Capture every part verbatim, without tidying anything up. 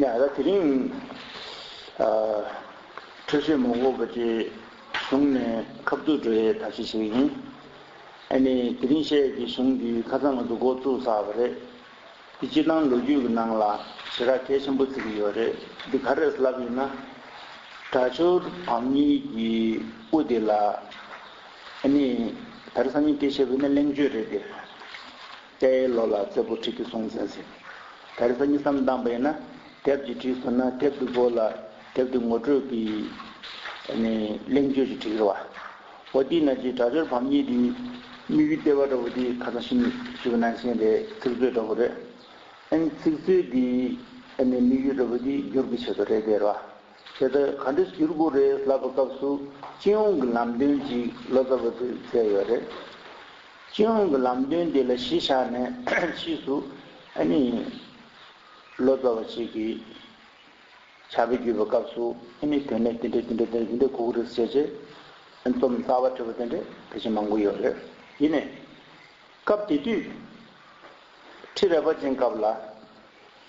ཡ་ད་དེ་རིང་ཨ་འཕྲོས་ཤོས་མ་དགོས་པ་ཅིག་གཞུང་ནས་ཁ་བསྡུ་འགྲོ་ཡའི་ཐབས་ཤེས་ཤིག་ཡིན། ཨ་ནི་དེ་རིང་བཤད་ཀྱི་གཞུང་འདི་ཁ་སང་ང་ཚོ་འགོ་བཙུགས་ཚར་བ་རེད། འདི་སྤྱིར་བཏང་ལོ་རྒྱུས་ཀྱི་ནང་ལ་ཞེ་དྲག་གལ་ཆེན་པོ་བརྩི་གི་ཡོད་རེད། འདི་ག་རེ་རེད་ལབ་ཡིན་ན། དྲག་ཤོར་བམ་གཉིས་ཀྱི་དབུ་དེ་ལ་ཨ་ནི་ད་རེས་སང་ཉིན་སྐད་ཆ་བཤད་པ་ཡིན་ན་གླེང་བརྗོད་རེད་དེ། རྟའི་ལོ་ལ་བཙད་པོ་ཁྲི་ལྡེ་སྲོང་བཙན་ཟེར། ད་རེས་སང་ཉིན་བསམ་བཏང་པ་ཡིན་ན་དེབ་ཀྱི་བྲིས་སོང་ན་དེབ་དེ་པོ་ལ་དེབ་དེ་ངོ་སྤྲོད་ཀྱི་ཨ་ནི་གླེང་བརྗོད་ཅིག་བྲིས་རེད་བ། འོ་དེ་ན་ཅིག་དྲག་ཤོར་བམ་གཉིས་དེ་དམིགས་ཡུལ་ལྟེ་བ་འདྲ་བོ་དེ་ཁ་སང་ཞུས་པ་ནང་བཞིན་རེད། ཚིག་མཛོད་འདྲ་བོ་རེད། ཨ་ནི་ཚིག་མཛོད་དེ་ཨ་ནི་དམིགས་ཡུལ་འདྲ་བོ་དེ་བསྒྱུར་གྱི་ཆེད་དུ་རེད་དེ་རེད་བ། དེ་ལྟར་ག་འདྲས་བསྒྱུར་དགོས་རེད་ལབ་པའི་སྐབས་སུ་སྤྱི་ཡོངས་ཀྱི་ལམ་སྟོན་ཅིག་ལོ་ཙཱ་བ་ཚོས་མཛད་ཡོད་རེད། སྤྱི་ཡོངས་ཀྱི་ལམ་སྟོན་དེ་ལ་གཞི་བཞག་ནས་ཕྱིས་སུ་ཨ་ནི་ལོ་ཙཱ་བ་ཅིག་གིས་ཕྱག་དཔེ་བརྒྱུད་པའི་སྐབས་སུ་ཨ་ནི་དོན་གནད་དེ་འདྲ་དེ་འདྲ་དེ་འདྲ་དེ་འདྲ་གོ་གི་རེད་ཟེར་བྱས་རྩོམ་གསར་པ་བྲིས་པ་དེ་འདྲ་ཕལ་ཆེར་མང་པོ་ཡོད་རེད། ཡིན་ནའི། སྐབས་དེ་དུས་ཁྲི་རལ་པ་ཅན་སྐབས་ལ་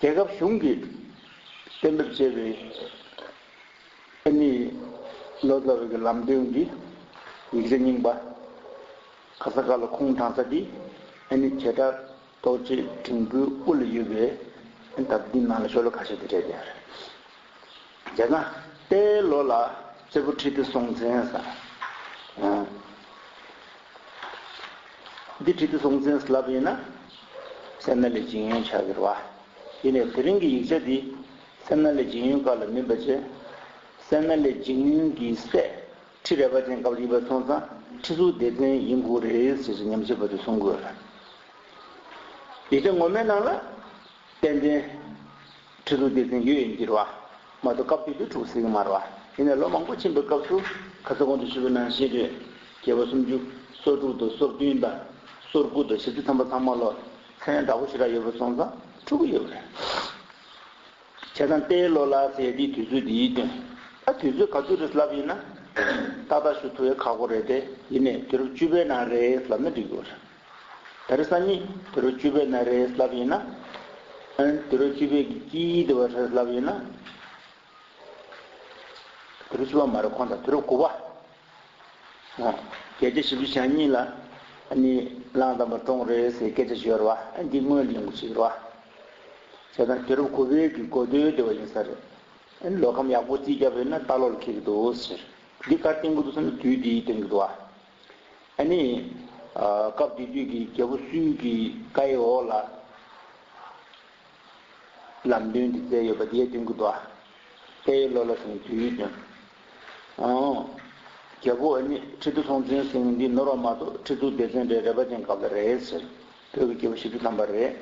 རྒྱལ་ཁབ་གཞུང་གིས་གཏན་འབེབས་བྱས་པའི་ཨ་ནི་ལོ་ཙཱ་བའི་གི་ལམ་སྟོན་གྱི་ཡིག་ཆ་རྙིང་པ་ཁ་ས་ཁ་ལ་ཁུངས་དྲངས་ས་འདི་ཨ་ནི་བྱེ་བྲག་རྟོགས་བརྗོད་འབྲིང་པོའི་དབུ་ལ་ཡོད་པའི་ཨ་ནི་ད་འདི་ནང་ལ་ཤོ་ལོ་ཁ་ཤས་དེ་འདྲས་དེ་རེད། བྱས་ཙང་རྟའི་ལོ་ལ་བཙད་པོ་ཁྲི་ལྡེ་སྲོང་བཙན་ཟེར། འདི་ཁྲི་ལྡེ་སྲོང་བཙན་ལབ་ཡིན་ན་སད་ན་ལེ་འཇིང་ཡོན་ཆགས་ཀྱི་རེད་བ། ཡིན་ནའི་དེ་རིང་གི་ཡིག་ཆ་འདི་སད་ན་ལེ་འཇིང་ཡོན་སྐབས་ལ་མིན་པ་བྱས། སད་ན་ལེ་འཇིང་ཡོན་གྱི་སྲས་ཁྲི་རལ་པ་ཅན་སྐབས་ལ་ཡིན་པ་སོང་ཙང་ཁྲི་གཙུག་ལྡེ་བཙན་ཡིན་དགོས་རེད་ཟེར་ཞིག་ཉམས་ཞིབ་པ་ཚོས་གསུང་གི་ཡོད་རེད། ཡིག་ཆ་ངོ་མའི་ནང་ལ་ཏན་ཏན་ཁྲི་གཙུག་ལྡེ་བཙན་ཡོད་ཡིན་གྱི་རེད་བ། མ་གཏོགས་སྐབས་དེ་དུས་འཁྲུག་སྲིད་ཀྱི་མ་རེད་བ། ཡིན་ནའི་ལོ་མང་པོ་ཕྱིན་པའི་སྐབས་སུ་ཁ་ས་གོང་དུ་ཞུས་པ་ནང་བཞིན་རེད། རྒྱལ་པོ་སུམ་ཅུ་སོ་དྲུག་དང་སོ་བདུན་དང་སོ་དགུ་དང་ཞེ་བདུན་ཐམ་པ་ཚང་མ་ལ་མཚན་འདྲ་པོ་ཞེ་དྲག་ཡོད་པ་སོང་ཙང་འཁྲུག་གི་ཡོད་པ་རེད། བྱས་ཙང་རྟའི་ལོ་ལ་ཟེར་དེའི་དུས་ཚོད་འདིའི་དོན། ད་དུས་ཚོད་ག་ཚོད་རེད་ལབ་ཡིན་ན། ཏག་ཏག་ཞུ་ཐུབ་ཡ་ཁག་པོ་རེད་དེ། ཡིན་ནའི་དུས་རབས་བཅུ་པའི་ནང་རེད་ལབ་ན་འགྲིག་གི་རེད། ད་རེས་སང་ཉིན་དུས་རབས་བཅུ་པའི་ནང་རེད་ལབ་ཡིན་ན། ཨ་ནི་དུས་རབས་བཅུ་པའི་གི་དཀྱིལ་དེ་བ་རེད་ལབ་ཡིན་ན། དུས་རབས་བཅུ་པ་མ་རེད། ཁོང་ད་དུས་རབས་དགུ་པ། ཨོ། བརྒྱད་བརྒྱ་བཞི་བཅུ་ཞེ་གཉིས་ལ་ཨ་ནི་གླང་དར་མ་བཀྲོངས་རེད་ཟེར་སྐད་ཆ་ཤོར་བ། ཨ་འདི་སྔོན་ལ་ཡོང་གི་ཞིག་རེད་བ། བྱས་ཙང་དུས་རབས་དགུ་པའི་གི་འགོ་སྟོད་དེ་བ་ཡིན་ས་རེད། ཨ་ནི་ལོ་ཁམས་ཡག་པོ་རྩིས་རྒྱབ་ཡོད་ན་ལྟ་ལོག་ལ་འཁེལ་གི་འདུག་ཟེར། འདི་གར་བསྟན་གི་འདུག་ཟེར་ན་དུས་འདིའི་བསྟན་གི་འདུག་བ། ཨ་ནི། ཨ་སྐབས་དེ་དུས་ཀྱི་རྒྱལ་པོ་སུས་ཀྱི་བཀའ་ཡི་འོག་ལ་ལམ་སྟོན་འདི་མཛད་ཡོད་པ་དེའི་སྟོན་གྱི་འདུག་ཨ། རྟའི་ལོ་ལ་ཟེར་ནས་དུས་ཡུན་སྟོན། ཨང་། རྒྱལ་པོ་ཨ་ནི་ཁྲི་ལྡེ་སྲོང་བཙན་ཟེར་མཁན་འདི་ནོར་བ་མ་གཏོགས་ཁྲི་གཙུག་ལྡེ་བཙན་རེད། རལ་པ་ཅན་སྐབས་ལ་རེད་ཟེར། བོད་ཀྱི་རྒྱལ་པོ་བཞི་བཅུ་ཐམ་པ་རེད།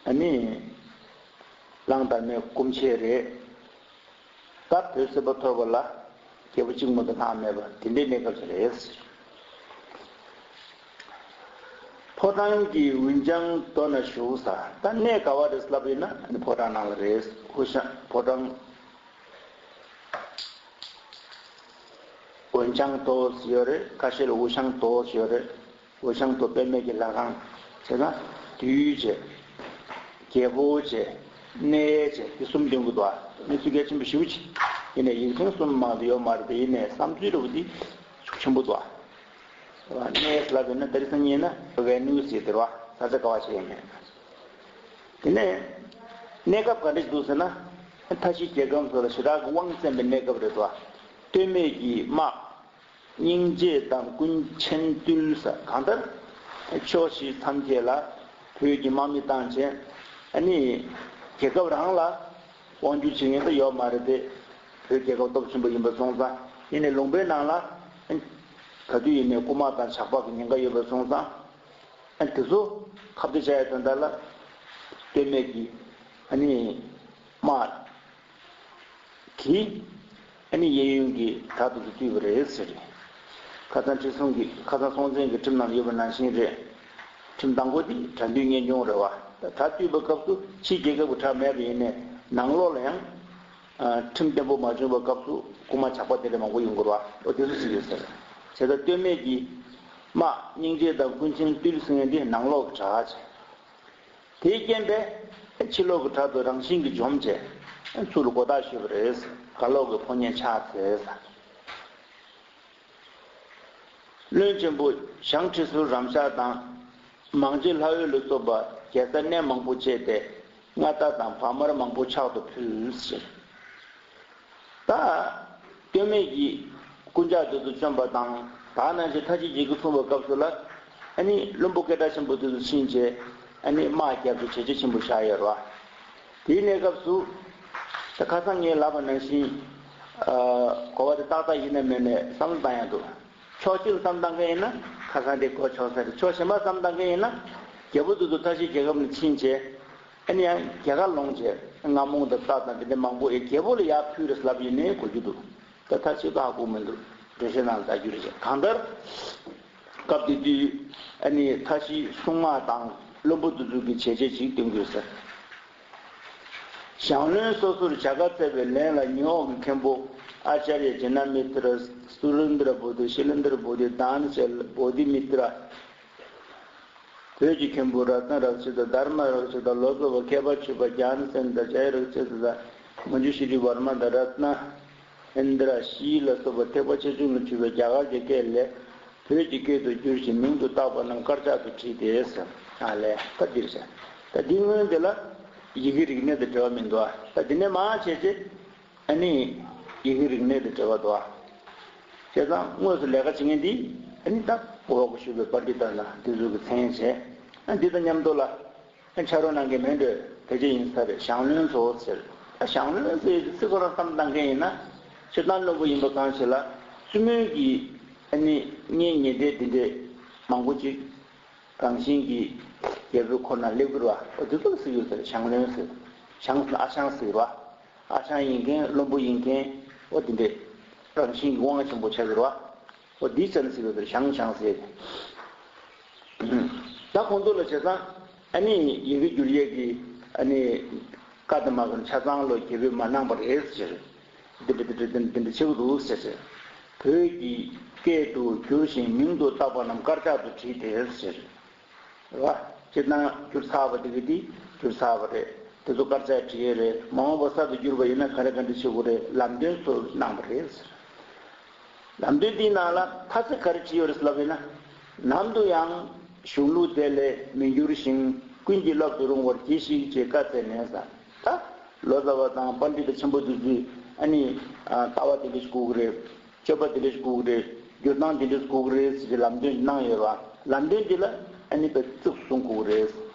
ཨ་ནི། གླང་དར་མའི་སྐུ་མཆེད་རེད། ད་བོད་སྲིད་པ་ཐོར་བ་ལ་རྒྱལ་པོ་གཅིག་མ་གཏོགས་ལྷག་མེད་པ་དེ་འདྲའི་གནས་སྐབས་ཤིག་རེད། ཕོ་བྲང་གི་འུན་ཅང་མདོ་ན་བཞུགས་ས། ད་གནས་ག་བ་རེད་ལབ་ཡིན་ན་ཕོ་བྲང་ནང་ལ་རེད། འུ་ཤང་ཕོ་བྲང་འུན་ཅང་མདོ་ཟེར་ཡོད་རེད། ཁ་ཤས་ལ་འུ་ཤང་མདོ་ཟེར་ཡོད་རེད། འུ་ཤང་མདོ་པདྨའི་གི་ལྷ་ཁང་བྱས་ན་བདུད་བྱས། རྒྱལ་པོ་བྱས། གནས་བྱས། དེ་གསུམ་འདོན་གི་འདུག་ཨ། གནས་ཚུལ་གལ་ཆེན་པོ་ཞེ་པོ་ཅིག་ཡིན་ནའི་ཡིག་ཕྲེང་གསུམ་མང་དུ་ཡོད་མ་རེད་དེ། ཡིན་ནའི་བསམ་ཚུལ་འདྲ་བོ་འདི་ཤུགས་ཆེན་པོ་འདུག་ཨ། གནས་ལབ་ཡིན་ན་ད་རེས་སང་ཉིན་ན་ཝེ་ནུ་ཟེར་དེ་རེད་བ། ས་ཆ་ག་བ་ཞིག་ཡིན་ནའི། དེ་ནས་གནས་སྐབས་ག་འདྲ་ཞིག་འདུག་ཟེར་ན། མཐའ་བཞི་རྒྱལ་ཁམས་སོགས་ལ་ཞེ་དྲག་གི་དབང་བཙན་པའི་གནས་སྐབས་རེད་དོ། སྟོད་སྨད་ཀྱི་དམག་སྙིང་རྗེ་དང་ཀུན་མཁྱེན་བརྟུལ་ཟེར། གང་ལྟར་ཕྱོགས་བཞི་མཚམས་བརྒྱད་ལ་བོད་ཀྱི་དམག་མི་བཏང་བྱས། ཨ་ནི་རྒྱལ་ཁབ་རང་ལ་དབང་སྒྱུར་བྱེད་མཁན་ད་ཡོད་མ་རེད་དེ། བོད་རྒྱལ་ཁབ་སྟོབས་ཆེན་པོ་ཡིན་པ་སོང་ཙང་། ཡིན་ནའི་ལུང་པའི་ནང་ལ་ཨ་ནི་ག་དུས་ཡིན་ནའི་རྐུ་མ་དང་ཇག་པ་གི་ཉེན་ཁ་ཡོད་པ་སོང་ཙང་། ཨ་ནི་དེ་ཚོ་ཁ་གཏད་བྱ་ཡ་དོན་དག་ལ་སྟོད་སྨད་ཀྱི་ཨ་ནི་དམག་གིས་ཨ་ནི་གཡས་གཡོན་གྱི་དག་ཏུ་བཏུལ་བ་རེད་ཟེར། ཁ་སང་ཁྲི་སྲོང་གི་ཁ་སང་སྲོང་བཙན་གྱི་ཁྲིམས་ནང་ཡོད་པ་ནང་བཞིན་རེད། ཁྲིམས་དང་པོ་དེ་དགྲ་འདུལ་གཉེན་སྐྱོང་རེད་བ། ད་དགྲ་བཏུལ་བའི་སྐབས་སུ་ཕྱིའི་རྒྱལ་ཁབ་ཀྱི་དགྲ་མེད་པ་ཡིན་ནའི་ནང་ལོགས་ལ་ཡང་ཁྲིམས་བརྟན་པོ་མ་བྱུང་བའི་སྐབས་སུ་རྐུ་མ་ཇག་པ་དེ་འདྲ་མང་པོ་ཡོང་གི་རེད་བ། འོ་དེ་ཚོ་ཞིག་ཡོད་ཟེར། བྱས་ཙང་སྟོད་སྨད་ཀྱི་དམག་སྙིང་རྗེ་དང་ཀུན་མཁྱེན་བརྟུལ་ཟེར་མཁན་དེ་ནང་ལོགས་ཀྱི་དགྲ་བྱས། དེའི་རྐྱེན་པས། ཕྱི་ལོགས་ཀྱི་དྲག་ཏུ་རང་བཞིན་གྱིས་འཇོམས་བྱས། ཚུར་ལ་གོ་བརྡ་ཞུས་པ་རེད། གར་ལོག་གི་ཕོ་ཉས་ཕྱག་འཚལ། བློན་ཆེན་པོ་ཞང་ཁྲི་ཟུར་རམ་ཤག་དང་། མང་རྗེ་ལྷ་འོད་ལ་སོགས་པ་རྒྱལ་སར་གནས་མང་པོ་བཅས་ཏེ། མངའ་བདག་དང་བག་མར་མང་པོ་ཕྱག་ཏུ་ཕུལ་ཟེར། ད་སྟོད་སྨད་ཀྱི་རྐུན་ཇག་དེ་ཚོ་བཅོམ་པ་དང་། ད་ནང་བཞིན་ཐབས་ཤེས་ཀྱི་གསུང་བའི་སྐབས་སུ་ལ། ཨ་ནི་བློན་པོ་སྐད་གྲགས་ཆེན་པོ་དེ་ཚོ་ཕྱིན་བྱས། ཨ་ནི་དམག་རྒྱག་རྒྱུ་བྱས་རྗེས་ཆེན་པོ་བཞག་ཡོད་རེད་བ། དེའི་གནས་སྐབས་སུ། ད་ཁ་སང་ངས་ལབ་པ་ནང་བཞིན། ཨ། གོ་བ་དེ་ཏག་ཏག་ཡིན་ན་མིན་ནས་བསམ་བློ་བཏང་ཡག་འདུག་ཕྱོགས་གཅིག་ལ་བསམ་བློ་བཏང་མཁན་ཡིན་ན། ཁ་སང་དེ་གོ་ཆོག་ས་རེད། ཕྱོགས་གཞན་པ་བསམ་བློ་བཏང་མཁན་ཡིན་ན། རྒྱལ་པོ་དེ་ཚོ་ཐབས་ཤེས་རྒྱལ་ཁབ་ནས་ཕྱིན་བྱས། ཨ་ནི་ཡང་རྒྱལ་ཁ་ལོངས་བྱས། རྔ་མོང་དང་རྟ་དང་དེ་འདྲ་མང་པོ་ཡང་རྒྱལ་པོ་ལ་ཡར་ཕུལ་རེད་ལབ་ཡིན་ནའི་གོ་རྒྱུ་འདུག་ད་ཐབས་ཤེས་ཧ་གོ་མི་འདུག་འགྲེལ་བཤད་ནང་ལ་ལྟ་རྒྱུ་རེད། གང་ལྟར། སྐབས་དེ་དུས་ཨ་ནི་ཐབས་ཤེས་སྲུང་དམག་དང་བློན་པོ་དེ་ཚོ་གི་བྱས་རྗེས་ཅིག་སྟོན་དགོས་ཟེར། ཞང་བློན་སོ་སོར་བྱ་དགའ་སྩལ་བའི་ལན་ལ་ཉི་འོག་གི་མཁན་པོ་ཨཱ་ཙརྱ་ཇི་ན་མི་ཏྲ། སུ་རིན་དྲ་བོ་དྷི། ཤི་ལིན་དྲ་བོ་དྷི། དཱན་ཤལ་བོ་དྷི་མི་ཏྲ། བོད་ཀྱི་མཁན་པོ་རཏྣ་རཀྵི་ཏ། དྷརྨ་རཀྵི་ཏ། ལོ་ཙཱ་བ་མཁས་པ་ཆོས་པ་ཛྙཱ་ན་སེན་དང་ཛ་ཡ་རཀྵི་ཏ་དང་། མཉྫུ་ཤྲཱི་ཏི་ཝརྨ་དང་རཏྣ་ཨིནྡྲ་ཤྲཱི་ལ་སོགས་པ་ཐེག་པ་ཆེ་ཆུང་ལ་འཇུག་པའི་རྒྱ་གར་གྱི་སྐད་ལས། བོད་ཀྱི་སྐད་དུ་བསྒྱུར་ཞིང་མིང་དུ་བཏགས་པ་རྣམས་དཀར་ཆག་ཏུ་བྲིས་ཏེ་ཟེར། ཨ་ལས། ད་འདིར་ཟེར། ད་འདི་སྔོན་དེ་ལ་ཡི་གེ་རིག་གནས་དང་འབྲེལ་བ་མི་འདུག་ད་འདི་ནས་མར་བྱས་རྗེས། ཨ་ནི་ཡི་གེ་རིག་གནས་དང་འབྲེལ་བ་འདུག་བྱས་ཙང་དངོས་སུ་ལས་ཀ་བྱེད་མཁན་འདི། ཨ་ནི་ད་འོག་གི་ཞུས་པའི་པཎྜི་ཏ་དང་འདི་ཚོ་གི་མཚན་བྱས། ཨ་འདི་དང་མཉམ་དུ་ལ། ཨ་ཕྱག་རོགས་གནང་མཁན་མེད་འགྲོ། དེ་ཅི་ཡིན་ས་རེད། ཞང་བློན་ཚོ་ཟེར། ཨ་ཞང་བློན་ཟེར་ཚིག་ཁོ་རང་བསམ་བཏང་མཁན་ཡིན་ན། སྤྱིར་བཏང་བློན་པོ་ཡིན་པ་གང་ཞིག་ལ། བཙུན་མོའི་གི་ཨ་ནི་གཉེན་ཉེ་འབྲེལ་འདི་འདྲས་མང་པོ་ཅིག་རང་བཞིན་གྱིས་རྒྱལ་པོའི་ཁོག་ན་སླེབས་ཀྱི་རེད་བ། འོ་དེ་ཚོ་ལ་ཟེར་ཡོད་ཟེར། ཞང་བློན་ཟེར། ཞང་ཟེར་ན་ཨ་ཞང་ཟེར་བ། ཨ་ཞང་ཡིན་མཁན། བློན་པོ་ཡིན་མཁན། འོ་དེ་འདྲས་རང་བཞིན་གྱི་དབང་ཆེན་པོ་ཆགས་ཀྱི་རེད་བ། འོ་འདི་ཙམ་ཟེར་བ་དེར་ཞང་ཞང་ཟེར། ད་ཁོང་ཚོ་ལ་བྱས་ཙང་ཨ་ནི་ཡི་གེ་བསྒྱུར་ཡས་ཀྱི་ཨ་ནི་བཀའ་དེ་མ་གོ་ཆ་ཚང་ལོ་རྒྱལ་པོས་མ་གནང་པ་རེད་ཟེར། འདི་འདྲ་འདི་འདྲ་འདི་འདྲ་འདི་འདྲ་བྱེད་དགོས་འདུག་ཟེར་ཟེར། བོད་ཀྱི་སྐད་དུ་བསྒྱུར་ཞིང་མིང་དུ་བཏགས་པ་རྣམས་དཀར་ཆག་ཏུ་བྲིས་ཏེ་ཟེར། རེད་བ། སྤྱིར་བཏང་བསྒྱུར་ཚར་བ་དེ་གི་དེ་བསྒྱུར་ཚར་བ་རེད། དེ་ཚོ་དཀར་ཆག་བྲིས་ཡས་རེད། མ་འོངས་པ་གསར་དུ་བསྒྱུར་བ་ཡིན་ན་ག་རེ་ག་འདྲ་བྱེད་དགོས་རེད། ལམ་སྟོན་ཚོ་གནང་བ་རེད་ཟེར། ལམ་སྟོན་འདིའི་ནང་ལ་མཐའ་ཚིག་ག་རེ་བྲིས་ཡོད་རེད་ལབ་ཡིན་ན། ནམ་དུ་ཡང་གཞུང་ལུགས་དེ་ལས་མི་འགྱུར་ཞིང་། ཀུན་གྱིས་བསླབ་ཏུ་རུང་བར་གྱིས་ཤིག་ཅེས་བཀའ་སྩལ་ནས་ཟེར། ད་ལོ་ཙཱ་བ་དང་པཎྜི་ཏ་ཆེན་པོ་འདི་ཚོས་ཨ་ནི་ལྟ་བ་དེ་འདྲ་ཞིག་དགོས་ཀྱི་རེད། སྤྱོད་པ་དེ་འདྲ་ཞིག་དགོས་ཀྱི་རེད། བསྒྱུར་སྟངས་དེ་འདྲ་ཞིག་དགོས་ཀྱི་རེད་ཟེར་གྱི་ལམ་སྟོན་གནང་ཡོད་པ། ལམ་སྟོན་འདི་ལ་ཨ་ནི་དཔེ་གཙིགས་སུ་བཟུང་དགོས་ཀྱི་རེད།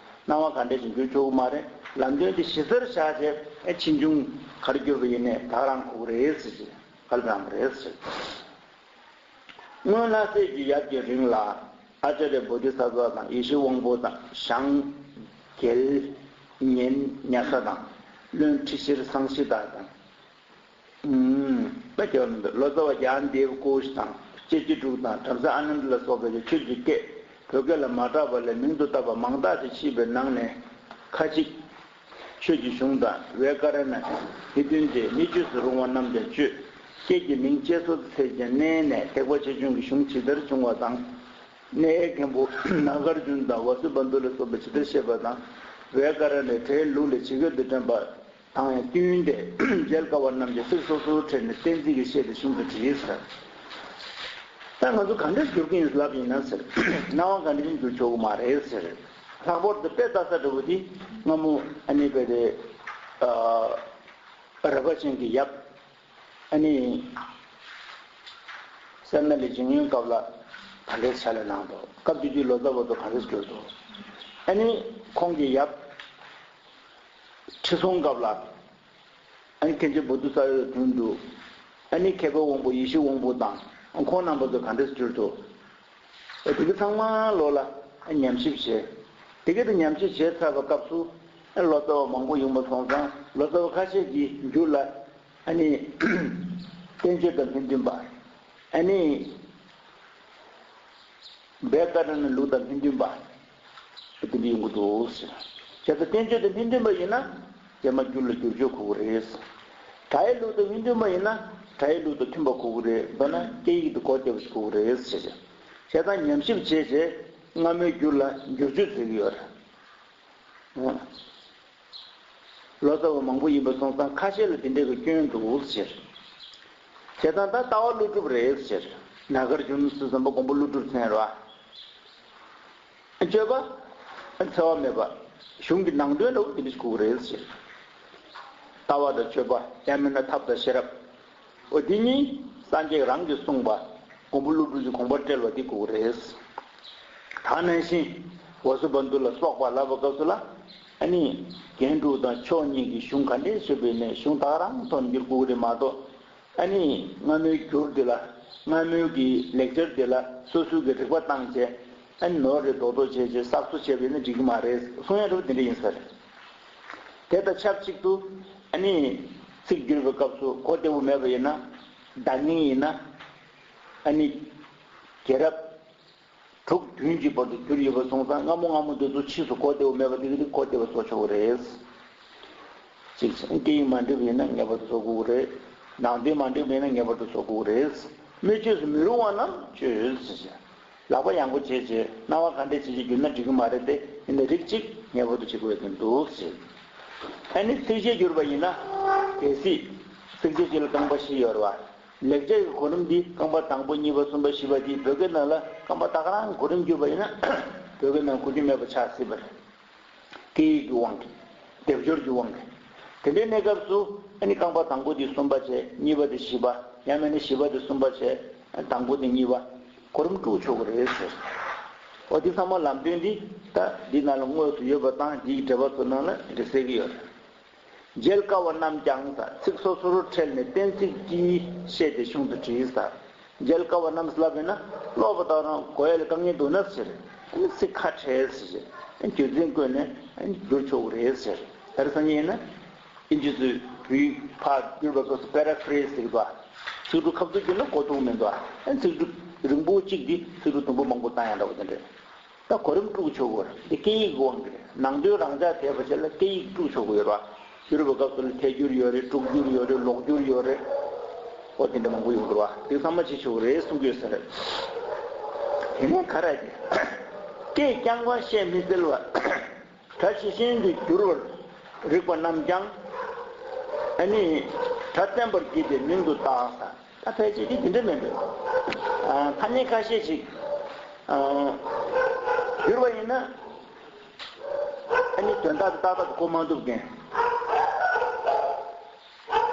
སྣང་བ་ག་འདྲ་ཞིག་འགྱུར་ཆོག་གི་མ་རེད། ལམ་སྟོན་འདི་གཞི་རྩར་བཞག་བྱས་ཨ་ཕྱིས་འབྱུང་ག་རེ་བསྒྱུར་བ་ཡིན་ནའི་ད་ག་རང་དགོས་ཀྱི་རེད་ཟེར་གྱི། ག་ལ་རང་རེད་ཟེར། སྔོན་ལྷ་སྲས་ཀྱི་ཡབ་ཀྱི་རིང་ལ་ཨཱ་ཙཱརྱ་བོ་དྷི་ས་ཏྭ་དང་། ཡེ་ཤེས་དབང་པོ་དང་། ཞང་རྒྱལ་གཉན་ཉ་ས་དང་། བློན་ཁྲི་ཤེར་སཾ་སྐྱིད་ཏ་དང་། ད་སྐྱོན་འདི་ལོ་ཙཱ་བ་ཛྙཱ་ན་དེ་བ་ཀོ་ཤ་དང་། ལྕེ་བཅུ་དྲུག་དང་། བྲམ་ཟེ་ཨ་ནནྡ་ལ་སོགས་པའི་ཆོས་ཀྱི་སྐད་བོད་སྐད་ལ་མ་གྲགས་པ་ལས་མིང་དུ་བཏགས་པ་མང་དག་ཅིག་མཆིས་པའི་ནང་ནས་ཁ་ཅིག་ཆོས་ཀྱི་གཞུང་དང་། བྷྱཱ་ཀ་ར་ཎ་འདི་བདུན་ཏེ། སྣོད་བཅུད་སུ་རུང་བ་རྣམས་ཀྱང་བཅུད། སྐད་ཀྱི་མིང་བཅད་སོགས་སུ་ཚད་ཅིང་། གནས་ནས་ཐེག་པ་ཆེ་ཆུང་གི་གཞུང་ཇི་ལྟར་འབྱུང་བ་དང་། གནས་མཁན་པོ་ནཱ་གཱརྫུ་ན་དང་ཝ་སུ་བནྡྷུ་ལ་སོགས་པས་ཇི་ལྟར་བཤད་པ་དང་། བྷྱཱ་ཀ་ར་ཎའི་སྒྲའི་ལུགས་ལས་ཇི་སྐད་དུ་འདྲེན་པ་དང་ཡང་བསྟུན་ཏེ། མཇལ་དཀའ་བ་རྣམས་ཀྱང་ཚིག་སོ་སོར་ཕྲལ་ནས་གཏན་ཚིགས་ཀྱི་ཤད་དེ་གཞུང་དུ་བྲིས་ཟེར། ད་ང་ཚོ་ག་འདྲས་བསྒྱུར་གྱི་ཡིན་ལབ་ཡིན་ན་ཟེར། སྣང་བ་ག་འདྲས་བསྒྱུར་ཆོག་གི་མ་རེད་ཟེར། ལྷག་པར་དུ་དཔེ་ལྟ་ས་འདྲ་བོ་དེ་སྔ་མོ་ཨ་ནི་དཔེ་དེ། ཨ། རས་པ་ཅན་གྱི་ཡབ། ཨ་ནི་སེར་སྣ་ལས་འཇིགས་ཉེན་སྐབས་ལ་ག་འདྲས་ཕྱག་ལས་གནང་འདུག་སྐབས་དེ་དུས་ལོ་ཙཱ་བ་ཚོ་ག་འདྲས་གྱུར་འདུག་ཨ་ནི་ཁོང་གི་ཡབ་ཁྲི་སྲོང་སྐབས་ལ། ཨ་ནི་མཁན་ཆེན་བོ་དྷི་ས་ཏྭ་དང་མཐུན་འདུག་ཨ་ནི་མཁས་པའི་དབང་པོ་ཡེ་ཤེས་དབང་པོ་དང་ཁོང་རྣམ་པ་ཚོ་ག་འདྲས་གྱུར་འདུག་དེ་ག་ཚང་མ་ལོ་ལ་ཉམས་ཞིབ་བྱས། དེ་ག་དེ་ཉམས་ཞིབ་བྱས་ཚར་བའི་སྐབས་སུ་ལོ་ཙཱ་བ་མང་པོ་ཡོང་བ་སོང་ཙང་། ལོ་ཙཱ་བ་ཁ་ཤས་ཀྱི་རྒྱུད་ལ་ཨ་ནི་བསྟན་བཅོས་དང་མི་མཐུན་པ། ཨ་ནི་བྷྱཱ་ཀ་ར་ཎའི་ལུགས་དང་མི་མཐུན་པ། དེ་འདྲ་ཡོང་གི་འདུག་ཟེར། བྱས་ཙང་བསྟན་བཅོས་དང་མི་མཐུན་པ་ཡིན་ན་རྗེས་མ་འགྱུར་ལ་བསྒྱུར་བཅོས་དགོས་ཀྱི་རེད། སྒྲ་ཡི་ལུགས་དང་མི་མཐུན་པ་ཡིན་ན་སྒྲ་ཡི་ལུགས་དང་མཐུན་པ་དགོས་ཀྱི་རེད། མདོར་ན་སྐད་ཡིག་དེ་སྒོ་བརྒྱབ་པ་ཞིག་དགོས་ཀྱི་རེད་ཟེར། བྱས་ཙང་ཉམས་ཞིབ་བྱས་རྗེས་སྔ་མོའི་འགྱུར་ལ་བསྒྱུར་བཅོས་བྱེད་ཀྱི་ཡོད་རེད། ལོ་ཙཱ་བ་མང་པོ་ཡིན་པ་སོང་ཙང་ཁ་ཤས་ལ་དེ་འདྲའི་གི་སྐྱོན་འདུག་ཟེར། བྱས་ཙང་ད་ལྟ་བ་ཀླུ་སྒྲུབ་རེད་ཟེར། ན་གར་ཇུན་སི་ཟམ་པ་མགོན་པོ་ཀླུ་སྒྲུབ་མཚན་རེད་བ། སྤྱོད་པ། འཚེ་བ་མེད་པ། གཞུང་གི་ནང་དོན་ལ་འོ་དེ་འདྲ་ཞིག་དགོས་ཀྱི་རེད་ཟེར། ལྟ་བ་དང་སྤྱོད་པ་ཡང་མིན་ན་ཐབས་དང་ཤེས་རབ། འོ་དེ་གཉིས་སངས་རྒྱས་རང་གིས་གསུངས་པ། མགོན་པོ་ཀླུ་སྒྲུབ་ཀྱི་དགོངས་པ་བཀྲལ་བ་དེ་དགོས་ཀྱི་རེད། ད་ནང་བཞིན་ཝ་སུ་བནྡྷུ་ལ་སོགས་པ་ལབ་པའི་སྐབས་སུ་ལ། ཨ་ནི་རྒྱན་དྲུག་དང་ཕྱོགས་གཉིས་ཀྱི་གཞུང་ག་འདྲས་བཤད་པ་ཡིན་ནའི་གཞུང་ད་ག་རང་ཐོག་ནས་འགྱུར་དགོས་ཀྱི་རེད་མ་གཏོགས། ཨ་ནི་སྔ་མོའི་འགྱུར་དེ་ལ། སྔ་མོའི་གི་ལེགས་སྦྱར་དེ་ལ་སོ་སོའི་གི་རིག་པ་བཏང་བྱས། ཨ་ནི་ནོར་རེ་རྡོག་རྡོག་བྱས་བྱས་གསར་བཟོ་བྱས་པ་ཡིན་ན་འགྲིག་གི་མ་རེད་གསུང་ཡ་འདྲ་པོ་དེ་འདྲ་ཡིན་ས་རེད། དེ་དང་ཆབས་ཅིག་ཏུ། ཨ་ནི་ཚིག་བསྒྱུར་བའི་སྐབས་སུ་གོ་བདེ་པོ་མེད་པ་ཡིན་ན། བརྡ་རྙིང་ཡིན་ན། ཨ་ནི་རྒྱལ་རབས་དྲུག་བདུན་གྱི་བར་དུ་བསྒྱུར་ཡོད་པ་སོང་ཙང་སྔ་མོ་སྔ་མོ་དེ་ཚོ་ཕྱིས་སུ་གོ་བདེ་པོ་མེད་པ་དེ་གི་དེ་གོ་བདེ་པོ་བཟོ་ཆོག་གི་རེད། གཅིག་བྱས་ན་སྐད་ཡིག་མ་འགྲིག་པ་ཡིན་ན་ངེས་པར་དུ་བཟོ་དགོས་ཀྱི་རེད། ནང་དོན་མ་འགྲིག་པ་ཡིན་ན་ངེས་པར་དུ་བཟོ་དགོས་ཀྱི་རེད། སྨོས་ཆོས་སུ་མི་རུང་བ་རྣམས་བཅོས་ཟེར་བྱས། ལག་པ་ཡང་པོ་བྱས་བྱས་སྣང་བ་ག་འདྲས་བྱས་བྱས་བསྒྱུར་ན་འགྲིག་གི་མ་རེད་དེ། ཡིན་ན་རིགས་གཅིག་ངེས་པར་དུ་བྱེད་དགོས་ཀྱི་འདུག་ཟེར། ཨ་ནི་ཚིགས་བཅད་བསྒྱུར་བ་ཡིན་ན། གལ་སྲིད་ཚིགས་བཅད་གཅིག་ལ་རྐང་པ་བཞི་ཡོད་རེད་བ། ལེགས་སྦྱར་གྱི་གོ་རིམ་འདི་རྐང་པ་དང་པོ་གཉིས་པ་གསུམ་པ་བཞི་པ་འདི་བོད་སྐད་ནང་ལ་རྐང་པ་ད་ག་རང་གོ་རིམ་བསྒྱུར་བ་ཡིན་ན། བོད་སྐད་ནང་གོ་རྒྱུ་མེད་པ་ཆགས་སྲིད་པ་རེད། སྐད་ཡིག་གི་དབང་གིས། སྡེབ་སྦྱོར་གྱི་དབང་གིས། དེ་འདྲའི་གནས་སྐབས་སུ་ཨ་ནི་རྐང་པ་དང་པོ་དེ་གསུམ་པ་བྱས། གཉིས་པ་དེ་བཞི་པ། ཡང་མིན་ན་བཞི་པ་དེ་གསུམ་པ་བྱས། དང་པོ་དེ་གཉིས་པ། གོ་རིམ་དཀྲུག་ཆོག་གི་རེད་ཟེར། འོ་དེ་ཚང་མ་ལམ་སྟོན་འདི་ད་འདི་ནང་ལ་དངོས་སུ་ཡོད་པ་དང་འདིའི་འགྲེལ་པ་ཚོ་ནང་ལ་དེ་འདྲ་གསལ་གྱི་ཡོད་རེད། མཇལ་དཀའ་བ་རྣམས་ཀྱང་ཟེར། ཚིག་སོ་སོར་ཕྲལ་ནས་གཏན་ཚིགས་ཀྱིས་བཤད་དེ་གཞུང་དུ་བྲིས་ཟེར། མཇལ་དཀའ་བ་རྣམས་ལབ་ཡིན་ན་ཀློག་པ་དང་རང་གོ་ཡ་ལ་དཀའ་ངལ་འདུག་ན་ཟེར། ཨ་ནི་ཚིག་ཁ་བྲལ་ཟེར། ཨ་ནི་རྒྱུ་མཚན་བཀོད་ནས་ཨ་ནི་བསྒྱུར་ཆོག་གི་རེད་ཟེར། དེར་སང་ཉིན་ཡིན་ན་ཨིན་ཇི་ཚོས་བོད་ཡིག་ཕར་བསྒྱུར་བ་སོགས་སུ་པེ་ར་ཧྥི་རེ་སི་ཟེར་གི་འདུག་ཚིག་གྲུབ་ཁ་ཐུག་བསྒྱུར་ན་གོ་ཐུབ་མི་འདུག་ཨ་ནི་ཚིག་གྲུབ་རིང་པོ་གཅིག་འདི་ཚིག་གྲུབ་དུམ་བུ་མང་པོ་བཏང་ཡ་འདྲ་བོ་དེ་འདྲ། ད་གོ་རིམ་དཀྲུག་ཆོག་གི་ཡོད་རེད། འདི་སྐད་ཡིག་དབང་གིས་རེད། ནང་དོན་རང་འཇགས་བྱས་པ་བྱས་ལ་སྐད་ཡིག་དཀྲུག་ཆོག་གི་ཡོད་རེད་བ། བསྒྱུར་བའི་སྐབས་སུ་ལ་ཐད་སྒྱུར་ཡོད་རེད། དཀྲུག་སྒྱུར་ཡོད་རེད། ལོག་སྒྱུར་ཡོད་རེད། ཨོ་དེ་འདྲ་མང་པོ་ཡོང་གི་རེད་བ། དེ་ཚང་མ་བྱེད་ཆོག་གི་རེད་གསུང་གི་ཡོད་ས་རེད། དེ་ནས་ག་རེ་རེད། སྐད་རྐྱང་པ་བཤད་མི་སྲིད་པ། སྒྲ་ཇི་བཞིན་དུ་བསྒྱུར་བར་རིགས་པ་རྣམས་ཀྱང་། ཨ་ནི་སྒྲ་བཙན་པར་བགྱིས་ཏེ་མིང་དུ་བཏགས་ས། ད་ཕལ་ཆེར་དེ་དེ་འདྲ་མིན་འདུག་ཨ། ཐ་སྙད་ཁ་ཤས་ཤིག་ཨ། བསྒྱུར་བ་ཡིན་ན། ཨ་ནི་དོན་དག་དེ་ཏག་ཏག་ཏུ་གོ་མ་ཐུབ་མཁན།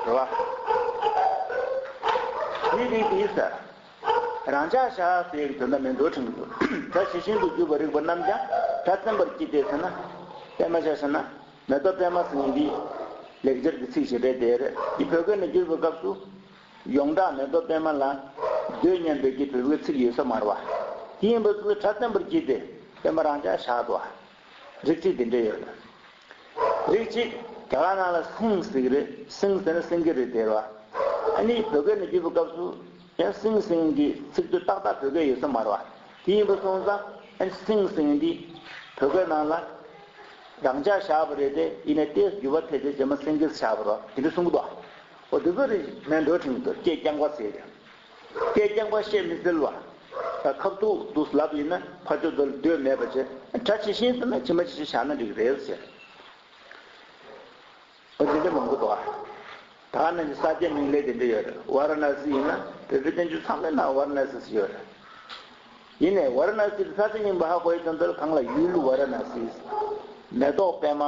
རེད་བ། མི་རིགས་དེ་ས། རང་འཇགས་བཞག་ཟེར་གྱི་དོན་དག་མེད་འགྲོ་དྲན་གྱི་འདུག་སྒྲ་ཇི་བཞིན་དུ་བསྒྱུར་བར་རིགས་པ་རྣམས་ཀྱང་སྒྲ་བཙན་པར་བགྱིས་ཏེ་ཟེར་ན། པད་མ་བཞག་ཟེར་ན། མེ་ཏོག་པད་མ་ཟེར་མཁན་འདི་ལེགས་སྦྱར་གྱི་ཚིག་ཞིག་རེད་དེ་རེད། འདི་བོད་སྐད་ནང་བསྒྱུར་བའི་སྐབས་སུ། ཡོངས་གྲགས་མེ་ཏོག་པད་མ་ལ་འདོད་སྙམ་པའི་གི་བོད་སྐད་ཚིག་ཡོད་ས་མ་རེད་བ། དེ་ཡིན་པ་ཚོ་སྒྲ་བཙན་པར་བགྱིས་ཏེ། པད་མ་རང་འཇགས་བཞག་འདུག་བ། རིགས་གཅིག་དེ་འདྲ་ཡོད་རེད། རིགས་གཅིག་རྒྱ་གར་ནང་ལ་སིང་ཟེར་གི་རེད། སིང་ཟེར་ན་སེང་གེ་རེད་དེ་རེད་བ། ཨ་ནི་བོད་སྐད་ནང་བསྒྱུར་བའི་སྐབས་སུ་ཡང་སིང་ཟེར་མཁན་གྱི་ཚིག་དོན་ཏག་ཏག་བོད་སྐད་ཡོད་ས་མ་རེད་བ། དེ་ཡིན་པ་སོང་ཙང་ཨ་ནི་སིང་ཟེར་མཁན་འདི་བོད་སྐད་ནང་ལ་རང་འཇགས་བཞག་པ་རེད་དེ། ཡིན་ནའི་དེ་འགྱུར་བ་ཐེབས་ཏེ་རྗེས་མ་སེང་གེ་བཞག་པ་རེད་བ། དེ་འདྲ་གསུང་གི་འདུག་འོ་དེ་ཚོ་རེད། མེད་འགྲོ་དྲན་གྱི་འདུག་སྐད་རྐྱང་པ་ཟེར་ཡ། སྐད་རྐྱང་པ་བཤད་མི་སྲིད་པ། ད་ཁ་ཐུག་ཏུ་ལབ་ཡིན་ན་ཕར་ཕྱོགས་དེ་ལ་འདོད་མེད་པ་བྱས། སྒྲ་ཇི་བཞིན་དུ་ན་ཇི་མ་ཇི་བཞིན་བཞག་ན་འགྲིག་རེད་ཟེར། འོ་དེ་འདྲ་མང་པོ་འདུག་ཨ། ད་ནི་ས་སྐྱའི་མིང་ལས་དེ་འདྲ་ཡོད་རེད། ཝཱ་ར་ཎ་སི་ཡིན་ན་བོད་པའི་བསྟན་བཅོས་ཚང་མའི་ནང་ཝཱ་ར་ཎ་སི་ཟེར་ཡོད་རེད། ཡིན་ནའི་ཝཱ་ར་ཎ་སི་དེ་ས་ཆ་རྙིང་པ་ཧ་གོ་ཡི་ཙམ་དུ་གང་ལ་ཡུལ་ཝཱ་ར་ཎ་སི། མེ་ཏོག་པད་མ།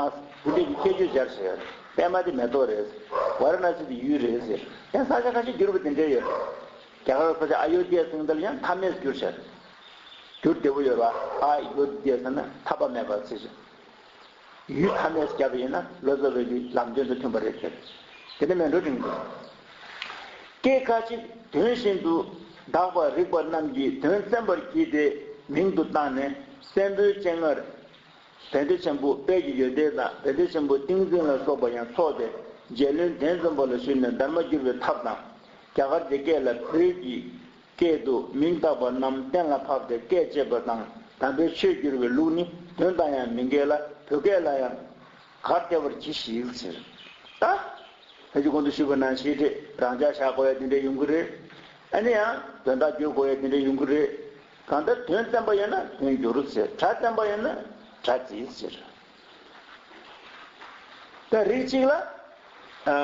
དེ་འདྲའི་གི་ཁྱད་ཆོས་སྦྱར་བྱས་ཡོད་རེད། པད་མ་དེ་མེ་ཏོག་རེད། ཝཱ་ར་ཎ་སི་དེ་ཡུལ་རེད་ཟེར། ཡང་ས་ཆ་ཁ་ཤས་བསྒྱུར་བ་དེ་འདྲ་ཡོད་རེད། རྒྱ་གར་ས་ཆ་ཨ་ཡོ་དྷི་ཡ་ཟེར་མཁན་དེ་ལ་ཡང་མཐའ་མེད་བསྒྱུར་བྱས་རེད། བསྒྱུར་བདེ་པོ་ཡོད་རེད་བ། ཨ་ཡོ་དྷི་ཡ་ཟེར་ན་ཐར་པ་མེད་པ་ཟེར་ཞིང་། ཡུལ་མཐའ་མེད་བརྒྱབ་པ་ཡིན་ན་ལོ་ཙཱ་བའི་གི་ལམ་སྟོན་དང་མཐུན་པ་རེད་ཟེར། དེ་ནི་མེད་འགྲོ་དྲན་གྱི་འདུག་སྐད་ཁ་ཅིག་དོན་བཞིན་དུ་དག་པར་རིགས་པ་རྣམས་ཀྱིས་དོན་བཙན་པར་བགྱིས་ཏེ་མིང་དུ་བཏགས་ནས་བཙན་པོའི་སྤྱན་སྔར། བན་དེ་ཆེན་པོ་དཔལ་གྱི་ཡོན་ཏན་དང་བན་དེ་ཆེན་པོ་ཏིང་འཛིན་ལ་སོགས་པ་ཡང་ཚོགས་ཏེ་རྒྱལ་བློན་གདན་འཛོམས་པ་ལ་ཞུས་ནས་དར་མ་བསྒྱུར་བའི་ཐབས་དང་། རྒྱ་གར་གྱི་སྐད་ལ་བོད་ཀྱི་སྐད་དུ་མིང་བཏགས་པ་རྣམས་གཏན་ལ་ཕབ་སྟེ་སྐད་བཅད་པ་དང་། དམ་པའི་ཆོས་བསྒྱུར་བའི་ལུགས་ནི་དོན་དང་ཡང་མི་འགལ་ལ་བོད་སྐད་ལ་ཡང་གར་བལྟ་བར་གྱིས་ཤིག་ཟེར། ད། ཕལ་ཆེར་གོང་དུ་ཞུས་པ་ནང་བཞིན་རེད། རང་འཇགས་བཞག་དགོས་ཡ་དེ་འདྲ་ཡོང་གི་རེད། ཨ་ནི་ཡང་དོན་དག་བསྒྱུར་དགོས་ཡ་དེ་འདྲ་ཡོང་གི་རེད། གང་ལྟར་དོན་བཙན་པ་ཡོད་ན་དོན་བསྒྱུར་ཟེར། སྒྲ་བཙན་པ་ཡོད་ན་སྒྲ་བརྩི་ཟེར། ད་རིགས་གཅིག་ལ་ཨ་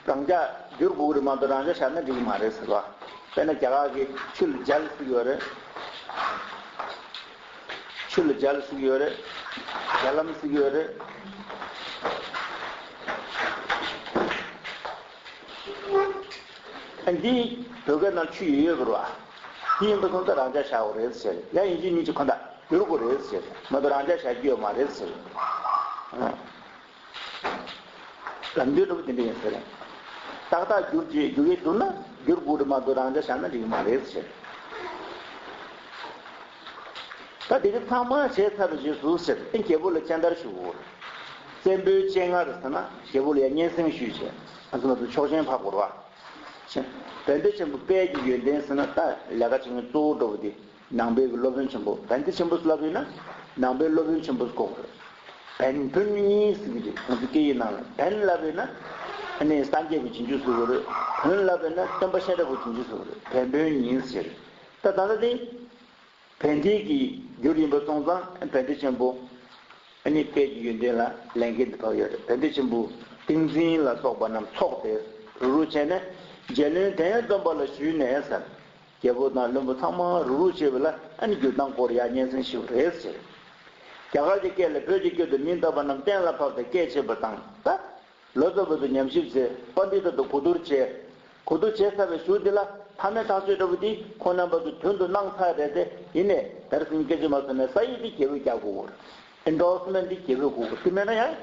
རང་འཇགས་བསྒྱུར་དགོས་ཀྱི་རེད་མ་གཏོགས་རང་འཇགས་བཞག་ན་འགྲིག་གི་མ་རེད་ཟེར་བ། དཔེར་ན་རྒྱ་གར་གྱི་ཆུ་ལ་ཇལ་ཟེར་གྱི་ཡོད་རེད། ཆུ་ལ་ཇལ་ཟེར་གྱི་ཡོད་རེད། ཇ་ལམ་ཟེར་གྱི་ཡོད་རེད། ཨ་འདི་བོད་སྐད་ནང་ཆུ་ཡོད་ཡོད་པ་རེད་བ། དེ་ཡིན་པ་སོང་ཙང་རང་འཇགས་བཞག་དགོས་རེད་ཟེར། ཡང་ཡིན་གཅིག་མིན་གཅིག་ཁོ་ན་བསྒྱུར་དགོས་རེད་ཟེར། མ་གཏོགས་རང་འཇགས་བཞག་རྒྱུ་ཡོད་མ་རེད་ཟེར། ཨ། ལམ་སྟོན་འདྲ་པོ་དེ་འདྲ་ཡིན་ཟེར། ཏག་ཏག་བསྒྱུར་གྱི་བསྒྱུར་གྱི་འདུག་ན་བསྒྱུར་དགོས་རེད་མ་གཏོགས་རང་འཇགས་བཞག་ན་འགྲིག་གི་མ་རེད་ཟེར། ད་དེ་རིགས་ཚང་མ་བྱས་ཚར་བའི་རྗེས་སུ་ཟེར། ཨེ་རྒྱལ་པོ་ལ་སྤྱན་བསྟར་ཞུ་དགོས། བཙན་པོའི་སྤྱན་སྔར་ཟེར་ན་རྒྱལ་པོ་ལ་ཡང་སྙན་སེང་ཞུས་བྱས། ང་ཚོ་ང་ཚོ་ཆོག་མཆན་ཕབ་དགོས་རེད་བ། བན་དེ་ཆེན་པོ་དཔལ་གྱི་ཡོན་ཏན་ཟེར་ན་ད་ལས་ཀ་བྱེད་མཁན་གཙོ་བོ་འདྲ་པོ་དེ། ནང་པའི་གི་སློབ་དཔོན་ཆེན་པོ། བན་དེ་ཆེན་པོ་ལབ་ཡོད་ན་ནང་པའི་སློབ་དཔོན་ཆེན་པོ་ཟེར་གོ་དགོས་རེད། བན་བོན་གཉིས་ཟེར་གྱི་རེད། ང་ཚོ་སྐད་ཡིག་ནང་ལ་བན་ལབ་ཡོད་ན་ཨ་ནི་སངས་རྒྱས་པའི་རྗེས་འཇུག་ཟེར་གྱི་རེད། བོན་ལབ་ཡོད་ན་སྟོན་པ་གཤེན་རབ་པའི་རྗེས་འཇུག་ཟེར་གྱི་རེད། བན་བོན་གཉིས་ཟེར། ད་ད་ལྟ་དེ་བན་དེ་གི་འགྱུར་ཡིན་པ་སོང་ཙང་བན་དེ་ཆེན་པོ། ཨ་ནི་དཔལ་གྱི་ཡོན་ཏན་ལ་ལས་འགན་དེ་ཕབ་ཡོད་རེད། བན་དེ་ཆེན་པོ་ཏིང་འཛིན་ལ་སོགས་པ་རྣམས་ཚོགས་ཏེ་རུ་རུ་བྱས་ནས་རྒྱལ་བློན་དོན་སྟོན་པ་ལ་ཞུས་ནས་ཟེར། རྒྱལ་པོ་དང་བློན་པོ་ཚང་མ་རུ་རུ་བྱས་པ་ལ་ཨ་ནི་བསྒྱུར་སྟངས་སྐོར་ཡང་སྙན་སེང་ཞུས་པ་རེད་ཟེར། རྒྱ་གར་གྱི་སྐད་ལ་བོད་ཀྱི་སྐད་དུ་མིང་བཏགས་པ་རྣམས་གཏན་ལ་ཕབ་སྟེ་སྐད་ཆད་པ་དང་། ད་ལོ་ཙཱ་བོ་དུ་ཉམས་ཞིབ་བྱས། པཎྜི་ཏ་དུ་གོ་བསྡུར་བྱས། གོ་བསྡུར་བྱས་ཚར་བའི་གཞུག་དེ་ལ་མཐའ་མའི་ཐག་གཅོད་འདྲ་པོ་དེ་ཁོང་རྣམ་པ་ཚོས་དོན་དུ་གནང་ཚར་རེད་དེ། ཡིན་ནའི་ད་རེས་སྐད་ཆ་མ་ཐོན་ནས་ས་ཡིག་དེ་རྒྱལ་པོས་རྒྱག་དགོས་ཀྱི་རེད། ཨིན་ཌོར་སི་མེན་ཊི་དེ་རྒྱལ་པོས་དགོས་ཀྱི་རེད། དེ་མེད་ན་ཡང་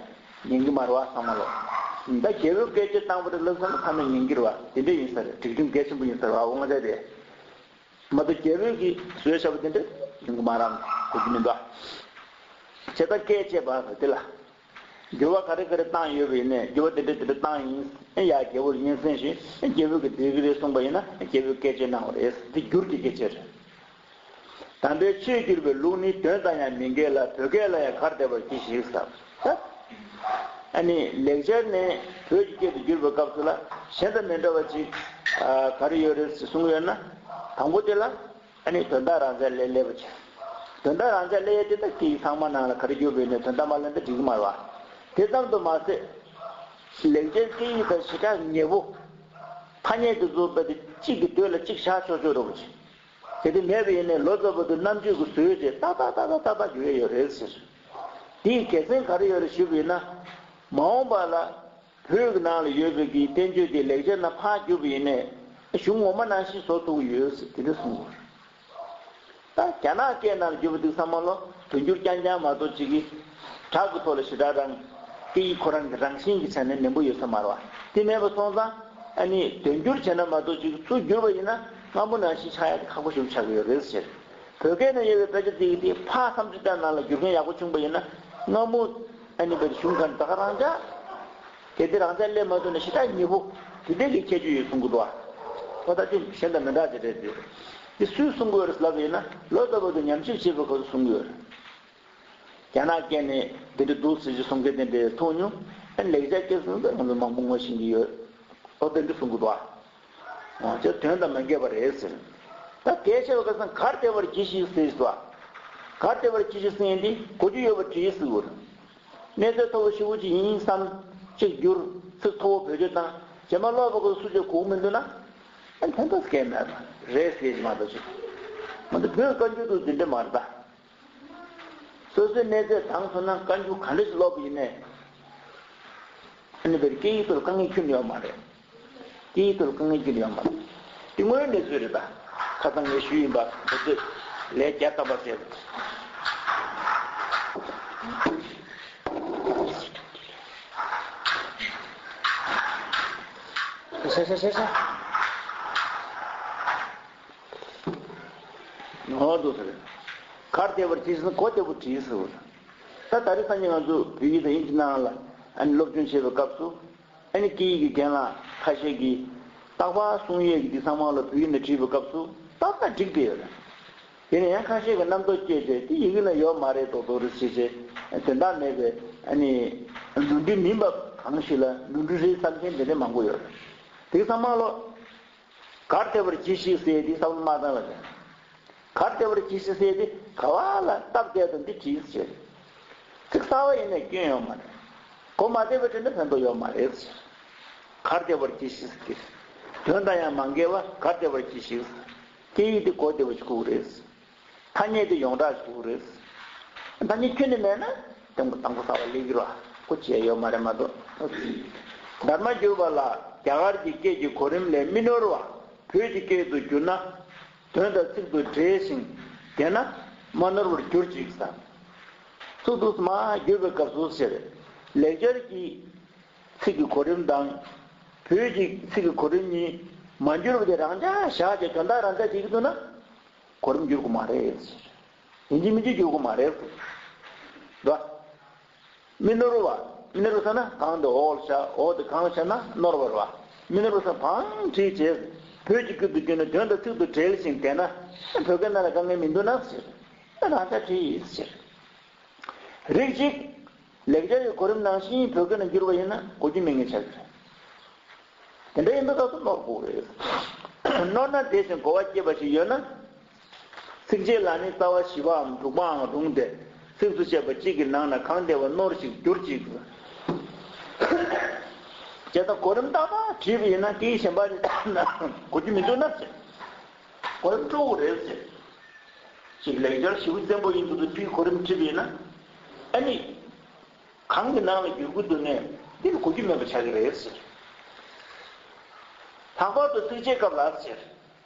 ཉན་གྱི་མ་རེད་བ། ཚང་མ་ལོ། ད་རྒྱལ་པོས་སྐད་ཆ་བཏང་བ་རེད་ལབ་ཙང་མཐའ་མའི་ཉན་གྱི་རེད་བ། དེ་འདྲ་ཡིན་ས་རེད། སྒྲིག་ཁྲིམས་གལ་ཆེན་པོ་ཡིན་ས་རེད་བ། འོ་ང་ཚོ་དེ། མ་གཏོགས་རྒྱལ་པོས་ཀྱིས་བཟོས་བཞག་པ་དེ་འདྲ་ཡོང་གི་མ་རེད། གོ་རྒྱུ་མི་འདུག་བྱས་ཙང་སྐད་ཆད་པ་དེ་ལ་འགྱུར་བ་ག་རེ་ག་རེ་བཏང་ཡོད་པ་ཡིན་ནའི་འགྱུར་བ་དེ་འདྲ་དེ་འདྲ་བཏང་ཡིན། ཨེ་ཡ་རྒྱལ་པོར་སྙན་སེང་ཞུས། ཨེ་རྒྱལ་པོས་ཀྱིས་འགྲིག་གི་རེད་གསུངས་པ་ཡིན་ན་ཨེ་རྒྱལ་པོས་སྐད་ཆད་གནང་བ་རེད། འདི་འགྱུར་གྱི་སྐད་ཆད་རེད། དམ་པའི་ཆོས་བསྒྱུར་བའི་ལུགས་ནི་དོན་དང་ཡང་མི་འགལ་ལ། བོད་སྐད་ལ་ཡང་གར་བདེ་བར་གྱིས་ཤིག་ཟེར། ཨ་ནི་ལེགས་སྦྱར་ནས་བོད་ཀྱི་སྐད་དུ་བསྒྱུར་བའི་སྐབས་སུ་ལ་གཞན་དང་མི་འདྲ་བ་ཅིག་ཨ་ག་རེ་ཡོད་རེད་ཟེར་གསུངས་ཡོད་ན། དང་པོ་དེ་ལ་ཨ་ནི་དོན་དག་རང་འཇགས་ལས་སླེབས་པ་བྱས། དོན་དག་རང་འཇགས་སླེབས་ཡས་དེ་ད་སྐད་ཡིག་ཚང་མ་ནང་ལ་ག་རེ་བསྒྱུར་བ་ཡིན་ནའི་དོན་དག་མ་སླེབས་ན་འགྲིག་གི་མ་རེད་བ། དེ་ཙམ་དུ་མ་ཟད། ལེགས་སྦྱར་སྐད་ཡིག་དང་ཞེ་དྲག་ཉེ་པོ། ཐ་སྙད་དེ་ཚོ་རྦད་དེ་གཅིག་གི་སྟོད་ལ་གཅིག་བཞག་ཆོག་ཆོག་འདྲ་པོ་ཅིག་གལ་ཏེ་མེད་པ་ཡིན་ནའི་ལོ་ཙཱ་བོ་དུ་རྣམ་དཔྱོད་ཀྱིས་བཟོས་རྗེས་ཏག་ཏག་ཏག་ཏག་ཏག་ཏག་འགྱུར་ཡས་ཡོད་རེད་ཟེར། དེའི་དགེ་མཚན་ག་རེ་ཡོད་རེད་ཞུས་པ་ཡིན་ན། མ་འོངས་པ་ལ་བོད་ཀྱི་ནང་ལ་ཡོད་པའི་གི་བསྟན་བཅོས་དེ་ལེགས་སྦྱར་ནང་ཕར་བསྒྱུར་བ་ཡིན་ནའི་གཞུང་ངོ་མ་ནང་བཞིན་བཟོ་ཐུབ་ཀྱི་ཡོད་ཟེར་དེ་འདྲ་གསུངས་ཡོད་རེད། ད་རྒྱ་ནག་སྐད་ནང་བསྒྱུར་བ་དེ་ཚང་མ་ལོ་དོན་འགྱུར་རྐྱང་རྐྱང་མ་གཏོགས་ཅིག་གི་གྲགས་ཀྱི་ཐོག་ལ་ཞེ་དྲག་རང་སྐད་ཡིག་ཁོ་རང་གི་རང་བཞིན་གྱི་ཆ་ནས་ནན་པོ་ཡོད་ས་མ་རེད་བ། དེ་མེད་པ་སོང་ཙང་ཨ་ནི་དོན་འགྱུར་བྱས་ན་མ་གཏོགས་ཅིག་ཚུར་བསྒྱུར་བ་ཡིན་ན་སྔ་མོ་ནང་བཞིན་ཆགས་ཡ་དེ་ཁག་པོ་ཞིག་ཆགས་ཀྱི་ཡོད་རེད་ཟེར། བོད་སྐད་ནང་ཡོད་པའི་དཔེ་ཆ་དེ་གི་དེ་ཕར་བསམ་ཚུལ་ལྟར་ནང་ལ་བསྒྱུར་མཁན་ཡག་པོ་བྱུང་བ་ཡིན་ན་སྔ་མོ་ཨ་ནི་བའི་གཞུང་གང་ད་ག་རང་འཇགས། གལ་ཏེ་རང་འཇགས་སླེབས་མ་ཐུབ་ན་ཞེ་དྲག་ཉེ་པོ་དེ་འདྲའི་གི་ཁྱད་ཆོས་ཡོད་གསུང་གི་འདུག་བ། ཨོ་ད་དེ་གཞན་དང་མི་འདྲ་ཅིག་རེད་དེ། དེ་སུས་གསུང་གི་ཡོད་རེད་ལབ་པ་ཡིན་ན་ལོ་ཙཱ་བོ་དུ་ཉམས་ཞིབ་བྱེད་པའི་སྐབས་སུ་གསུང་གི་ཡོད་རེད། རྒྱ་ནག་སྐད་ནས་འདི་འདྲ་འདུག་ཟེར་གྱི་གསུང་མཁན་དེ་འདྲའི་མཐོང་མྱོང་། ཨ་ལེགས་སྦྱར་སྐད་གསུང་ཚོ་ང་ཚོ་མང་པོ་ངོ་ཤེས་ཀྱི་ཡོད། ཨོ་དེ་འདྲ་གསུང་གི་འདུག་ཨ། ཨོ་ཅེ་དོན་དང་མ་འགལ་བ་རེད་ཟེར། ད་གལ་ཆེ་བ་ག་ས་གར་བདེ་བར་གྱིས་ཤིག་ཟེར་གྱི་འདུག་ཨ། གར་བདེ་བར་གྱིས་ཤིག་ཟེར་མཁན་འདི་གོ་རྒྱུ་ཡོད་པ་བྲིས་ཟེར་གྱི་ཡོད་རེད། གནས་ཚད་མཐོ་པོ་ཞེ་པོ་ཅིག་ཡིན་བསམ་གཅིག་བསྒྱུར་ཚིག་མཐོ་པོ་བེད་སྤྱོད་བཏང་རྗེས་མ་ཀློག་པ་གི་སུ་ཅིག་གོ་གི་མི་འདུག་ན། ཨ་ཕན་ཐོགས་སྐད་མེད་པ་རེད་ཟེར་གྱི་མ་གཏོགས་ཅིག་མ་གཏོགས་བོད་བཀའ་འགྱུར་དུ་འདི་འདྲ་མ་རེད་ད། སོ་སོའི་གནས་ཚད་དྲངས་སོང་ན་བཀའ་འགྱུར་ག་འདྲ་ཞིག་ཀློག་པ་ཡིན་ནའི། ཨ་ནི་བའི་སྐད་ཡིག་ཐོག་དཀའ་ངལ་ཁྱོན་ནས་ཡོད་མ་རེད། སྐད་ཡིག་ཐོག་དཀའ་ངལ་ཁྱོན་ནས་ཡོད་མ་རེད། དེ་དངོས་ཡོད་གནས་ཚུལ་རེད་ད། ཁ་སང་ངས་ཞུས་ཡིན་པ་འདི་ཚོས་ལས་བརྒྱ་བཏང་པ་བྱས། ཤ་ཤ་ཤ་ཤ། ནོར་འདུག་ཟེར། གར་བདེ་བར་གྱིས་ཟེར་ན་གོ་བདེ་པོ་བྲིས་ཟེར་བ། ད་ད་རེས་སང་ཉིན་ང་ཚོ་བོད་ཡིག་དང་དབྱིན་ཇི་ནང་ལ་ཨ་ནི་སློབ་སྦྱོང་བྱེད་པའི་སྐབས་སུ་ཨ་ནི་སྐད་ཡིག་གི་རྒན་ལགས་ཁ་ཤས་ཀྱིས་རྟག་པར་གསུང་ཡས་ཀྱི་འདི་ཚང་མ་ལ་བོད་ཡིག་ནང་བྲིས་པའི་སྐབས་སུ་ཏག་ཏག་འགྲིག་བསྡད་ཡོད་རེད། དེ་ནས་ཡང་ཁ་ཤས་ཀྱིས་རྣམ་རྟོག་སྐྱེས་ཏེ་དེ་ཡི་གེ་ལ་ཡོད་མ་རེད་མདོག་མདོག་རེད་ཟེར་བྱས་དོན་དག་མེད་པའི་ཨ་ནི་ནོར་འཁྲུལ་མིན་པ་གང་ཞིག་ལ་ནོར་འཁྲུལ་རེད་བསམ་མཁན་དེ་འདྲ་མང་པོ་ཡོད་རེད། དེ་ཚང་མ་ལོ། གར་བདེ་བར་གྱིས་ཤིག་ཟེར་དེ་བསམ་བློ་མ་བཏང་བ་རེད། གར་བདེ་བར་གྱིས་ཤིག་ཟེར་དེ་ག་བ་ལ་སྟབས་བདེ་དང་འདི་བྲིས་ཟེར། ཚིག་གསར་བ་ཡིན་ནའི་སྐྱོན་ཡོད་མ་རེད། གོ་མ་བདེ་བ་དྲན་ན་ཕན་ཐོགས་ཡོད་མ་རེད། གར་བདེ་བར་གྱིས་ཤིག་དོན་དང་ཡང་མ་འགལ་བ་གར་བདེ་བར་གྱིས་ཤིག་སྐད་ཡིག་དེ་གོ་བདེ་བ་ཞིག་དགོས་རེད། ཐ་སྙད་དེ་ཡོངས་གྲགས་ཞིག་དགོས་རེད། ཐ་སྙད་ཁྱོན་ནས་མེད་ན་དེ་མོ་དང་པོ་གསར་པ་སླེབས་ཀྱི་རེད་བ། གོ་བྱས་ཡོད་མ་རེད་མ་གཏོགས། དྷརྨ་བསྒྱུར་བ་ལ་རྒྱ་གར་གྱི་སྐད་ཀྱི་གོ་རིམ་ལས་མི་ནོར་བ། བོད་ཀྱི་སྐད་དུ་བསྒྱུར་ན། དོན་དང་ཚིག་ཏུ་འབྲེལ་ཞིང་ལྡན་ན་མ་ནོར་བར་གྱུར་ཅིག་ཟེར། ཚུགས་ཐུགས་མ་བསྒྱུར་བའི་སྐབས་སུ་ཟེར། ལེགས་སྦྱར་གྱི་ཚིག་གི་གོ་རིམ་དང་། བོད་ཀྱི་ཚིག་གི་གོ་རིམ་གཉིས་མ་འགྱུར་བ་དེ་རང་འཇགས་བཞག་སྟེ་དོན་དག་རང་འཇགས་བྱེད་ཀྱི་འདུག་ན། གོ་རིམ་འགྱུར་དགོས་མ་རེད་ཟེར། ཡིན་གཅིག་མིན་གཅིག་འགྱུར་དགོས་མ་རེད་ཟེར། འདུག་མི་ནོར་བ། མི་ནོར་བ་ཟེར་ན་གང་དེ་འོག་ལ་བཞག་འོག་དེ་གང་ལ་བཞག་ན་ནོར་བ་རེད་བ། མི་ནོར་བ་ཟེར་ན་བང་བསྒྲིགས་བྱས། བོད་ཀྱི་སྐད་དུ་བསྒྱུར་ན་དོན་དང་ཚིག་ཏུ་འབྲེལ་ཞིང་ལྡན་ན། བོད་སྐད་ནང་ལ་དཀའ་ངལ་མི་འདུག་ན་ཟེར། ཨ་རང་ཆ་བྲིས་ཟེར། རིགས་གཅིག་ལེགས་སྦྱར་གྱི་གོ་རིམ་ནང་བཞིན་བོད་སྐད་ནང་བསྒྱུར་བ་ཡིན་ན་གོ་རྒྱུ་མེད་མཁན་ཆགས་ཀྱི་རེད། དེ་འདྲ་ཡིན་པའི་སྐབས་སུ་ནོར་དགོས་རེད། ནོར་ན་དེ་བཞིན་གོ་བ་སྐྱེས་པ་ཞིག་ཡོད་ན། ཚིགས་བཅད་ལ་ནི་རྩ་བ་བཞི་པའམ་དྲུག་པའང་རུང་སྟེ། ཚིགས་སུ་བཅད་པ་གཅིག་གི་ནང་ན་གང་བདེ་བར་ནོར་ཞིག་བསྒྱུར་ཅིག་བྱས་ཙང་གོ་རིམ་ཏག་ཏག་བྲིས་པ་ཡིན་ན་སྐད་ཡིག་གཞན་པ་ཞིག་བཏང་ན་གོ་རྒྱུ་མི་འདུག་ན་ཟེར། གོ་རིམ་དཀྲུག་རེད་ཟེར། ཅིག་ལེགས་སྦྱར་ཞེ་པོ་བཙན་པོ་ཡིན་དུས་སུ་བྲིས་གོ་རིམ་བྲིས་པ་ཡིན་ན། ཨ་ནི། གང་གི་ནང་ལ་བསྒྱུར་དགོས་འདུག་ནས་འདི་ལ་གོ་རྒྱུ་མེད་པ་ཆགས་ཀྱི་རེད་ཟེར། ལྷག་པར་དུ་ཚིགས་བཅད་སྐབས་ལ་ཟེར།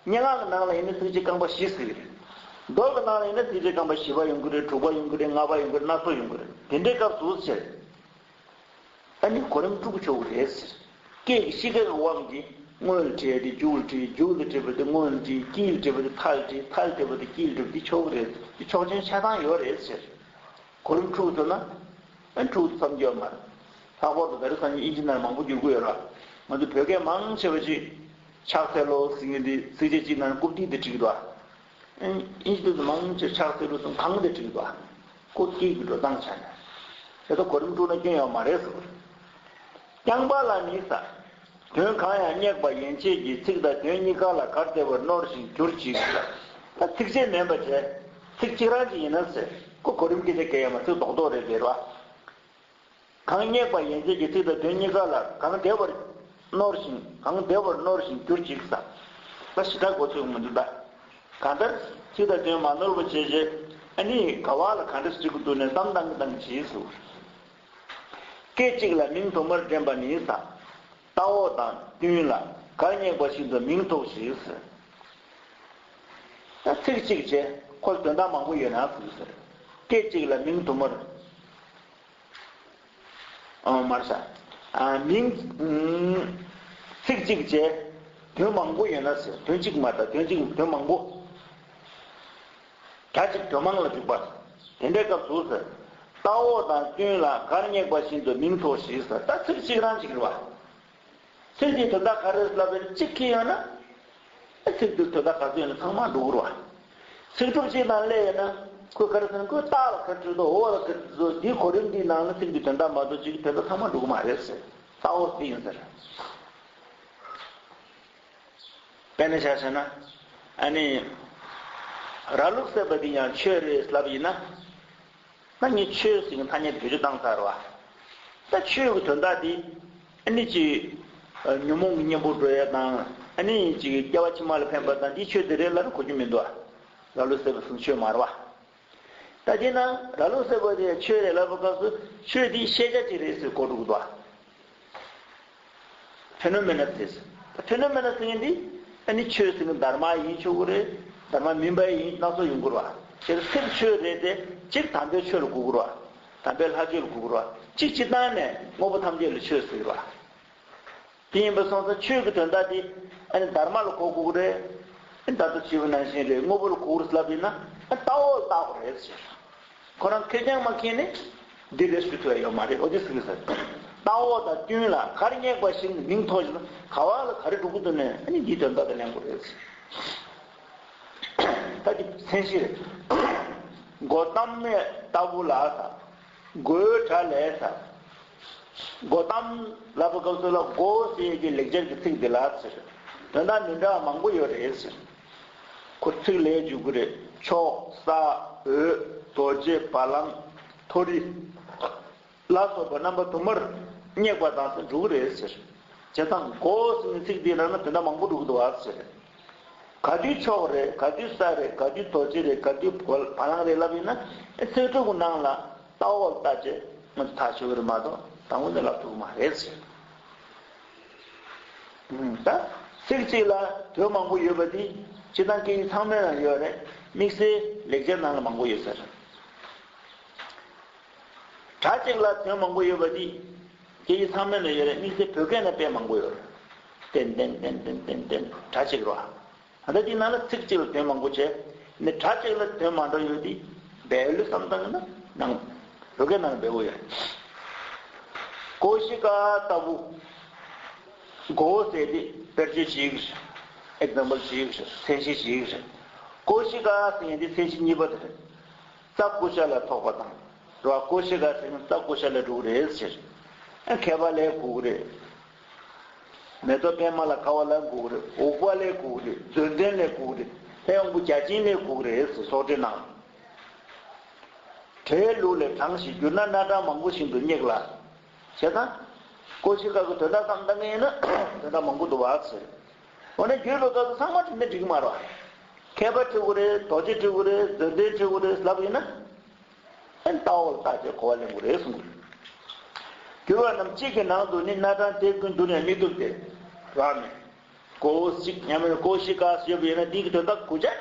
སྙན་ངག་གི་ནང་ལ་ཡིན་ན་ཚིགས་བཅད་རྐང་པ་བཞི་ཟེར་གྱི་རེད། མདོ་གི་ནང་ལ་ཡིན་ན་ཚིགས་བཅད་རྐང་པ་བཞི་པ་ཡོང་གི་རེད། དྲུག་པ་ཡོང་གི་རེད། ལྔ་པ་ཡོང་གི་རེད། སྣ་ཚོགས་ཡོང་གི་རེད། དེ་འདྲའི་སྐབས་སུ་ཟེར། ཨ་ནི་གོ་རིམ་དཀྲུག་ཆོག་གི་རེད་ཟེར། སྐད་ཀྱི་གཤིས་ཀའི་དབང་གིས་སྔོན་ལ་བྲིས་ཏེ་མཇུག་ལ་བྲིས། མཇུག་ལ་བྲིས་པ་དེ་སྔོན་ལ་བྲིས། དཀྱིལ་ལ་བྲིས་པ་དེ་མཐའ་ལ་བྲིས། མཐའ་ལ་བྲིས་པ་དེ་དཀྱིལ་ལ་བྲིས། འདི་ཆོག་གི་རེད། འདི་ཆོག་མཆན་ཆགས་སྟངས་ཡོད་རེད་ཟེར། གོ་རིམ་འཁྲུགས་ཐུབ་ན། ཨ་འཁྲུགས་ཐུབ་བསམ་རྒྱུ་ཡོད་མ་རེད། ལྷག་པར་དུ་ད་རེས་སང་ཉིན་དབྱིན་ཇི་ནང་མང་པོ་བསྒྱུར་གྱི་ཡོད་ར། ང་ཚོ་བོད་སྐད་མང་ཆེ་བ་ཅིག་ཆགས་ཚལ་ལོ་ཟེར་མཁན་དེ་ཚིགས་བཅད་གཅིག་ནང་རྐུབ་སྟེགས་དེ་བྲིས་ཀྱི་འདུག་ཨ། ཨིན་ཇི་དེ་ཚོ་མང་ཆེ་ཆགས་ཚལ་ལོ་ཟེར་གང་དེ་བྲིས་ཀྱི་འདུག་ཨ། རྐུབ་སྟེགས་ཀྱི་འགྲོ་སྟངས་ཆགས་ནས། དེ་ཚོ་གོ་རིམ་དཀྲུགས་ན་སྐྱོན་ཡོད་མ་རེད་ཟེར། རྐྱང་པ་ལ་ནི་ས། དོན་གང་ཡང་སྙེགས་པ་ཡན་ཆད་ཀྱི་ཚིག་དང་དོན་གཉིས་ཀ་ལ་གར་བདེ་བར་ནོར་ཞིང་གྱུར་ཅིག་ད་ཚིགས་བཅད་མིན་པ་བྱས། ཚིག་གཅིག་རང་གཅིག་ཡིན་ན་ཟེར། ཁོ་གོ་རིམ་སྐད་ཆ་སྐད་ཡོད་མ་ཚིག་རྡོག་རྡོག་རེད་དེ་རེད་བ། གང་སྙེགས་པ་ཡན་ཆད་ཀྱི་ཚིག་དང་དོན་གཉིས་ཀ་ལ་གང་བདེ་བར་ནོར་ཞིང་གང་བདེ་བར་ནོར་ཞིང་གྱུར་ཅིག་ས། ད་ཞེ་དྲག་གོ་ཚོད་མི་འདུག་ད། གང་ལྟར་ཚིག་དང་དོན་མ་ནོར་བ་བྱས་རྗེས་ཨ་ནི་ག་བ་ལ་གང་འདྲ་ཞིག་འདུག་ནས་བསམ་བཏང་གི་བཏང་གི་བྱས་སུ། སྐད་ཅིག་ལ་མིང་དུ་མར་འདྲེན་པ་ནི་ས། ལྟ་འོག་དང་བསྟུན་ལ་གར་སྙེགས་པ་བཞིན་དུ་མིང་ཐོགས་ཤིག་ཟེར། ད་ཚིག་གཅིག་བྱས་ཁོ་དོན་དག་མང་པོ་ཡོད་ན་ཟེར་ཟེར། སྐད་ཅིག་ལ་མིང་དུ་མར། ཨ་མར་ས། ཨ་མིང་། ཚིག་གཅིག་བྱས་དོན་མང་པོ་ཡོད་ན་ཟེར། དོན་གཅིག་མ་གཏོགས་དོན་གཅིག་དོན་མང་པོ། ག་ཅིག་དོན་མང་ལ་འཇུག་པ། དེ་འདྲའི་སྐབས་སུ་ཟེར། ལྟ་འོག་དང་བསྟུན་ལ་གར་སྙེགས་པ་བཞིན་དུ་མིང་ཐོགས་ཤིག་ཟེར། ད་ཚིག་གཅིག་རང་གཅིག་རེད་བ། ཚིག་འདིའི་དོན་དག་ག་རེ་ལབ་པའི་གཅིག་ཁྱེར་ཡོང་ན། ཚིག་འདིའི་དོན་དག་ག་ཚོད་ཡོད་ན་ཚང་མ་འགྲོ་གི་རེད་བ། ཚིག་གྲུབ་གཅིག་ནང་སླེབས་ཡོད་ན་ཁོས་ག་རེ་ཟེར་ན་ཁོས་རྟགས་ལ་ག་རེ་བྲིས་འདུག་འོག་ལ་ག་རེ་བྲིས་འདུག་འདིའི་གོ་རིམ་འདིའི་ནང་ལ་ཚིག་འདིའི་དོན་དག་མ་གཏོགས་གཅིག་གི་དོན་དག་ཚང་མ་འགྲོ་གི་མ་རེད་ཟེར། ལྟ་འོག་འདི་ཡིན་ཟེར། དཔེར་ན་ཆ་བཞག་ན། ཨ་ནི། ར་ལུག་བསད་པ་འདི་ཡང་ཆོས་རེད་ལབ་ཡིན་ན། ད་ངས་ཆོས་ཟེར་གྱི་ཐ་སྙད་བེད་སྤྱོད་བཏང་ཚར་བ། ད་ཆོས་ཀྱི་དོན་དག་འདི། ཨ་ནི་ཅིག་ཉོན་མོངས་ཀྱི་གཉེན་པོ་འགྲོ་ཡ་དང་། ཨ་ནི་ཅིག་སྐྱེ་བ་ཕྱི་མ་ལ་ཕན་པ་དང་འདི་ཆོས་འདི་རེད་ལབ་ན་གོ་རྒྱུ་མི་འདུག་ཨ། ར་ལུག་བསད་པ་ཟེར་ན་ཆོས་མ་རེད་བ། ད་དེས་ན་ར་ལུག་བསད་པ་དེ་ཆོས་རེད་ལབ་པའི་སྐབས་སུ་ཆོས་དེ་ཤེས་བྱ་ཅིག་རེད་ཟེར་གོ་འགྲོ་གི་འདུག་ཨ། ཕེ་ནོ་མེ་ནལ་ཟེར། ཕེ་ནོ་མེ་ནལ་ཟེར་མཁན་འདི་ཨ་ནི་ཆོས་ཟེར་མཁན་དྷརྨ་ཡིན་ཆོག་གི་རེད། དྷརྨ་མིན་པ་ཡིན་སྣ་ཚོགས་ཡོང་གི་རེད་བ། ཁྱེད་ཚིག་ཆོས་རེད་དེ་གཅིག་དམ་པའི་ཆོས་ལ་གོ་གི་རེད་བ། དམ་པའི་ལྷ་ཆོས་ལ་གོ་གི་རེད་བ། གཅིག་སྤྱིར་བཏང་ནས་དངོས་པོ་ཐམས་ཅད་ལ་ཆོས་ཟེར་གི་རེད་བ། དེ་ཡིན་པ་སོང་ཙང་ཆོས་ཀྱི་དོན་དག་དེ་ཨ་ནི་དྷརྨ་ལ་གོ་དགོས་ཀྱི་རེད། ཨ་ནི་ད་ལྟ་ཞུས་པ་ནང་བཞིན་རེད། དངོས་པོ་ལ་གོ་དགོས་རེད་ལབ་ཡིན་ན་ཨ་ལྟ་འོག་ལ་ལྟ་དགོས་རེད་ཟེར། ཁོ་རང་ཁེར་རྐྱང་མ་མཁྱེན་ནས་འདི་རེད་ཞུ་ཐུབ་ཡ་ཡོད་མ་རེད། འོ་དེ་ཟེར་གི་ཟེར། ལྟ་འོག་དང་བསྟུན་ལ་གར་སྙེགས་པ་བཞིན་དུ་མིང་ཐོགས་བཞིན་དུ་ག་བ་ལ་ག་རེ་འགྲོ་གི་འདུག་ནས་ཨ་ནི་འདིའི་དོན་དག་དེ་ལེན་དགོས་རེད་ཟེར། ད་འདི་མཚན་གཞི་རེད། གོ་ཏམ་མེ་ལྟ་བུ་ལ་ཟེར། གོའི་སྒྲ་ལས་ཟེར། གོ་ཏམ་ལབ་པའི་སྐབས་སུ་ལ་གོ་ཟེར་གྱི་ལེགས་སྦྱར་གྱི་ཚིག་འདི་ལ་ཟེར། དོན་དག་མི་འདྲ་བ་མང་པོ་ཡོད་རེད་ཟེར། ཁོ་ཚིག་ལས་འཇུག་གི་རེད། མཆོག་ས་འོད་རྡོ་རྗེ་བ་ལང་མཐོ་རིས། ལ་སོགས་པ་རྣམ་པ་དུ་མར་སྙེག་པ་དང་ཟེར་འགྲོ་གི་རེད་ཟེར། བྱས་ཙང་གོ་ཟེར་ནས་ཚིག་འདིའི་ནང་ན་དོན་དག་མང་པོ་འགྲོ་གི་འདུག་བ་ཟེར། ག་དུས་མཆོག་རེད། ག་དུས་ས་རེད། ག་དུས་རྡོ་རྗེ་རེད། ག་དུས་བ་ལང་རེད་ལབ་ཡིན་ན། ཚིག་གྲུབ་ཀྱི་ནང་ལ་ལྟ་བ་ལྟ་བྱས་ང་ཚོ་ཐག་ཆོད་ཀྱི་རེད་མ་གཏོགས་དང་པོ་ནས་ལབ་ཐུབ་ཀྱི་མ་རེད་ཟེར། ད་ཚིག་གཅིག་ལ་དོན་མང་པོ་ཡོད་པ་འདི་སྤྱིར་བཏང་སྐད་ཡིག་ཚང་མའི་ནང་ཡོད་རེད། དམིགས་བསལ་ལེགས་སྦྱར་ནང་ལ་མང་པོ་ཡོད་ཟེར། སྒྲ་གཅིག་ལ་དོན་མང་པོ་ཡོད་པ་འདི་སྐད་ཡིག་ཚང་མའི་ནང་ཡོད་རེད། དམིགས་བསལ་བོད་སྐད་ནང་དཔེ་མང་པོ་ཡོད་རེད། ཏན་ཏན་ཏན་ཏན་ཏན་ཏན་སྒྲ་གཅིག་རེད་བ། ད་ལྟ་འདི་ནང་ལ་ཚིག་གཅིག་ལ་དོན་མང་པོ་བྱས་ནས་སྒྲ་གཅིག་ལ་དོན་མ་འདྲ་ཡོད་དེ་བལ་ལུ་བསམ་སྟངས་ན་ནང་བོད་སྐད་ནང་བལ་བོ་ཡོད། ཀོ་ཤི་ཀ་ལྟ་བུ། གོ་ཟེར་དེ་དཔེར་བརྗོད་ཅིག་རེད། ཨེག་ཛམ་པལ་ཅིག་རེད། མཚན་གཞི་ཅིག་རེད། ཀོ་ཤི་ཀ་ཟེར་དེ་མཚན་གཞི་གཉིས་པ་དེ་རེད། རྩ་ཀུ་ཤ་ལ་ཐོགས་པ་དང་། རེད་བ། ཀོ་ཤི་ཀ་ཟེར་ན་རྩ་ཀུ་ཤ་ལ་འགྲོ་གི་རེད་ཟེར། ཨ་མཁས་པ་ལ་གོ་གི་རེད། མེ་ཏོག་པད་མ་ལ་ཁ་བ་ལ་གོ་གི་རེད། འུག་པ་ལ་གོ་གི་རེད། མཛོད་ལྡན་ལ་གོ་གི་རེད། ལྷ་ཡང་བུ་བརྒྱ་བྱིན་ལ་གོ་གི་རེད་ཟེར། སོགས་བྲིས་གནང་། བྲེའུ་ལུག་ལས་དྲངས་ཤིང་བསྒྱུར་ན་སྣ་གྲངས་མང་པོ་ཞིག་ཏུ་སྙེག་ལ། བྱས་ཙང་། ཀོ་ཤི་ཀ་གི་དོན་དག་ཙམ་ལྟ་མཁན་ཡིན་ན་དོན་དག་མང་པོ་འདུག་བ་ཟེར། འོ་ན་བསྒྱུར་བའི་སྐབས་སུ་ཚང་མ་བྲིས་ན་འགྲིག་གི་མ་རེད་བ། མཁས་པ་བྲི་དགོས་རེད། རྡོ་རྗེ་བྲི་དགོས་རེད། མཛོད་ལྡན་བྲི་དགོས་རེད་ལབ་ཡིན་ན། ཨན་ལྟ་བ་ལ་བརྟག་བྱས་གོ་བ་ལེན་དགོས་རེད་གསུངས། བསྒྱུར་བ་རྣམས་གཅིག་གི་ནང་དུ་ནི་སྣ་གྲངས་དེ་ཀུན་བསྡུ་ནས་མི་ཐུབ་སྟེ། རག་མེད། ཀོ་ཤི་ཀ་ཡང་མིན་ཀོ་ཤི་ཀ་ཞེས་པ་ཡིན་ན་འདི་གི་དོན་དག་གོ་བྱས་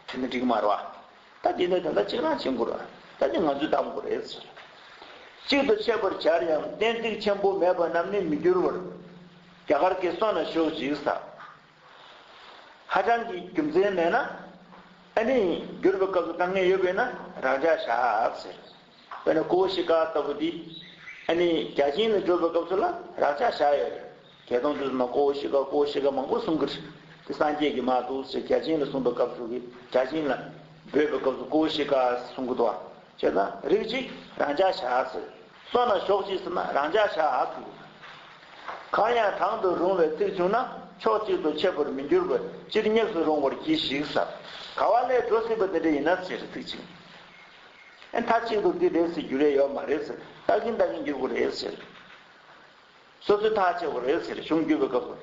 བྲིས་ན་འགྲིག་གི་མ་རེད་བ། ད་འདི་ནས་དོན་དག་གཅིག་རང་བྱེད་དགོས་རེད་བ། ད་འདི་ང་ཚོས་གདམ་དགོས་རེད་ཟེར། གཅིག་ཏུ་འཆད་པར་སྦྱར་ཡང་གཏན་ཚིགས་ཆེན་པོ་མེད་པ་རྣམས་ནི་མི་འགྱུར་བར། རྒྱ་གར་སྐད་སོ་ན་ཤོག་ཅིག་ཟེར། ཧ་ཅང་གི་རྒྱུ་མཚན་མེད་ན། ཨ་ནི་བསྒྱུར་བའི་སྐབས་སུ་དཀའ་ངལ་ཡོད་པས་ན་རང་འཇགས་བཞག་ཟེར། དཔེར་ན་ཀོ་ཤི་ཀ་ལྟ་བུ་འདི། ཨ་ནི་བརྒྱ་བྱིན་ལ་བསྒྱུར་བའི་སྐབས་སུ་ལ་རང་འཇགས་བཞག་ཡོད་རེད། བརྒྱད་སྟོང་དུས་སུ་ན་ཀོ་ཤི་ཀ་ཀོ་ཤི་ཀ་མང་པོ་གསུང་གི་རེད། དེ་སངས་རྒྱས་ཀྱིས་མ་འདུག་ཟེར་བརྒྱ་བྱིན་ལ་གསུངས་པའི་སྐབས་སུ་གི་བརྒྱ་བྱིན་ལ་འབོད་པའི་སྐབས་སུ་ཀོ་ཤི་ཀ་གསུང་གི་འདུག་བ། བྱས་ཙང་རིགས་གཅིག་རང་འཇགས་བཞག་ཟེར། སོ་ན་ཤོག་ཅིག་ཟེར་ན་རང་འཇགས་བཞག་ཟེར། གང་ཡང་དྲང་དུ་རུང་བའི་ཚིག་བྱུང་ན་ཕྱོགས་གཅིག་ཏུ་འཆད་པར་མི་འགྱུར་བར་སྤྱིར་སྙེགས་སུ་རུང་བར་གྱིས་ཤིག་ཟེར། ག་བ་ལས་འགྲོ་སྲིད་པ་དེ་འདྲ་ཡིན་ན་ཟེར་ཚིག་ཅིག་ཨེ་མཐའ་གཅིག་ཏུ་འདི་རེད་ཟེར་རྒྱུ་རེ་ཡོད་མ་རེད་ཟེར། ལྟ་གིན་ལྟ་གིན་འགྱུར་དགོས་རེད་ཟེར། སོ་སོས་ཐག་བཅད་དགོས་རེད་ཟེར། གཞུང་བསྒྱུར་བའི་སྐབས་སུ།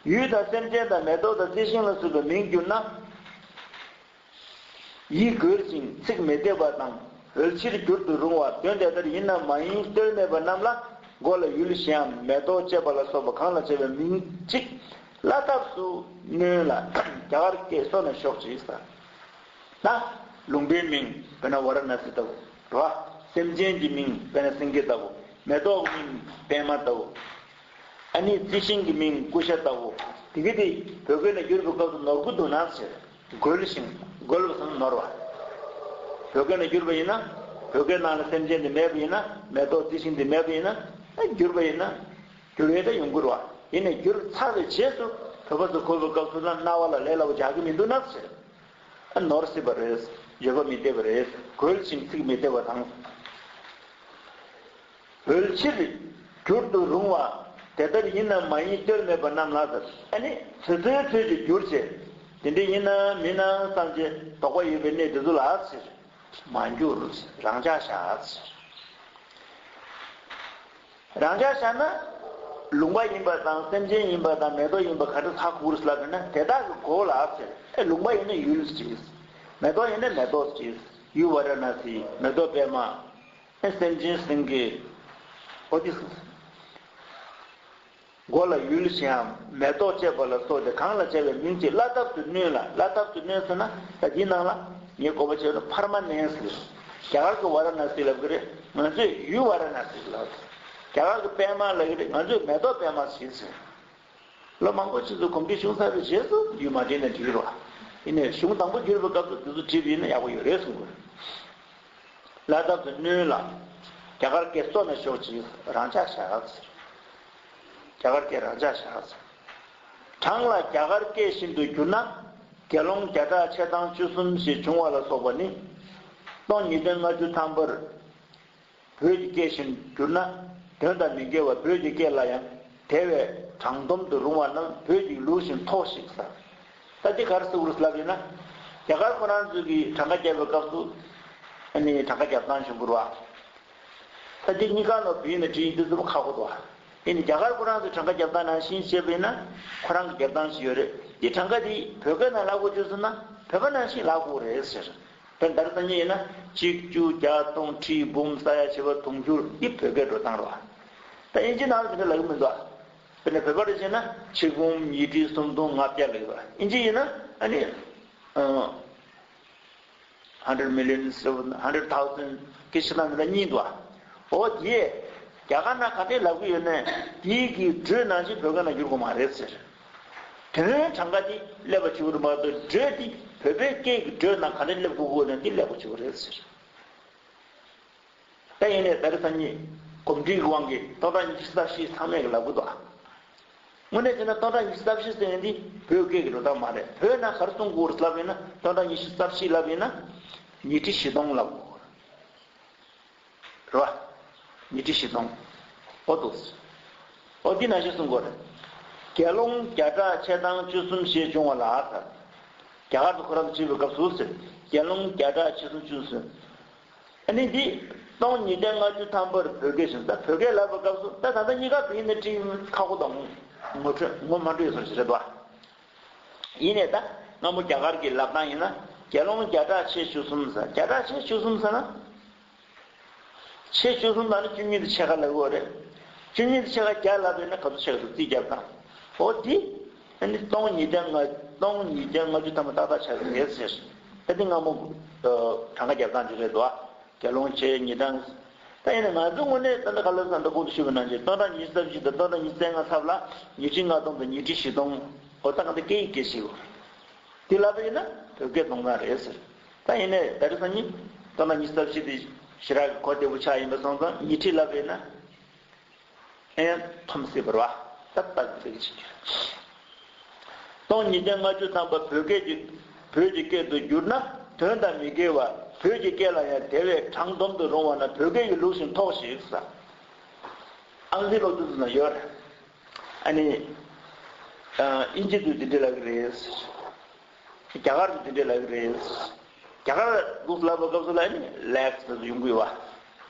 ཡུལ་དང་སེམས་ཅན་དང་མེ་ཏོག་དང་རྩི་ཤིང་ལ་སོགས་པའི་མིང་བསྒྱུར་ན། ཡིད་འགུལ་ཞིང་ཚིག་མི་བདེ་བ་དང་། འོལ་ཕྱིར་འགྱུར་དུ་རུང་བ་དོན་དེ་ལྟར་ཡིན་ནམ་མ་ཡིན་རྟོལ་མེད་པ་རྣམས་ལ་མགོ་ལ་ཡུལ་ཞེའམ་མེ་ཏོག་ཅེས་པ་ལ་སོགས་པ་གང་ལ་བྱ་བའི་མིང་གཅིག་བླ་ཐབས་སུ་སྣོན་ལ་རྒྱ་གར་སྐད་སོ་ན་ཤོག་ཅིག་ཟེར། ན། ལུང་པའི་མིང་དཔེར་ན་ཝཱ་ར་ཎ་སི་ལྟ་བུ་རེད་བ། སེམས་ཅན་གྱི་མིང་དཔེར་ན་སེང་གེ་ལྟ་བུ། མེ་ཏོག་གི་མིང་པད་མ་ལྟ་བུ། ཨ་ནི་རྩི་ཤིང་གི་མིང་ཀུ་ཤ་ལྟ་བུ། དེ་གི་དེ་བོད་སྐད་ནང་བསྒྱུར་བའི་སྐབས་སུ་ནོར་གྱི་འདུག་ན་ཟེར། འགོལ་ཞིང་འགོལ་བ་ཟེར་ན་ནོར་བ། བོད་སྐད་ནང་བསྒྱུར་བ་ཡིན་ན། བོད་སྐད་ནང་ལ་སེམས་ཅན་དེ་མེད་པ་ཡིན་ན། མེ་ཏོག་རྩི་ཤིང་དེ་མེད་པ་ཡིན་ན། ཨ་བསྒྱུར་བ་ཡིན་ན། བསྒྱུར་བའི་ད་ཡོང་གི་རེད་བ། ཡིན་ནའི་བསྒྱུར་ཚར་བའི་རྗེས་སུ་བོད་པ་ཚོ་གོ་བའི་སྐབས་སུ་ན་རྣ་བ་ལ་ལས་སླ་བོ་རྒྱག་གི་མི་འདུག་ན་ཟེར། ཨ་ནོར་སྲིད་པ་རེད། བརྗོད་པ་མི་བདེ་བ་རེད། འགོལ་ཞིང་ཚིག་མི་བདེ་བ་དང་། འོལ་ཕྱིར་འགྱུར་དུ་རུང་བ་དེ་ལྟར་ཡིན་ནམ་མ་ཡིན་རྟོལ་མེད་པ་རྣམས་ལ་ཟེར། ཨ་ནི་ཚེ་ཚོའི་ཚོད་ཀྱིས་བསྒྱུར་བྱས། དེ་འདྲ་ཡིན་ན་མིན་ན་བསམ་བྱས་དོགས་པ་ཡོད་པའི་གནས་དེ་ཚོ་ལ་ཟེར། མ་འགྱུར་རང་འཇགས་བཞག་ཟེར། རང་འཇགས་བཞག་ན། ལུང་པ་ཡིན་པ་དང་སེམས་ཅན་ཡིན་པ་དང་མེ་ཏོག་ཡིན་པ་ག་འདྲ་ཧ་གོ་གི་རེད་ལབ་ན་དེ་དག་གི་མགོ་ལ་ཟེར། ཨེ་ལུང་པ་ཡིན་ན་ཡུལ་ཅིག་མེ་ཏོག་ཡིན་ན་མེ་ཏོག་ཅིག་ཡུལ་ཝཱ་ར་ཎ་སི། མེ་ཏོག་པད་མ། ཨེ་སེམས་ཅན་སེང་གེ། ཨོ་དེ་ཟེར། མགོ་ལ་ཡུལ་ཞེའམ་མེ་ཏོག་ཅེས་པ་ལ་སོགས་ཏེ་གང་ལ་བྱ་བའི་མིང་གཅིག་བླ་ཐབས་སུ་སྣོན་ལ། བླ་ཐབས་སུ་སྣོན་ཟེར་ན་ད་འདིའི་ནང་ལ་ངས་གོ་བ་བྱས་ན་པར་མ་ནན་སི་ལབ། རྒྱ་གར་གྱི་ཝཱ་ར་ཎ་སི་ལབ་ཀྱི་རེད། ང་ཚོས་ཡུལ་ཝཱ་ར་ཎ་སི་ལབ། རྒྱ་གར་གྱི་པད་མ་ལབ་ཀྱི་རེད། ང་ཚོས་མེ་ཏོག་པད་མ་ཟེར་ཟེར། ལོ་མང་པོ་ཕྱིས་སུ་གོམས་འདྲིས་བྱུང་ཚར་བའི་རྗེས་སུ་ཡུལ་མ་བྲིས་ན་འགྲིག་གི་རེད་བ། ཡིན་ནའི་གཞུང་དང་པོ་བསྒྱུར་བའི་སྐབས་སུ་དེ་ཚོ་བྲིས་པ་ཡིན་ན་ཡག་པོ་ཡོད་རེད་གསུང་གི་རེད། བླ་ཐབས་སུ་སྣོན་ལ། རྒྱ་གར་སྐད་སོ་ན་ཤོག་ཅིག་རང་འཇགས་བཞག་ཟེར། རྒྱ་གར་སྐད་རང་འཇགས་བཞག་ཟེར། གྲངས་ལ་རྒྱ་གར་སྐད་བཞིན་དུ་བསྒྱུར་ན། དགེ་སློང་བརྒྱ་ཕྲག་ཕྱེད་དང་བཅུ་གསུམ་ཞེས་འབྱུང་བ་ལ་སོགས་པ་ནི། སྟོང་ཉིས་བརྒྱ་ལྔ་བཅུ་ཐམ་པར། བོད་ཀྱི་སྐད་བཞིན་བསྒྱུར་ན། དོན་དང་མི་འགལ་བར་བོད་ཀྱི་སྐད་ལ་ཡང་དེ་བས་དྲང་སྡོམ་དུ་རུང་བ་རྣམས་བོད་ཀྱི་ལུགས་བཞིན་ཐོགས་ཤིག་ཟེར། ད་འདི་ག་རེ་ཟེར་དགོས་རེད་ལབ་ཡིན་ན། རྒྱ་གར་ཁོ་རང་ཚོས་ཀྱི་གྲངས་ཀ་རྒྱབ་པའི་སྐབས་སུ། ཨ་ནི་གྲངས་ཀ་རྒྱབ་སྟངས་བྱུང་དགོས་རེད་བ། ད་དེ་གཉིས་ཀ་ནང་བོད་ཡིག་ནང་བྲིས་ཡིན་དུས་ཙམ་པ་ཁག་པོ་འདུག་ཨ་ནི་རྒྱ་གར་ཁོ་རང་ཚོས་གྲངས་ཀ་རྒྱབ་སྟངས་ནང་བཞིན་བྱས་པ་ཡིན་ན་ཁོ་རང་གི་རྒྱབ་སྟངས་ཤིག་ཡོད་རེད། དེ་གྲངས་ཀ་དེ་བོད་སྐད་ནང་ལབ་དགོས་བྱུང་སོང་ན་བོད་པ་ནང་བཞིན་ལབ་དགོས་རེད་ཟེར། དཔེར་ན་ད་རེས་སང་ཉིན་ཡིན་ན་གཅིག་བཅུ་བརྒྱ་སྟོང་ཁྲི་འབུམ་ས་ཡ་བྱེ་བ་དུང་ཕྱུར་འདི་བོད་སྐད་འགྲོ་སྟངས་རེད་བ། ད་དབྱིན་ཇི་ནང་ལ་དེ་འདྲ་ལབ་ཀྱི་མི་འདུག་ཨ། དཔེར་ན་བོད་པ་རེ་བྱས་ན་ཆིག་འབུམ་ཉིས་ཁྲི་སུམ་སྟོང་ལྔ་བརྒྱ་ལབ་ཀྱི་འདུག་ཨ། དབྱིན་ཇི་ཡིན་ན་ཨ་ནི་ཨ། hundred million, seven hundred thousand སྐད་ཆ་ནང་མི་ལ་གཉིས་འདུག་ཨ། འོ་དེས་རྒྱ་གར་ནང་ག་འདྲས་ལབ་ཀྱི་ཡོད་ནའི་དེའི་གི་འགྲོས་ནང་བཞིན་བོད་སྐད་ནང་བསྒྱུར་དགོས་མ་རེད་ཟེར། དོན་གྲངས་ཀ་དེ་སླེབས་པ་བྱེད་དགོས་རེད་མ་གཏོགས་འགྲོས་དེ་བོད་པའི་སྐད་ཀྱི་འགྲོས་ནང་ག་འདྲས་སླེབས་དགོས་དགོས་ནའི་དེ་སླེབས་པ་བྱེད་དགོས་རེད་ཟེར། ད་ཡིན་ནའི་ད་རེས་སང་ཉིན་གོམས་འདྲིས་ཀྱི་དབང་གིས་སྟོང་ཕྲག་ཉི་ཤུ་རྩ་བཞི་ཚང་མས་ཀྱི་ལབ་ཀྱི་འདུག་ཨ། དངོས་གནས་བྱས་ན་སྟོང་ཕྲག་ཉི་ཤུ་རྩ་བཞི་ཟེར་མཁན་འདི་བོད་སྐད་ཀྱི་འགྲོ་སྟངས་མ་རེད། བོད་ནང་ག་རེ་གསུང་དགོས་རེད་ལབ་ཡིན་ན་སྟོང་ཕྲག་ཉི་ཤུ་རྩ་བཞི་ལབ་ཡིན་ན་ཉིས་ཁྲི་བཞི་སྟོང་ལབ་དགོས་རེད་བ། ཉིས་ཁྲི་བཞི་སྟོང་། ཨོ་འདུག་ཨོ་འདི་ནང་བཞིན་གསུང་དགོས་རེད། དགེ་སློང་བརྒྱ་ཕྲག་ཕྱེད་དང་བཅུ་གསུམ་ཞེས་འབྱུང་བ་ལ་ཟེར། རྒྱ་གར་དུ་ཁོ་རང་ཚོ་བྲིས་པའི་སྐབས་སུ་ཟེར། དགེ་སློང་བརྒྱ་ཕྲག་ཕྱེད་དང་བཅུ་གསུམ། ཨ་ནི་འདི་སྟོང་ཉིས་བརྒྱ་ལྔ་བཅུ་ཐམ་པར་བོད་སྐད་བཞིན། ད་བོད་སྐད་ལབ་པའི་སྐབས་སུ་ད་ད་ལྟ་གཉིས་ཀ་བོད་ཡིག་ནང་བྲིས་ཁག་པོ་དང་ངོ་འཕྲོད་ངོ་མ་འཕྲོད་སོང་ཞིག་རེད་པ། ཡིན་ནའི་ད་སྔ་མོ་རྒྱ་གར་གྱི་ལབ་སྟངས་ཡིན་ན་དགེ་སློང་བརྒྱ་ཕྲག་ཕྱེད་བཅུ་གསུམ་ཟེར། བརྒྱ་ཕྲག་ཕྱེད་བཅུ་གསུམ་ཟེར་ན། ཕྱེད་བཅུ་གསུམ་དང་ནི་བཅུ་གཉིས་དེ་ཕྱེད་ཀ་ལབ་ཀྱི་ཡོད་རེད། བཅུ་གཉིས་དེ་ཕྱེད་ཀ་བརྒྱ་ལབ་པས་ན་ག་ཚོད་ཆགས་འདུག་རྩིས་རྒྱབ་དང་། འོ་དེ། ཨ་ནི་སྟོང་ཉིས་བརྒྱ་ལྔ་སྟོང་ཉིས་བརྒྱ་ལྔ་བཅུ་ཐམ་པ་ཏག་ཏག་ཆགས་ཀྱི་རེད་ཟེར། ད་དེ་སྔ་མོ་གྲངས་ཀ་རྒྱབ་སྟངས་ཅིག་རེད་འདུག་ཨ། དགེ་སློང་ཕྱེད་ཉིས་བརྒྱ། ད་ཡིན་ན་ང་ཚོ་དངོས་གནས་ད་ལྟ་ག་ལ་ས་འདྲ་གོང་དུ་ཞུས་པ་ནང་བཞིན་སྟོང་ཕྲག་ཉི་ཤུ་རྩ་བཞི་དང་སྟོང་ཕྲག་ཉི་ཤུ་རྩ་ལྔ་ཚབ་ལ་ཉིས་ཁྲི་ལྔ་སྟོང་དང་ཉིས་ཁྲི་བཞི་སྟོང་། འོ་ད་ག་འདི་སྐད་ཡིག་སྐད་ཤེས་དགོས། དེ་ལབ་པ་ཡིན་ན་བོད་སྐད་གཏོང་སྟངས་རེད་ཟེར། ད་ཡིན་ནའི་ད་རེས་སང་ཉིན་སྟོང་ཕྲག་ཉི་ཤུ་རྩ་བཞི་དེ་ཞེ་དྲག་གི་གོ་བདེ་པོ་ཆགས་ཡིན་པ་སོང་ཙང་ཉིས་ཁྲི་ལབ་པ་ཡིན་ན་ཨེ་ཐོམ་སེ་བར་བ་ད་ལྟ་གི་ཚིག་ཅིག་སྟོང་ཉིས་བརྒྱ་ལྔ་བཅུ་ཐམ་པ་བོད་སྐད་ཀྱི་བོད་ཀྱི་སྐད་དུ་བསྒྱུར་ན་དོན་དང་མི་འགལ་བར་བོད་ཀྱི་སྐད་ལ་ཡང་དེ་བས་དྲང་སྡོམ་དུ་རུང་བ་ན་བོད་སྐད་ཀྱི་ལུགས་བཞིན་ཐོགས་ཤིག་ཟེར། ཨང་རྩིས་སློབ་དེབ་ཚོ་ན་ཡོད་རེད། ཨ་ནི། ཨ། དབྱིན་ཇི་དུ་འདི་འདྲ་ལབ་ཀྱི་རེད། རྒྱ་གར་དུ་འདི་འདྲ་ལབ་ཀྱི་རེད། རྒྱ་གར་ལུགས་ལབ་པའི་སྐབས་སུ་ལ་ཨ་ནི་ལེགས་ཟེར་དུ་ཡོང་གི་ཡོད་པ།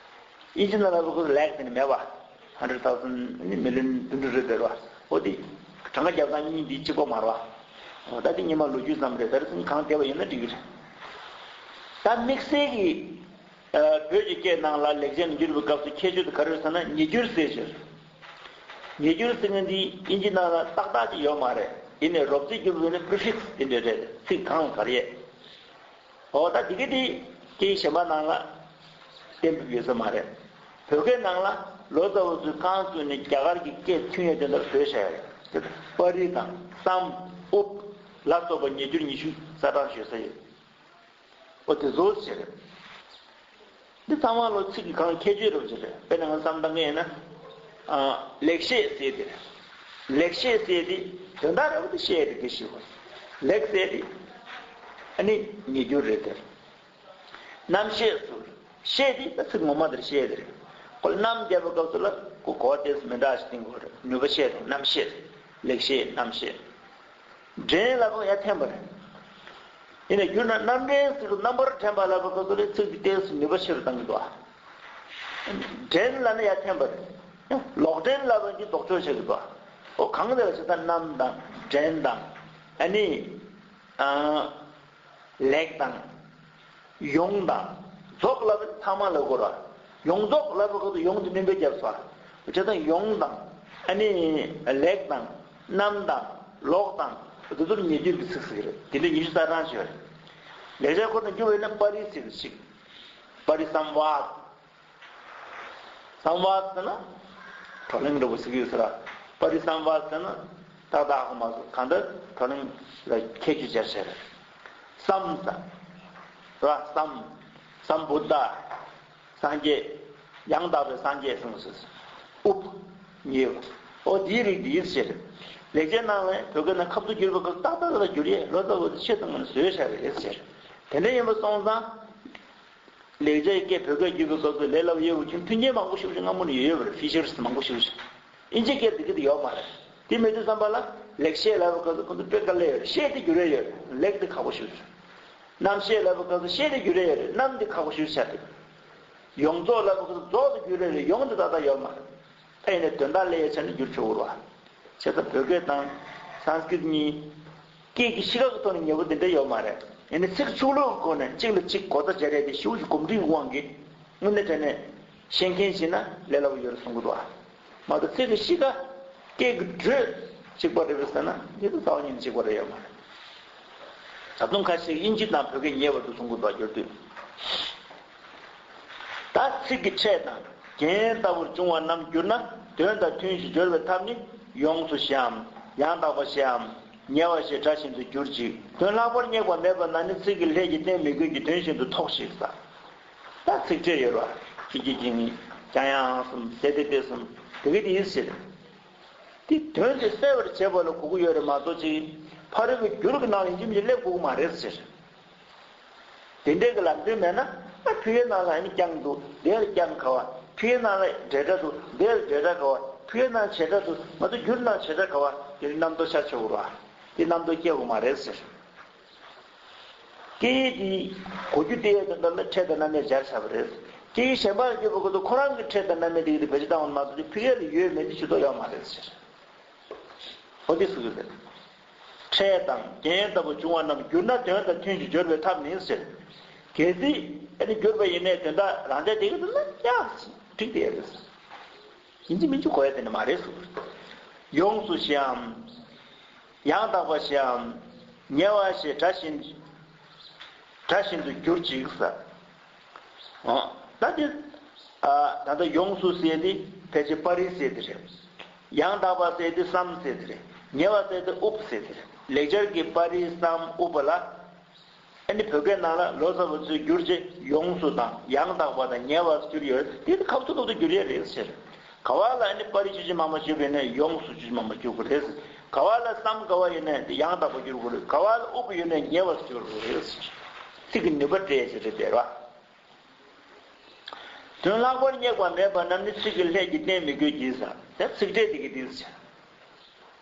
དབྱིན་ཇི་ནང་ལབ་པའི་སྐབས་སུ་ལེགས་དེ་ནི་མེད་པ། ཧན་ཌེ་རེཌ་ཐའུ་ཟན་ནི་མི་ལི་ཡོན་བདུན་ཅུ་རེ་ཟེར་བ། འོ་དེ། གྲངས་ཀ་རྒྱབ་སྟངས་གཉིས་འདི་གཅིག་པ་མ་རེད་པ། འོ་ད་དེ་སྔོན་མ་ལོ་རྒྱུས་ཙམ་རེད། ད་རེས་གང་བལྟས་པ་ཡིན་ན་འགྲིག་གི་རེད། ད་དམིགས་བསལ་གྱི། ཨ། བོད་ཀྱི་སྐད་ནང་ལ་ལེགས་བྱས་ནས་བསྒྱུར་བའི་སྐབས་སུ་ཁྱད་ཆོས་དེ་ག་རེ་རེད་ཟེར་ན་ཉེས་སྒྱུར་ཟེར་ཞིག་ཉེས་སྒྱུར་ཟེར་མཁན་འདི་དབྱིན་ཇི་ནང་ལ་ཏག་ཏག་ཅིག་ཡོད་མ་རེད། ཡིན་ནའི་རོབ་རྩིས་བསྒྱུར་བ་ཡིན་ན་པི་རི་ཕིག་སི་དེ་འདྲ་རེད། ཚིག་གང་ལ་ག་རེ་ཡོད། འོ་ད་འདི་ག་འདི་སྐད་ཡིག་གཞན་པ་ནང་ལ་གཏན་འབེབས་ཡོད་ས་མ་རེད། བོད་སྐད་ནང་ལ་ལོ་ཙཱ་བ་ཚོས་རྐང་བཙུགས་ནས་རྒྱ་གར་གྱི་སྐད་ཐོན་ཡས་དེ་འདྲ་བཟོས་བཞག་ཡོད་རེད། པ་རི་དང་སམ། ཨུབ། ལ་སོགས་པ་ཉེས་སྒྱུར་ཉི་ཤུ་རྩ་གྲངས་ཤོད་ས་ཡོད། འོ་དེ་བཟོ་ཟེར། འདི་ཚང་མ་ལོ་ཚིག་གི་གང་ཁྱད་ཆོས་རེད་ཟེར། དཔེར་ན་ང་བསམ་བཏང་གི་ཡིན་ན། ཨ། ལེགས་བཤད་ཟེར་དེ། ལེགས་བཤད་ཟེར་དེ་དོན་དག་རེད་པ། དེ་བཤད་དེ་གི་ཞིག་པ། ལེགས་ཟེར་དེ་ཨ་ནི་ཉེས་སྒྱུར་རེད་དེ། རྣམ་བཤད་ཟེར། བཤད་དེ་ད་ཚིག་ངོ་མ་དེར་བཤད་དེ་རེད། ཁོ་ལ་རྣམ་རྒྱབ་པའི་སྐབས་སུ་ལ་ཁོ་གོ་ཏོག་ཙམ་མི་འདྲ་ཞིག་བསྟན་དགོས་རེད། ནུས་པ་བཤད་དང་རྣམ་བཤད། ལེགས་བཤད་རྣམ་བཤད། འགྲན་ལབ་པ་ཡང་འཐེན་པ་རེད། ཡིན་ནའི་བསྒྱུར་ན་རྣམ་འགྲན་ཟེར་དུས་རྣམ་པར་འགྲན་པ་ལབ་པའི་སྐབས་སུ་ལ་ཚིག་དེ་ཏོག་ཙམ་ནུས་པ་ཆེ་རུ་བཏང་གི་འདུག་ཨ། འགྲན་ལབ་ན་ཡང་འཐེན་པ་རེད། ལོག་འགྲན་ལབ་པ་འདི་ལྡོག་ཕྱོགས་ཆགས་ཀྱི་འདུག་ཨ། འོ་གང་དེ་ལ་ཞེ་ས་རྣམ་དང་འགྲན་དང་། ཨ་ནི། ཨ། ལེགས་དང་། ཡོངས་དང་། རྫོགས་ལབ་པ་ཚང་མ་ལ་གོ་ར། ཡོངས་རྫོགས་ལབ་པའི་སྐབས་སུ་ཡོངས་དེ་སྣོན་པ་བརྒྱབ་སོང་། བྱས་ཙང་ཡོངས་དང་། ཨ་ནི་ལེགས་དང་། རྣམ་དང་། ལོག་དང་། དེ་ཚོར་ཉེས་སྒྱུར་གྱི་ཚིག་ཟེར་གྱི་རེད། དེ་འདྲ་ཉི་ཤུ་རྩ་གྲངས་ཤིག་ཡོད་རེད། ལེགས་སྦྱར་སྐོར་ནས་བསྒྱུར་བས་ན་པ་རི་ཟེར་གྱི་ཞིག་པ་རི་སམ་ཝཱད། སམ་ཝཱད་ཟེར་ན། བགྲོ་གླེང་འདྲ་པོ་ཟེར་གྱི་ཡོད་ས་རེད། པ་རི་སམ་ཝཱད་ཟེར་ན། ཏག་ཏག་ཧ་གོ་མ་སོང་། གང་ལྟར་བགྲོ་གླེང་ལ་ཁྱད་ཆོས་སྦྱར་བྱས་རེད། སམ་ཟེར། རེད་པ། སམ། སམ་བུདྡྷ། སངས་རྒྱས། ཡང་དག་པའི་སངས་རྒྱས་གསུངས་སོ། ཨུབ། ཉེས་པ། འོ་དེའི་རིགས་འདི་ཡིན་ཟེར། ལེགས་སྦྱར་ནང་ལ་བོད་སྐད་ནང་ཁ་བསྡུ་བསྒྱུར་བའི་སྐབས་ཏག་ཏག་ཏག་བསྒྱུར་ཡས། ལོ་ཙཱ་བ་ཚོས་ཆེད་བཏང་ནས་བཟོས་བཞག་རེད་ཟེར། དེ་འདྲ་ཡིན་པ་སོང་ཙང་། ལེགས་སྦྱར་གྱི་སྐད་བོད་སྐད་བསྒྱུར་བའི་སྐབས་སུ་ལས་སླ་པོ་ཡོད་པ་བྱུང་། མཐུན་རྐྱེན་མང་པོ་ཞིག་སྔ་མོ་ནས་ཡོད་ཡོད་པ་རེད། ཕི་ཅར་སི་མང་པོ་ཞིག་ཨིན་ཇི་སྐད་འདི་ག་དེ་ཡོད་མ་རེད། དེ་མེད་དུས་ཙམ་པ་ལ་ལེགས་བཤད་ལབ་པའི་སྐབས་སུ་ཁོ་ཚོ་དཔེ་དཀའ་ལས་ཡོད་རེད། བཤད་དེ་བསྒྱུར་ཡས་ཡོད་རེད། ལེགས་དེ་ཁག་པོ་ཞིག་རེད། རྣམ་བཤད་ལབ་པའི་སྐབས་སུ་བཤད་དེ་བསྒྱུར་ཡས་ཡོད་རེད། རྣམ་དེ་ཁག་པོ་ཞིག་ཆགས་འདུག་ཡོངས་རྫོགས་ལ་རྫོགས་སུ་འགྱུར་རེད་རེད། ཡོངས་དེ་ཏག་ཏག་ཡོད་མ་རེད། ད་ཡིན་ནའི་དོན་དག་ལས་ཡ་ཆ་ནས་འགྱུར་ཆོག་གི་རེད་བ། བྱས་ཙང་བོད་སྐད་དང་སཾ་སྐྲྀཏ་གཉིས་སྐད་ཀྱི་གཤིས་ཀ་གི་ཐོག་ནས་ཉེ་པོ་དེ་འདྲ་ཡོད་མ་རེད། ཡིན་ནའི་ཚིག་ཕྱུགས་ལོག་གི་སྒོ་ནས་གཅིག་ལ་གཅིག་གོ་བརྡ་སྦྱར་ཡས་དེ་ཞེ་པོ་ཅིག་གོམས་འདྲིས་དབང་གིས་དངོས་གནས་དྲང་གནས་ཤེས་མཁན་ཞིག་ན་ལས་སླ་པོ་ཡོད་རེད་གསུང་གི་འདུག་བ། མ་གཏོགས་ཚིག་གི་གཤིས་ཀ་སྐད་ཀྱི་འགྲོས་གཅིག་པ་རེད་པས་ཟེར་ན་འདི་ཚོ་རྩ་བ་ཉིད་ནས་གཅིག་པ་རེད་ཡོད་མ་རེད། ད་དུང་ཁ་ཤས་དབྱིན་ཇི་དང་བོད་སྐད་ཉེ་བར་དུ་གསུང་གི་འདུག་བ། བསྒྱུར་དུས། ད་ཚིག་གི་ཕྲད་དང་རྒྱན་ལྟ་བུར་བྱུང་བ་རྣམས་བསྒྱུར་ན་དོན་དང་མཐུན་ཞིང་སྦྱོར་བའི་ཐབས་ནི་ཡོངས་སུ་ཞེའམ། ཡང་དག་པ་ཞེའམ། ཉེ་བ་ཞེས་སྒྲ་བཞིན་དུ་བསྒྱུར་ཅིག་དོན་ལྷག་པར་རྙེད་པ་མེད་པ་ན་ནི་ཚིག་གི་ལྷད་ཀྱིས་གཏན་མི་དགོས་ཀྱི་དོན་བཞིན་དུ་ཐོགས་ཤིག་ཟེར། ད་ཚིག་ཕྲད་ཡོད་རེད་བ། ཀྱི་ཀྱི་ཀྱི་ངི་ཀྱང་ཡང་གསུམ་ཟེར་དེ་དེ་གསུམ་དེ་གི་དེ་ཡིན་ཟེར། དེ་དོན་དེ་གསལ་བར་བྱེད་པ་ལ་གོ་གི་ཡོད་རེད་མ་གཏོགས་ཅིག་ཕ་རོལ་གྱི་བསྒྱུར་གྱི་ནང་ལ་ཡིན་གཅིག་མིན་གཅིག་སླེབས་དགོས་ཀྱི་མ་རེད་ཟེར། དེ་འདྲའི་གི་ལམ་སྟོན་མེད་ན་ཨ་ཕ་རོལ་ནང་ལ་ཨ་ནི་རྐྱང་འདུག་དེ་ལ་རྐྱང་ག་བ། ཕ་རོལ་ནང་ལ་འབྲེལ་སྒྲ་འདུག་དེ་ལ་འབྲེལ་སྒྲ་ག་བ། ཕ་རོལ་ནང་བྱེད་སྒྲ་འདུག་མ་གཏོགས་བསྒྱུར་ནང་བྱེད་སྒྲ་ག་བ། དེ་ནི་རྣམ་རྟོག་ཤར་ཆོག་གི་རེད་བ། དེ་རྣམ་རྟོག་སྐྱེ་དགོས་མ་རེད་ཟེར། སྐད་ཡིག་འདི་གོ་རྒྱུ་དེ་ཡོད་དོན་དག་ལ་ཕྲད་དང་རྣམ་དབྱེ་སྦྱར་བཞག་པ་རེད། སྐད་ཡིག་གཞན་པར་བསྒྱུར་བ་ཁོ་ཚོ་ཁོ་རང་གི་ཕྲད་དང་རྣམ་དབྱེ་དེ་གི་དེ་བེད་སྤྱོད་བཏང་བ་མ་གཏོགས་ཕ་རོལ་ལ་ཡོད་མེད་དེ་ཇུས་གཏོགས་ཡོད་མ་རེད་ཟེར། འོ་དེ་སུ་གི་ཟེར། ཕྲད་དང་རྒྱན་ལྟ་བུ་བྱུང་བ་རྣམས་བསྒྱུར་ན་དོན་དང་མཐུན་ཞིང་སྦྱོར་བའི་ཐབས་ནི་ཟེར། གལ་སྲིད་ཨ་ནི་བསྒྱུར་བ་ཡིན་ནའི་དོན་དག་རང་འཇགས་དེ་གི་དེ་ལ་ཡག་འགྲིག་དེ་ཡོད་རེད་ཟེར། ཡིན་གཅིག་མིན་གཅིག་གོ་ཡ་དེ་འདྲ་མ་རེད་ཟེར། ཡོངས་སུ་ཞེའམ། ཡང་དག་པ་ཞེའམ། ཉེ་བ་ཞེས་སྒྲ་བཞིན། སྒྲ་བཞིན་དུ་བསྒྱུར་ཅིག་ཟེར། འོ། ད་དེ། ཨ། ད་ལྟ་ཡོངས་སུ་ཟེར་དེ་ཕལ་ཆེར་པ་རི་ཟེར་དེ་རེད། ཡང་དག་པ་ཟེར་དེ་སཾ་ཟེར་དེ་རེད། ཉེ་བ་ཟེར་དེ་ཨུ་པ་ཟེར་དེ་རེད། ལེགས་སྦྱར་གྱི་པ་རི་སཾ་ཨུ་པ་ལ། ཨ་ནི་བོད་སྐད་ནང་ལ་ལོ་ཙཱ་བ་ཚོས་བསྒྱུར་རྗེས་ཡོངས་སུ་དང་ཡང་དག་པ་དང་ཉེ་བར་བསྒྱུར་ཡོད། དེ་ནི་ཁ་ཐུག་ཐུག་ཏུ་བསྒྱུར་ཡས་རེད་ཟེར། ག་བ་ལ་ཨ་ནི་པ་རི་ཆུ་ཆུ་མ་མ་བསྒྱུར་བས་ནས་ཡོངས་སུ་ཆུ་ཆུ་མ་མ་བསྒྱུར་དགོས་རེད། ག་བ་ལ་སཾ་ག་བ་ཡོད་ནས་དེ་ཡང་དག་པ་བསྒྱུར་དགོས་རེད། ག་བ་ལ་ཨུ་པ་ཡོད་ནས་ཉེ་བར་བསྒྱུར་དགོས་རེད་ཟེར། ཚིག་གི་ནུས་པ་སྤྲད་ཡས་ཅིག་རེད་དེ་ར། དོན་ལྷག་པར་རྙེད་པ་མེད་པ་རྣམས་ནི་ཚིག་གི་ལྷད་ཀྱིས་གཏན་མི་དགོས་ཀྱི་ཟེར། དེ་ཚིག་ཕྲད་དེ་གི་དེ་ཟེར།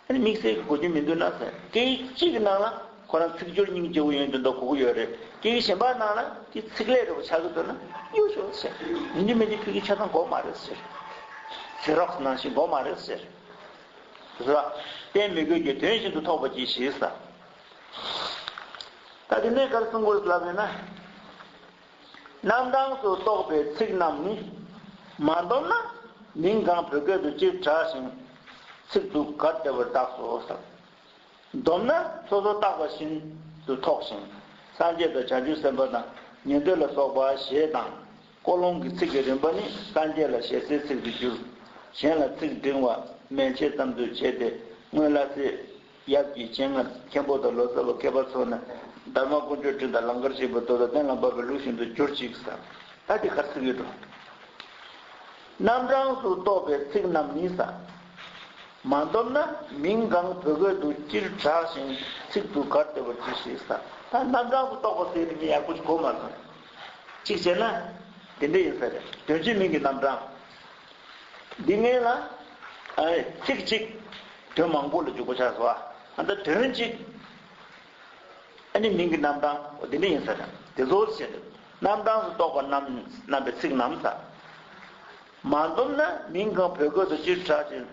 ཨ་ནི་དམིགས་བསལ་གྱི་གོ་རྒྱུ་མི་འདུག་ན་ཟེར། སྐད་ཡིག་གཅིག་གི་ནང་ལ་ཁོ་རང་ཚིག་སྦྱོར་སྙིང་རྗེ་བོ་ཡོང་དོན་དག་གོ་གི་ཡོད་རེད། སྐད་ཡིག་གཞན་པ་ནང་ལ་དེ་ཚིག་ལྷད་རེ་བ་ཆགས་ཀྱི་འདུག་ན་གཡུག་ཤོག་ཟེར། ཡིན་གཅིག་མིན་གཅིག་ཕ་གི་ཆ་ཚང་དགོས་མ་རེད་ཟེར། ཟེར་རོགས་ནང་བཞིན་དགོས་མ་རེད་ཟེར། ཟེར་བ། གཏན་མི་དགོས་ཀྱི་དོན་བཞིན་དུ་ཐོགས་པར་གྱིས་ཤིག་ཟེར། ད་དེ་ནས་ག་རེ་གསུང་དགོས་ལབ་ཡོད་ན། རྣམ་གྲངས་སུ་གཏོགས་པའི་ཚིག་རྣམས་ནི། མ་འདོམས་ན་མིང་གང་བོད་སྐད་དུ་སྤྱིར་གྲགས་ཤིང་ཚིག་ཏུ་གར་བདེ་བར་གདགས་སོ་ཟེར། འདོམས་ན་སོ་སོར་བཏགས་པ་བཞིན་དུ་ཐོགས་ཤིང་། སངས་རྒྱས་དང་བྱང་ཆུབ་སེམས་དཔའ་དང་ཉན་ཐོས་ལ་སོགས་པ་ཞེས་དང་། ཀོ་ལོང་གི་ཚིག་གི་རིམ་པ་ནི་སངས་རྒྱས་ལ་ཞེ་སའི་ཚིག་ཏུ་བསྒྱུར། གཞན་ལ་ཚིག་འབྲིང་བ་མན་ཆད་ཙམ་དུ་བྱས་ཏེ་སྔོན་ལ་སྲས། ཡབ་ཀྱི་སྤྱན་སྔར་མཁན་པོ་དང་ལོ་ཙཱ་བ་མཁས་པ་ཚོ་ནས་དྷརྨ་དཀོན་མཆོག་སྤྲིན་དང་ལང་ཀར་ཞེས་པ་དོ་དང་གཏན་ལ་འབབ་པའི་ལུགས་བཞིན་དུ་བསྒྱུར་ཅིག་ཟེར། ད་དེ་ག་རེ་ཟེར་གྱི་འདུག་རྣམ་གྲངས་སུ་གཏོགས་པའི་ཚིག་རྣམས་ནི་ཟེར། མ་འདོམས་ན་མིང་གང་བོད་སྐད་དུ་སྤྱིར་གྲགས་ཤིང་ཚིག་ཏུ་གར་བདེ་བར་གྱིས་ཤིག་ཟེར། ད་རྣམ་གྲངས་སུ་གཏོགས་པ་ཟེར་ནས་ངས་ཡག་པོ་ཞིག་གོ་མ་སོང་། གཅིག་བྱས་ན་དེ་འདྲ་ཡིན་ས་རེད། དོན་གཅིག་མིང་གི་རྣམ་གྲངས། འདི་སྔོན་ལ། ཨ། ཚིག་གཅིག་དོན་མང་པོ་ལ་འཇུག་པ་ཆགས་སོ། ཨ། ད་དོན་གཅིག་ཨ་ནི་མིང་གི་རྣམ་གྲངས་འདི་འདྲ་ཡིན་ས་རེད། དེ་ཚོ་བྱས་ཏེ་རྣམ་གྲངས་སུ་གཏོགས་པ་རྣམས་རྣམ་པའི་ཚིག་རྣམས་ཟེར། མ་འདོམས་ན་མིང་གང་བོད་སྐད་དུ་སྤྱིར་གྲགས་ཤིང་།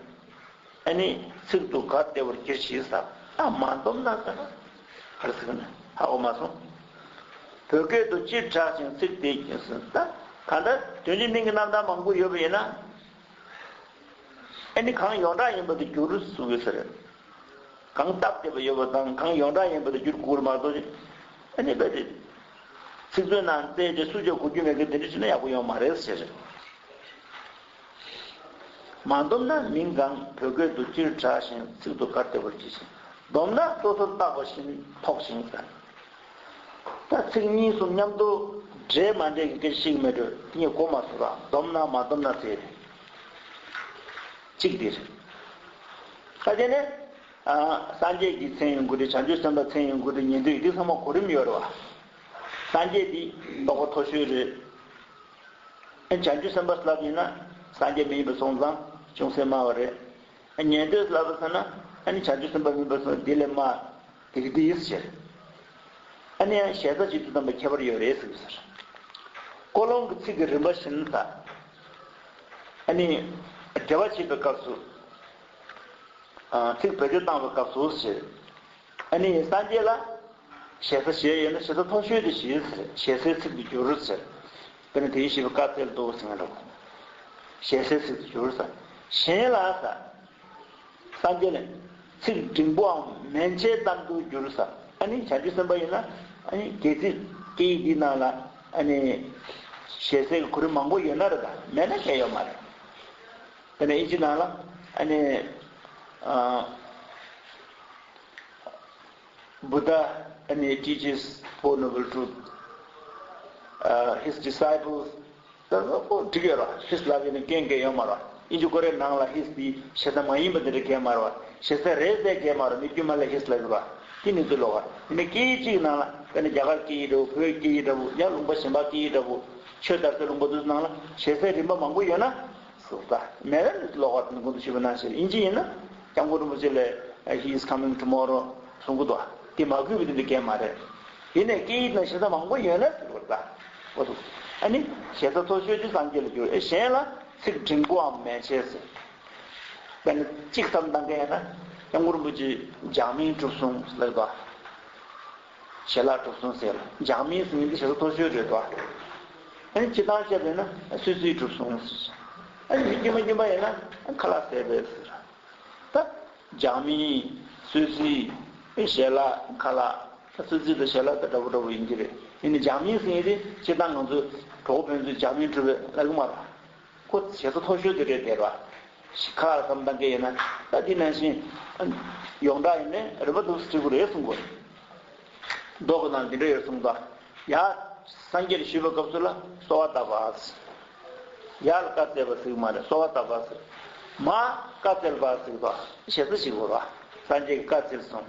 ཨ་ནི་ཚིག་ཏུ་གར་བདེ་བར་གྱིས་ཤིག་ཟེར། ད་མ་འདོམས་ན་ཟེར་ན་ག་རེ་ཟེར་ན་ཧ་གོ་མ་སོང་། བོད་སྐད་དུ་སྤྱིར་གྲགས་ཤིང་ཚིག་དེ་ཟེར། ད་གང་ལྟར་དོན་གཅིག་མིང་གི་རྣམ་གྲངས་མང་པོ་ཡོད་པ་ཡིན་ན། ཨ་ནི་གང་ཡོངས་གྲགས་ཡིན་པ་དེ་བསྒྱུར་གསུང་གི་ཟེར། གང་སྟབས་བདེ་བ་ཡོད་པ་དང་གང་ཡོངས་གྲགས་ཡིན་པ་དེ་བསྒྱུར་དགོས་མ་གཏོགས། ཨ་ནི་རྦད་དེ་ཚིག་མཛོད་ནང་བཙལ་ཏེ་སུ་ཅིག་གོ་རྒྱུ་མེད་མཁན་དེ་འདྲ་བྱས་ན་ཡག་པོ་ཡོང་མ་རེད་ཟེར། མ་འདོམས་ན་མིང་གང་བོད་སྐད་དུ་སྤྱིར་གྲགས་ཤིང་ཚིག་ཏུ་གར་བདེ་བར་གྱིས་ཤིག་འདོམས་ན་སོ་སོར་བཏགས་པ་བཞིན་ཐོགས་ཤིང་ཟེར། ད་ཚིག་གཉིས་གསུམ་མཉམ་དུ་འདྲེས་མ་འདྲེས་ཀྱི་སྐད་ཆ་བཤད་ཀྱི་མེད་འགྲོ། དེ་ངས་གོ་མ་སོང་ར། འདོམས་ན་མ་འདོམས་ན་ཟེར། གཅིག་འདིར། ད་དེ་ནས། ཨ། སངས་རྒྱས་ཀྱི་མཚན་ཡིན་དགོས་རེད། བྱང་ཆུབ་སེམས་དཔའི་མཚན་ཡིན་དགོས་རེད། ཉན་ཐོས་ཀྱི་འདི་ཚང་མ་གོ་རིམ་ཡོད་རེད་བ། སངས་རྒྱས་འདི་རྟོགས་པ་མཐོ་ཤོས་རེད། ཨ། བྱང་ཆུབ་སེམས་དཔའ་ལབ་ཡིན་ན་སངས་རྒྱས་མ་ཡིན་པ་སོང་ཙང་ཅུང་ཟད་དམའ་བ་རེད། ཨ། ཉན་ཐོས་ལབ་པ་ཟེར་ན་ཨ་ནི་བྱང་ཆུབ་སེམས་དཔའ་མིན་པ་སོང་འདི་ལས་དམའ། དེ་གི་དེ་ཡིས་ཟེར། ཨ་ནི་ཡང་ཞེ་ས་བྱེད་དུ་བཏང་པའི་ཁྱད་པར་ཡོད་རེད་ཟེར་གི་ཟེར། ཀོ་ལོང་གི་ཚིག་གི་རིམ་པ་བཞིན་དང་། ཨ་ནི་འགྲེལ་པ་བྱེད་པའི་སྐབས་སུ། ཨ། ཚིག་བེད་སྤྱོད་བཏང་བའི་སྐབས་སུ་ཞེས། ཨ་ནི་སངས་རྒྱས་ལ་ཞེ་ས་ཞེས་ཡོད་ན་ཞེ་ས་མཐོ་ཤོས་དེ་ཞེས་ཟེར། ཞེ་སའི་ཚིག་ཏུ་འགྱུར་ཟེར། དཔེར་ན་དེ་བཞིན་གཤེགས་པ་བཀའ་སྩལ་ཏོ་ཟེར་མཁན་འདྲ་བོ། ཞེ་སའི་ཚིག་ཏུ་འགྱུར་ཟེར། གཞན་ལ་ཟེར། སངས་རྒྱས་ལ་ཚིག་འབྲིང་པོའམ་མན་ཆད་ཙམ་དུ་འགྱུར་ཟེར། ཨ་ནི་བྱང་ཆུབ་སེམས་དཔའ་ཡིན་ན། ཨ་ནི་སྒལ་ཚིགས་སྐད་ཡིག་འདི་ནང་ལ། ཨ་ནི་ཞེ་སའི་གོ་རིམ་མང་པོ་ཡོད་ན་རེད། ད་མེད་ན་ཁྱད་ཡོད་མ་རེད། དེ་ནས་ཨིན་ཇི་ནང་ལ། ཨ་ནི། ཨ། Buddha, ཨ་ནི། teaches Four Noble Truths, ཨ། his disciples. ད་ཁོ་འགྲིག་ཡོད་ར། his ལབ་ཡོད་ན་སྐྱོན་གང་ཡོད་མ་ར། ཨིན་ཇི་སྐོར་རའི་ནང་ལ་his དེ་ཞེ་ས་མ་ཡིན་པ་དེ་འདྲ་གང་ཡང་མ་ར་བ། ཞེ་ས་རེད་ཟེར་གང་ཡང་མ་ར། མི་དཀྱུས་མ་ལ་his ལབ་ཡོད་ར། དེ་ནི་ཚུར་ལོག་ག་ཡིན་ན། སྐད་ཡིག་གཅིག་ནང་ལ། དཔེར་ན་རྒྱ་གར་སྐད་ཡིག་འདྲ་བོ། བོད་སྐད་ཡིག་འདྲ་བོ། ཡང་ལུང་པ་གཞན་པ་སྐད་ཡིག་འདྲ་བོ། ཆོས་དར་སའི་ལུང་པ་དེ་ཚོ་ནང་ལ་ཞེ་སའི་རིམ་པ་མང་པོ་ཡོད་ན། སོ་ད་མེད་ན་ནི་ལོག་པར་ནི་གོང་དུ་ཞུས་པ་ནང་བཞིན། ཨིན་ཇི་ཡིན་ན་སྐྱབས་མགོན་རིན་པོ་ཆེ་ལ། He is coming tomorrow གསུང་གི་འདུག། དེ་མ་གུས་པ་དེ་འདྲ་གང་ཡང་མ་རེད། ཡིན་ནའི་སྐད་ཡིག་ནང་ཞེ་ས་མང་པོ་ཡོད་ན་ཟེར་བ་ད། འོ་དུ། ཨ་ནི་ཞེ་ས་མཐོ་ཤོས་དེ་སངས་རྒྱས་ལ་འགྱུར། ཨེ། གཞན་ལ་ཚིག་འབྲིང་པོའམ་མན་ཆད་ཟེར། དཔེར་ན་གཅིག་བསམ་བཏང་མཁན་ཡིན་ན། སྐྱབས་མགོན་རིན་པོ་ཆེ་འཇག་མིང་གྲུབ་སོང་ལབ་པ། ཞལ་ལག་གྲུབ་སོང་ཟེར་ལ། འཇག་མིང་ཟེར་མཁན་དེ་ཞེ་ས་མཐོ་ཤོས་རེད་དོ། ཨ་ནི་སྤྱིར་བཏང་བཤད་པས་ན་སོད་ཚིག་གྲུབ་སོང་ཟེར། ཨ་ནི་མི་དཀྱུས་མ་དཀྱུས་མ་ཡིན་ན་ཁ་ལག་ཟས་པས་ཟེར། ད་འཇག་མིང་། སོད་ཚིག། ཞལ་ལག། ཁ་ལག། ད་སོད་ཚིག་དང་ཞལ་ལག་དང་འདྲ་པོ་འདྲ་པོ་ཡིན་གྱི་རེད། ཡིན་ནའི་འཇག་མིང་ཟེར་མཁན་དེ་སྤྱིར་བཏང་ང་ཚོ་གྲོགས་པོ་ཕན་ཚུན་འཇག་མིང་གྲུབ་པས་ལབ་ཀྱི་མ་རེད། ཁོ་ཞེ་ས་མཐོ་ཤོས་དེ་རེད་དེ་ར། ཁ་བསམ་བཏང་མཁན་ཡིན་ན། ད་འདི་ནང་བཞིན་ཡོངས་གྲགས་ཡིན་ནའི་རིམ་པ་འདུག་སེ་བྲིས་དགོས་རེད་གསུང་གི་ཡོད། མདོ་གི་ནང་འདི་འདྲ་ཡོད་གསུངས་དང་། ཡ། སངས་རྒྱས་ལ་ཞུས་པའི་སྐབས་སུ་ལ་གསོལ་བ་བཏབ་པ་ཟེར། ཡ་ལ་བཀའ་སྩལ་པ་ཟེར་གྱི་མ་རེད། གསོལ་བ་བཏབ་པ་ཟེར། མ་བཀའ་སྩལ་པ་ཟེར་གྱི་འདུག། ཞེ་ས་ཞིག་དགོས་ར། སངས་རྒྱས་ཀྱིས་བཀའ་སྩལ་སོང་།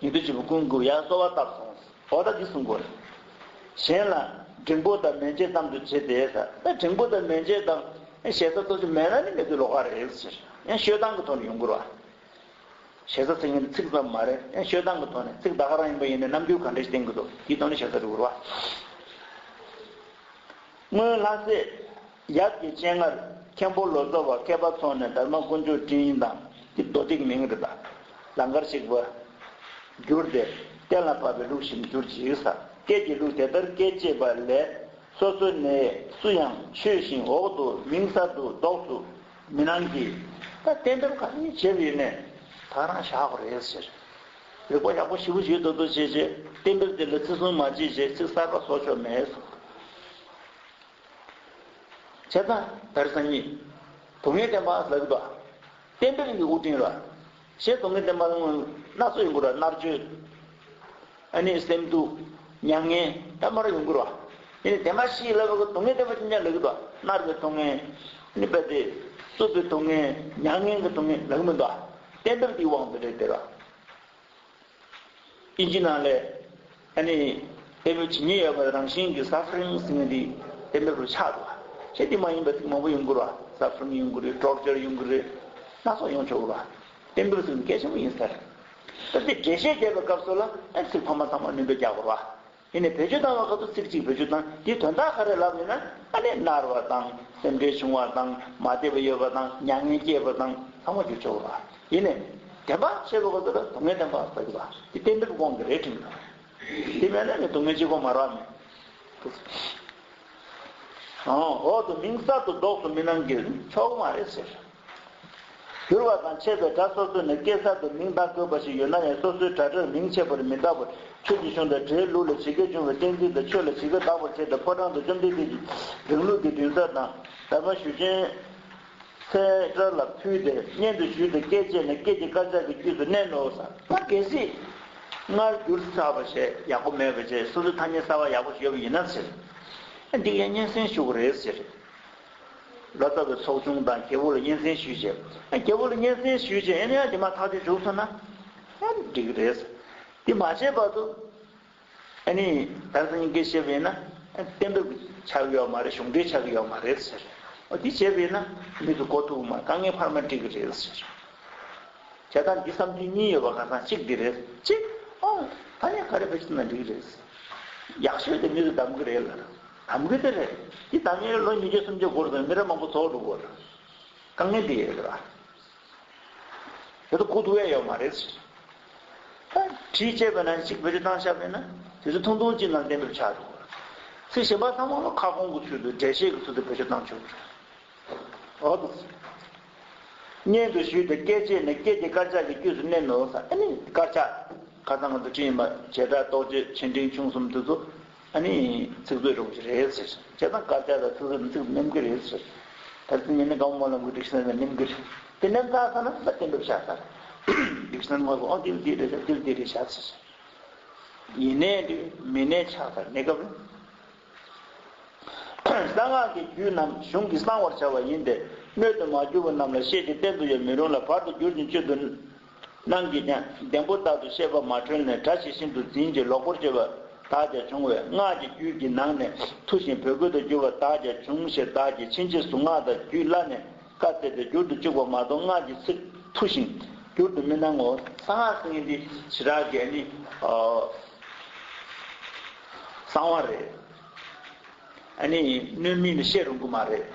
ཉན་ཐོས་ཆེན་པོ་ཀུན་གྱིས་ཡར་གསོལ་བ་བཏབ་སོང་། འོ་ད་འདི་གསུང་དགོས་རེད། གཞན་ལ་འབྲིང་པོ་དང་མན་ཆད་ཙམ་དུ་བྱེད་དེ་ཟེར། ད་འབྲིང་པོ་དང་མན་ཆད་དང་ཞེ་ས་མཐོ་ཤོས་མེད་ན་ནི་མི་ཚོའི་ལོགས་ཀ་རེད་ཟེར། ཡང་ཤོད་སྟངས་ཀྱི་ཐོག་ནས་ཡོང་དགོས་རེད་བ། ཞེ་ས་ཟེར་མཁན་ཚིག་ཙམ་མ་རེད། ཡང་ཤོད་སྟངས་ཀྱི་ཐོག་ནས། ཚིག་ད་ག་རང་ཡིན་པ་ཡིན་ནའི་རྣམ་འགྱུར་ག་འདྲ་ཞིག་བསྟན་གྱི་འདུག། དེའི་ཐོག་ནས་ཞེ་ས་འགྲོ་དགོས་རེད་བ། སྔོན་ལྷ་སྲས་ཡབ་ཀྱི་སྤྱན་སྔར་མཁན་པོ་ལོ་ཙཱ་བ་མཁས་པ་ཚོགས་ནས་དྷརྨ་དཀོན་མཆོག་སྤྲིང་ཡིག་དང་། དེ་མདོ་སྡེ་གི་མིང་རེད་ད། ལང་ཀར་གཤེགས་པ་བསྒྱུར་ཏེ། གཏན་ལ་ཕབ་པའི་ལུགས་བཞིན་གྱུར་ཅིག་ཟེར། སྐད་ཀྱི་ལུགས་དེ་ལྟར་སྐད་ཅེས་པ་ལས། སོ་སོ་ནས་སུ་ཡང་ཆོས་བཞིན་འོག་ཏུ་མིང་གསར་དུ་འདོགས་སུ་མི་གནང་གི། ད་གཏན་འབེབས་ག་རེ་བྱས་པ་ཡིན་ནའི་ད་རང་བཞག་དགོས་རེད་ཟེར། རིག་པ་ཡག་པོ་ཞེ་པོ་ཞིག་འདུག་འདུག་བྱས་བྱས། གཏན་འབེབས་དེ་ལ་བརྩི་སྲུང་མ་བྱས་བྱས་ཚིག་གསར་པ་བཟོ་ཆོག་མེད་ཟེར། བྱས་ཙང་དེ་རིང་སང་ཉིན་སྡུག་བསྔལ་བདེན་པ་ལབ་ཀྱི་འདུག། གཏན་འབེབས་ཀྱི་དབུ་འདྲེན་ལ། ཞེས་སྡུག་བསྔལ་བདེན་པ་སྣ་ཚོགས་ཡོང་གི་རེད། མནར་གཅོད། ཨ་ནི་སེམས་སྡུག། མྱ་ངན་ད་མར་ཡོང་གི་རེད། ཨ་ནི་བདེན་པ་བཞི་ལབ་པ་གི་སྡུག་བསྔལ་བདེན་པ་ཅི་ཡང་ལབ་ཀྱི་འདུག། མནར་བའི་སྡུག་བསྔལ། ཨ་ནི་རྦད་དེ་རྩུབ་པའི་སྡུག་བསྔལ། མྱ་ངན་གྱི་སྡུག་བསྔལ་ལབ་ཀྱི་མི་འདུག། གཏན་འབེབས་ཀྱི་དབང་དུ་རེད་དེ་ར། ཨིན་ཇི་ནང་ལས། ཨ་ནི། གཏན་འབེབས་བྱེད་ཉེན་ཡོད་པ་རང་བཞིན་གྱི་སཱ་ཕ་རིང་ཟེར་མཁན་འདི་གཏན་འབེབས་རུ་ཆགས་འདུག་བ། ཞེས་འདི་མ་ཡིན་པ་ཚིག་མང་པོ་ཡོང་གི་རེད་བ། སཱ་ཕ་རིང་ཡོང་གི་རེད། ཊོར་ཅར་ཡོང་གི་རེད། སྣ་ཚོགས་ཡོང་ཆོག་གི་རེད་བ། གཏན་འབེབས་ཟེར་མཁན་གལ་ཆེན་པོ་ཡིན་ས་རེད། ད་འདི་འགྲེལ་བཤད་རྒྱག་པའི་སྐབས་སུ་ལ་ཨ་ནི་ཚིག་ཕ་མ་ཚང་མ་སྣོན་པ་རྒྱག་དགོས་རེད་བ། ཡིན་ནའི་བེད་སྤྱོད་བཏང་བའི་སྐབས་སུ་ཚིག་གཅིག་བེད་སྤྱོད་བཏང་། དེའི་དོན་དག་ག་རེ་ལབ་ཡོད་ན། ཨ་ནི་མནར་བ་དང་། སེམས་ཁྲལ་བྱུང་བ་དང་། མ་བདེ་བ་ཡོད་པ་དང་། མྱ་ངན་སྐྱེས་པ་དང་། ཚང་མ་འགྱུར་ཆོག་གི་རེད་བ། ཡིན་ནའི་བདེན་པ་བཤད་པའི་སྐབས་སུ་ལ་སྡུག་བསྔལ་བདེན་པ་ཟེར་གི་རེད་བ། དེ་གཏན་འབེབས་དབང་གིས་རེད་དྲན་གི་རེད། དེ་མེད་ན་ནི་སྡུག་བསྔལ་གཅིག་པོ་མ་རེད་བ། ཨང་། འོག་ཏུ་མིང་གསར་དུ་འདོགས་སུ་མི་གནང་གི། ཆོག་གི་མ་རེད་ཟེར། བསྒྱུར་བ་དང་ཆད་པའི་སྒྲ་སོ་སོ་ནས་སྐད་གསར་དུ་མིང་བཏགས་དགོས་པ་ཞིག་ཡོད་ན་ཡང་། སོ་སོའི་སྒྲ་སྒྲར་མིང་ཆད་པར་མི་བཏགས་པར། ཆོས་ཀྱི་གཞུང་དང་འགྲེལ་ལུགས་ལ་ཇི་སྐད་འབྱུང་བའི་གཏན་ཚིགས་དང་། ཆོས་ལ་ཇི་སྐད་གདགས་པར་བྱེད་དང་། ཕོ་བྲང་དུ་བཅོམ་ལྡན་འདས་ཀྱི་རིང་ལུགས་ཀྱི་འདུན་སར་དང་། དྷརྨ་ཞུ་ཆེན་ཚེ་བཀྲ་ལ་ཕུལ་ཏེ་སྙན་དུ་ཞུས་ཏེ་སྐད་བཅད་ནས་སྐད་ཀྱི་དཀར་ཆག་གི་དཀྱུས་སུ་གནས་ནོ་ཟེར། ད་གལ་སྲིད་སྔར་བསྒྱུར་ཚར་བ་ཞིག་ཡག་པོ་མེད་པ་ཞིག། སོ་སོའི་ཐ་སྙད་གསར་པ་ཡག་པོ་ཞིག་ཡོད་པ་ཡིན་ན་ཟེར། ཨ། འདི་ཡང་སྙན་སེང་ཞུ་དགོས་རེད་ཟེར། ལོ་ཙཱ་བའི་ཚོགས་ཆུང་དང་རྒྱལ་པོ་ལ་སྙན་སེང་ཞུས་བྱས། ཨ། རྒྱལ་པོ་ལ་སྙན་སེང་ཞུས་བྱས། ཨ་ནི་ཡང་དེ་མ་ཐག་ཆོད་བྱུང་སོང་ན་ཡང་འགྲིག་གི་རེད། དེ་མ་བྱས་བར་དུ། ཨ་ནི་ད་སང་ཉིན་སྐད་བཤད་པ་ཡིན་ན། ཨ། གཏན་འབེབས་ཆགས་ཀྱི་ཡོད་མ་རེད། གཞུང་འབྲེལ་ཆགས་ཀྱི་ཡོད་མ་རེད་ཟེར། འོ་དེ་བྱས་པ་ཡིན་ན་མི་ཚོ་མགོ་ཐུག་མ། དཀའ་ངལ་འཕར་མ་འགྲིག་གི་རེད་ཟེར། བྱས་ཙང་འདི་བསམ་ཚུལ་གཉིས་ཡོད་པ་ག་ས་གཅིག་འདི་རེད། གཅིག་ཨོ། ད་ཡང་ག་རེ་བེད་སྤྱོད་ན་འགྲིག་གི་རེད། ཡག་ཤོས་དེ་མི་ཚོ་གདམ་གི་རེད་ལ། དམ་གི་དེ་རེད། དེ་དམ་ཡས་ལོ་ཉིས་བརྒྱ་སུམ་བརྒྱ་འགོར་དུས་མི་རབས་མང་པོ་རྫོགས་འགྲོ་གི་རེད། དཀའ་ངལ་འདི་ཡོད་རེད། དེ་ཚོ་ཁུག་ཐུབ་ཡས་ཡོད་མ་རེད། ད་བྲིས་བྱས་པ་ན་གཅིག་བེད་སྤྱོད་བཏང་བཞག་པས་ན་དེ་ཚོ་ཐུང་ཐུང་གཅིག་ནང་གཏན་འབེབས་ཆགས་འགྲོ་གི་རེད། ཚིག་གཞན་པ་ཚང་མ་ལ་ཁ་སྐོང་གི་ཚུལ་དུ་འགྲེལ་བཤད་ཀྱི་ཚུལ་དུ་བེད་སྤྱོད་བཏང་ཆོག་གི་རེད། འོ་དེ། སྙན་དུ་ཞུས་ཏེ་སྐད་ཆས་ནི་སྐད་ཀྱི་དཀར་ཆག་གི་དཀྱུས་སུ་གནས་ནོ་ཟེར། ཨ་ནི་དཀར་ཆག་ཁ་སང་ང་ཚོ་བྲིས་ཡིན་པ་བྱེ་བྲག་རྟོགས་བརྗོད་ཆེ་འབྲིང་ཆུང་གསུམ་དེ་ཚོ་ཨ་ནི་ཚིག་མཛོད་རོགས་ཀྱི་རེད་ཟེར། བྱས་ཙང་དཀར་ཆག་དང་ཚིག་མཛོད་ཚིག་མཉམ་གི་རེད་ཟེར། ད་ཚིག་ཉིན་ནི་སྒང་མོ་ལམ་གྱི་སྒྲིག་གཞི་ནང་མཉམ་གི་རེད། དེ་མཉམ་ཚར་ཚར་ན་ད་གཏན་འབེབས་བཞག་ཚར། སྒྲིག་གཞི་ནང་ངོ་ཨོ་དེ་དེ་རེད་ཟེར་དེ་དེ་རེད་བཞག་ཚར། ཡིན་ནའི་འདི་མིན་ནའི་ཆགས་ཚར་གནས་སྐབས་རེད། གསང་སྔགས་ཀྱི་རྒྱུད་རྣམས་གཞུང་གིས་གསང་བར་བྱ་བ་ཡིན་ཏེ། སྣོད་དུ་མ་གྱུར་པ་རྣམས་ལ་བཤད་ཅིང་བསྟན་དུ་ཡང་མི་རུང་ལ། བར་དུ་བསྒྱུར་ཞིང་བཅོས་ཏེ་སྣང་གིས་ཀྱང་ལྡེམ་པོ་ལྟར་དུ་བཤད་པ་མ་འཁྲོལ་ནས། གྲྭ་ཞིག་ཤིན་ཏུ་འཛིན་ཅིང་ལོག་པར་སྤྱོད་པ་དག་ཀྱང་བྱུང་བས། སྔགས་ཀྱི་རྒྱུད་ཀྱི་ནང་ནས་འཐུ་ཞིང་བོད་སྐད་དུ་བསྒྱུར་བ་དག་ཀྱང་བྱུང་ཞེས་བདག་གིས་ཕྱིན་ཆད་གཟུངས་སྔགས་དང་རྒྱུད་བླ་ནས་བཀའ་སྩལ་ཏེ་བསྒྱུར་དུ་བཅུག་པ་མ་གཏོགས། སྔགས་ཀྱི་ཚིག་འཐུ་ཞིང་བསྒྱུར་དུ་མི་གནང་ངོ་། གསང་སྔགས་ཟེར་མཁན་འདི་ཞེ་དྲག་གི་ནི་གསང་བ་རེད། ཨ་ནི་སྣོད་མིན་ནི་བཤད་རུང་གི་མ་རེད།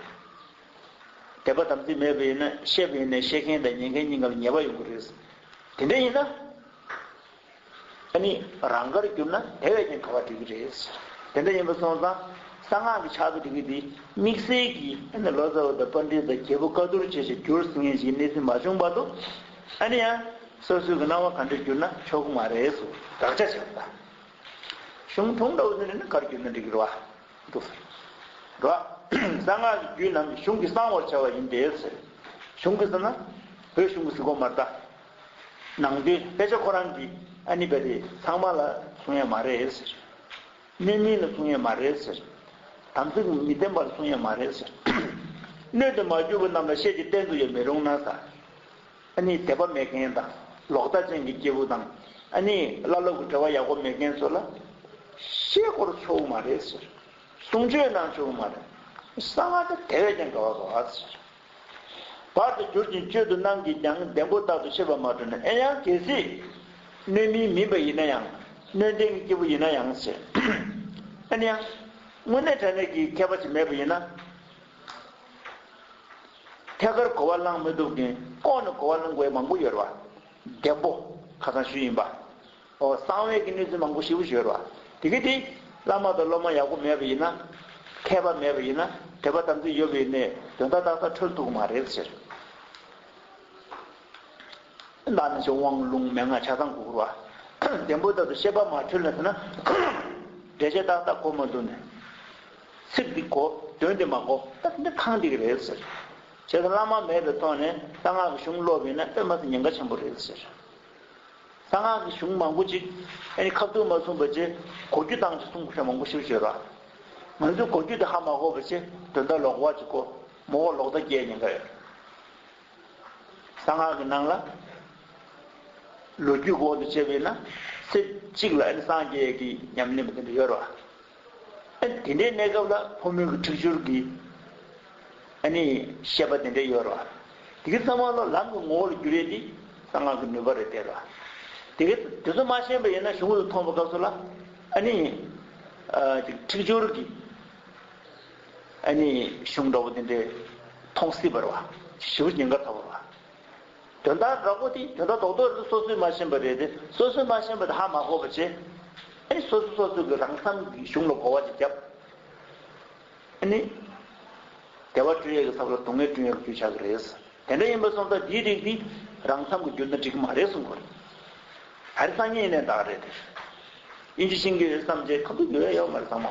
དད་པ་དམ་ཚིག་མེད་པ་ཡིན་ན་བཤད་པ་ཡིན་ནའི་བཤད་མཁན་དང་ཉན་མཁན་གཉིས་ཀ་ལ་ཉེས་པ་ཡོང་གི་རེད། དེ་འདྲ་ཡིན་ན། ཨ་ནི་རང་དགར་གྱུར་ན་དེ་བས་ཀྱང་ག་བ་འགྲིག་གི་རེད། དེ་འདྲ་ཡིན་པ་སོང་ཙང་གསང་སྔགས་ཀྱི་ཕྱག་དཔེ་འབྲི་མཁན་དེ་དམིགས་བསལ་གྱིས་ཨ་ནི་ལོ་ཙཱ་བ་དང་པཎྜི་ཏ་དང་རྒྱལ་པོ་བཀའ་བསྡུར་བྱས་ཤིང་བསྒྱུར་ཟིན་མཁན་ཞིག་གནས་ཚུལ་མ་བྱུང་བར་དུ། ཨ་ནི་ཡང་སོ་སོའི་གི་སྣང་བ་ག་འདྲ་བསྒྱུར་ན་ཆོག་གི་མ་རེད་ཟེར་དགག་བྱ་བྱས་པ་དང་། གཞུང་ཐུང་འདྲ་བོ་ནི་རེད་ན་གར་བསྒྱུར་ན་འགྲིག་གི་རེད་བ། འདུག་ཟེར། རེད་བ། གསང་སྔགས་ཀྱི་རྒྱུད་རྣམས་གཞུང་གིས་གསང་བར་བྱ་བ་ཡིན་ཏེ་ཟེར། གཞུང་གིས་ཟེར་ན་བོད་གཞུང་གིས་ཟེར་གོ་མ་རེད་ད། ནང་དོན་དཔེ་ཆ་ཁོ་རང་གི་ཨ་ནི་བས་དེ་ཚང་མ་ལ་གསུང་ཡ་མ་རེད་ཟེར། སྣོད་མིན་ལ་གསུང་ཡ་མ་རེད་ཟེར། དམ་ཚིག་མི་ལྡན་པ་ལ་གསུང་ཡ་མ་རེད་ཟེར། སྣོད་དུ་མ་གྱུར་པ་རྣམས་ལ་བཤད་ཅིང་བསྟན་དུ་ཡང་མི་རུང་ན་ཟེར། ཨ་ནི་དད་པ་མེད་མཁན་དང་ལོག་ལྟ་ཅན་གྱི་སྐྱེས་བུ་དང་ཨ་ནི་བླ་སློབ་ཀྱི་འབྲེལ་བ་ཡག་པོ་མེད་མཁན་ཚོ་ལ་བཤད་སྐོར་ཆོག་གི་མ་རེད་ཟེར། གསུང་ཆོས་གནང་ཆོག་གི་མ་རེད། གསང་སྔགས་དེ་དེ་བས་ཀྱང་དགའ་བ་དགའ་བ་ཟེར། བར་དུ་བསྒྱུར་ཞིང་བཅོས་ཏེ་གནང་གིས་ཀྱང་ལྡེམ་པོ་ལྟར་དུ་བཤད་པ་མ་གྲུབ་ན། ཨེ་ཡང་གལ་སྲིད་སྣོད་མིན་མིན་པ་ཡིན་ན་ཡང་སྣོད་ལྡན་གྱི་སྐྱེས་བུ་ཡིན་ན་ཡང་ཟེར། ཨ་ནི་ཡང་དངོས་གནས་དྲང་གནས་ཀྱི་མཁས་པ་ཞིག་མེད་པ་ཡིན་ན། ཐད་ཀར་གོ་བ་བླང་མི་ཐུབ་མཁན་ལྐོག་ནས་གོ་བ་བླང་དགོས་མང་པོ་ཡོད་རེད་བ། ལྡེམ་པོ་ཁ་སང་ཞུས་ཡིན་པ། ཨོ་གསང་བའི་གི་གནས་ཚུལ་མང་པོ་ཞིབ་པོ་ཞུས་རེད་བ། དེ་གི་དེ་བླ་མ་དང་སློབ་མ་ཡག་པོ་མེད་པ་ཡིན་ན། མཁས་པ་མེད་པ་ཡིན་ན་དད་པ་དམ་ཚིག་ཡོད་པ་ཡིན་ནའི་དོན་དག་ཏག་ཏག་འཁྲོལ་ཐུབ་ཀྱི་མ་རེད་ཟེར། ད་ནི་ཆེ་དབང་ལུང་མན་ངག་ཆ་ཚང་དགོས་རེད་བ། ལྡེམ་པོ་ལྟར་དུ་བཤད་པ་མ་འཁྲོལ་ན་ཟེར་ན། འགྲེལ་བཤད་ཏག་ཏག་གོ་མ་ཐུབ་ནས། ཚིག་འདི་གོ་དོན་འདི་མ་གོ་ད་འདི་ཁང་འདི་གི་རེད་ཟེར། བྱས་ཙང་བླ་མ་མེད་པའི་ཐོག་ནས་གསང་སྔགས་ཀྱི་གཞུང་ཀློག་པ་ཡིན་ན་དཔེ་མ་སྲིད་ཉེན་ཁ་ཆེན་པོ་རེད་ཟེར། གསང་སྔགས་ཀྱི་གཞུང་མང་པོ་ཅིག་ཨ་ནི་ཁ་ཐུག་མ་གསུངས་པ་བྱས་གོ་རྒྱུ་བཏང་ཅིག་གསུང་དགོས་ཤ་མང་པོ་ཞིག་ཡོད་ར། ང་ཚོས་གོ་རྒྱུ་དེ་ཧ་མ་གོ་བ་བྱས་དོན་དག་ལོག་པ་ཅིག་གོ་མ་གོ་ལོག་ལྟ་སྐྱེ་ཉེན་ཁ་ཡོད། གསང་སྔགས་ཀྱི་ནང་ལ་ལོ་རྒྱུས་འོག་ཏུ་བྱས་པས་ན་ཚེ་གཅིག་ལ་ཨ་ནི་སངས་རྒྱས་ཀྱི་ཉམས་ལེན་པ་དེ་འདྲ་ཡོད་ར། ཨ་ནི་དེ་འདྲའི་གནས་སྐབས་ལ་ཕོ་མོའི་གི་འཁྲིག་སྦྱོར་གྱི་ཨ་ནི་བཤད་པ་དེ་འདྲ་ཡོད་ར། དེ་གི་ཚང་མ་ལོ་ལམ་གྱི་ངོ་བོ་ལ་འགྱུར་ཡས་དེ་གསང་སྔགས་ཀྱི་ནུས་པ་རེད་དེ་ར། དེ་གི་དེ་ཚོ་མ་ཤེས་པ་ཡིན་ན་གཞུང་ལ་མཐོང་བའི་སྐབས་སུ་ལ་ཨ་ནི་ཨ་ཅིག་འཁྲིག་སྦྱོར་གྱི་ཨ་ནི་གཞུང་འདྲ་བོ་དེ་འདྲའི་མཐོང་སྲིད་པ་རེད་བ། ཞེ་པོ་ཉེན་ཁ་ཚ་བོ་རེད་བ། དོན་དག་འདྲ་པོ་དེ་དོན་དག་རྡོག་རྡོག་རེད། སོ་སོས་མ་ཤེས་པ་རེད་དེ། སོ་སོས་མ་ཤེས་པ་དེ་ཧ་མ་གོ་བ་བྱས། ཨ་ནི་སོ་སོ་སོ་སོ་གི་རང་བསམ་གྱི་གཞུང་ལ་གོ་བ་ཅིག་བརྒྱབ། ཨ་ནི་བདེ་བ་བསྐྲུན་ཡས་ཀྱི་ས་བོན་ལ་སྡུག་བསྔལ་བསྐྲུན་ཡས་ཀྱི་རྒྱུ་ཆགས་ཀྱི་རེད། དེ་འདྲ་ཡིན་པ་སོང་ཙང་འདིའི་རིགས་འདི་རང་བསམ་གྱིས་བསྒྱུར་ན་འགྲིག་གི་མ་རེད་གསུང་གི་རེད། ད་རེས་སང་ཉིན་ཡིན་ནའི་འདག་རེད་དེ། དབྱིན་ཇི་ཤེས་ཀྱི་རེད་བསམ་བྱས་ཁ་ཐུག་ཉོ་ཡས་ཡོད་མ་རེད་ཚང་མ།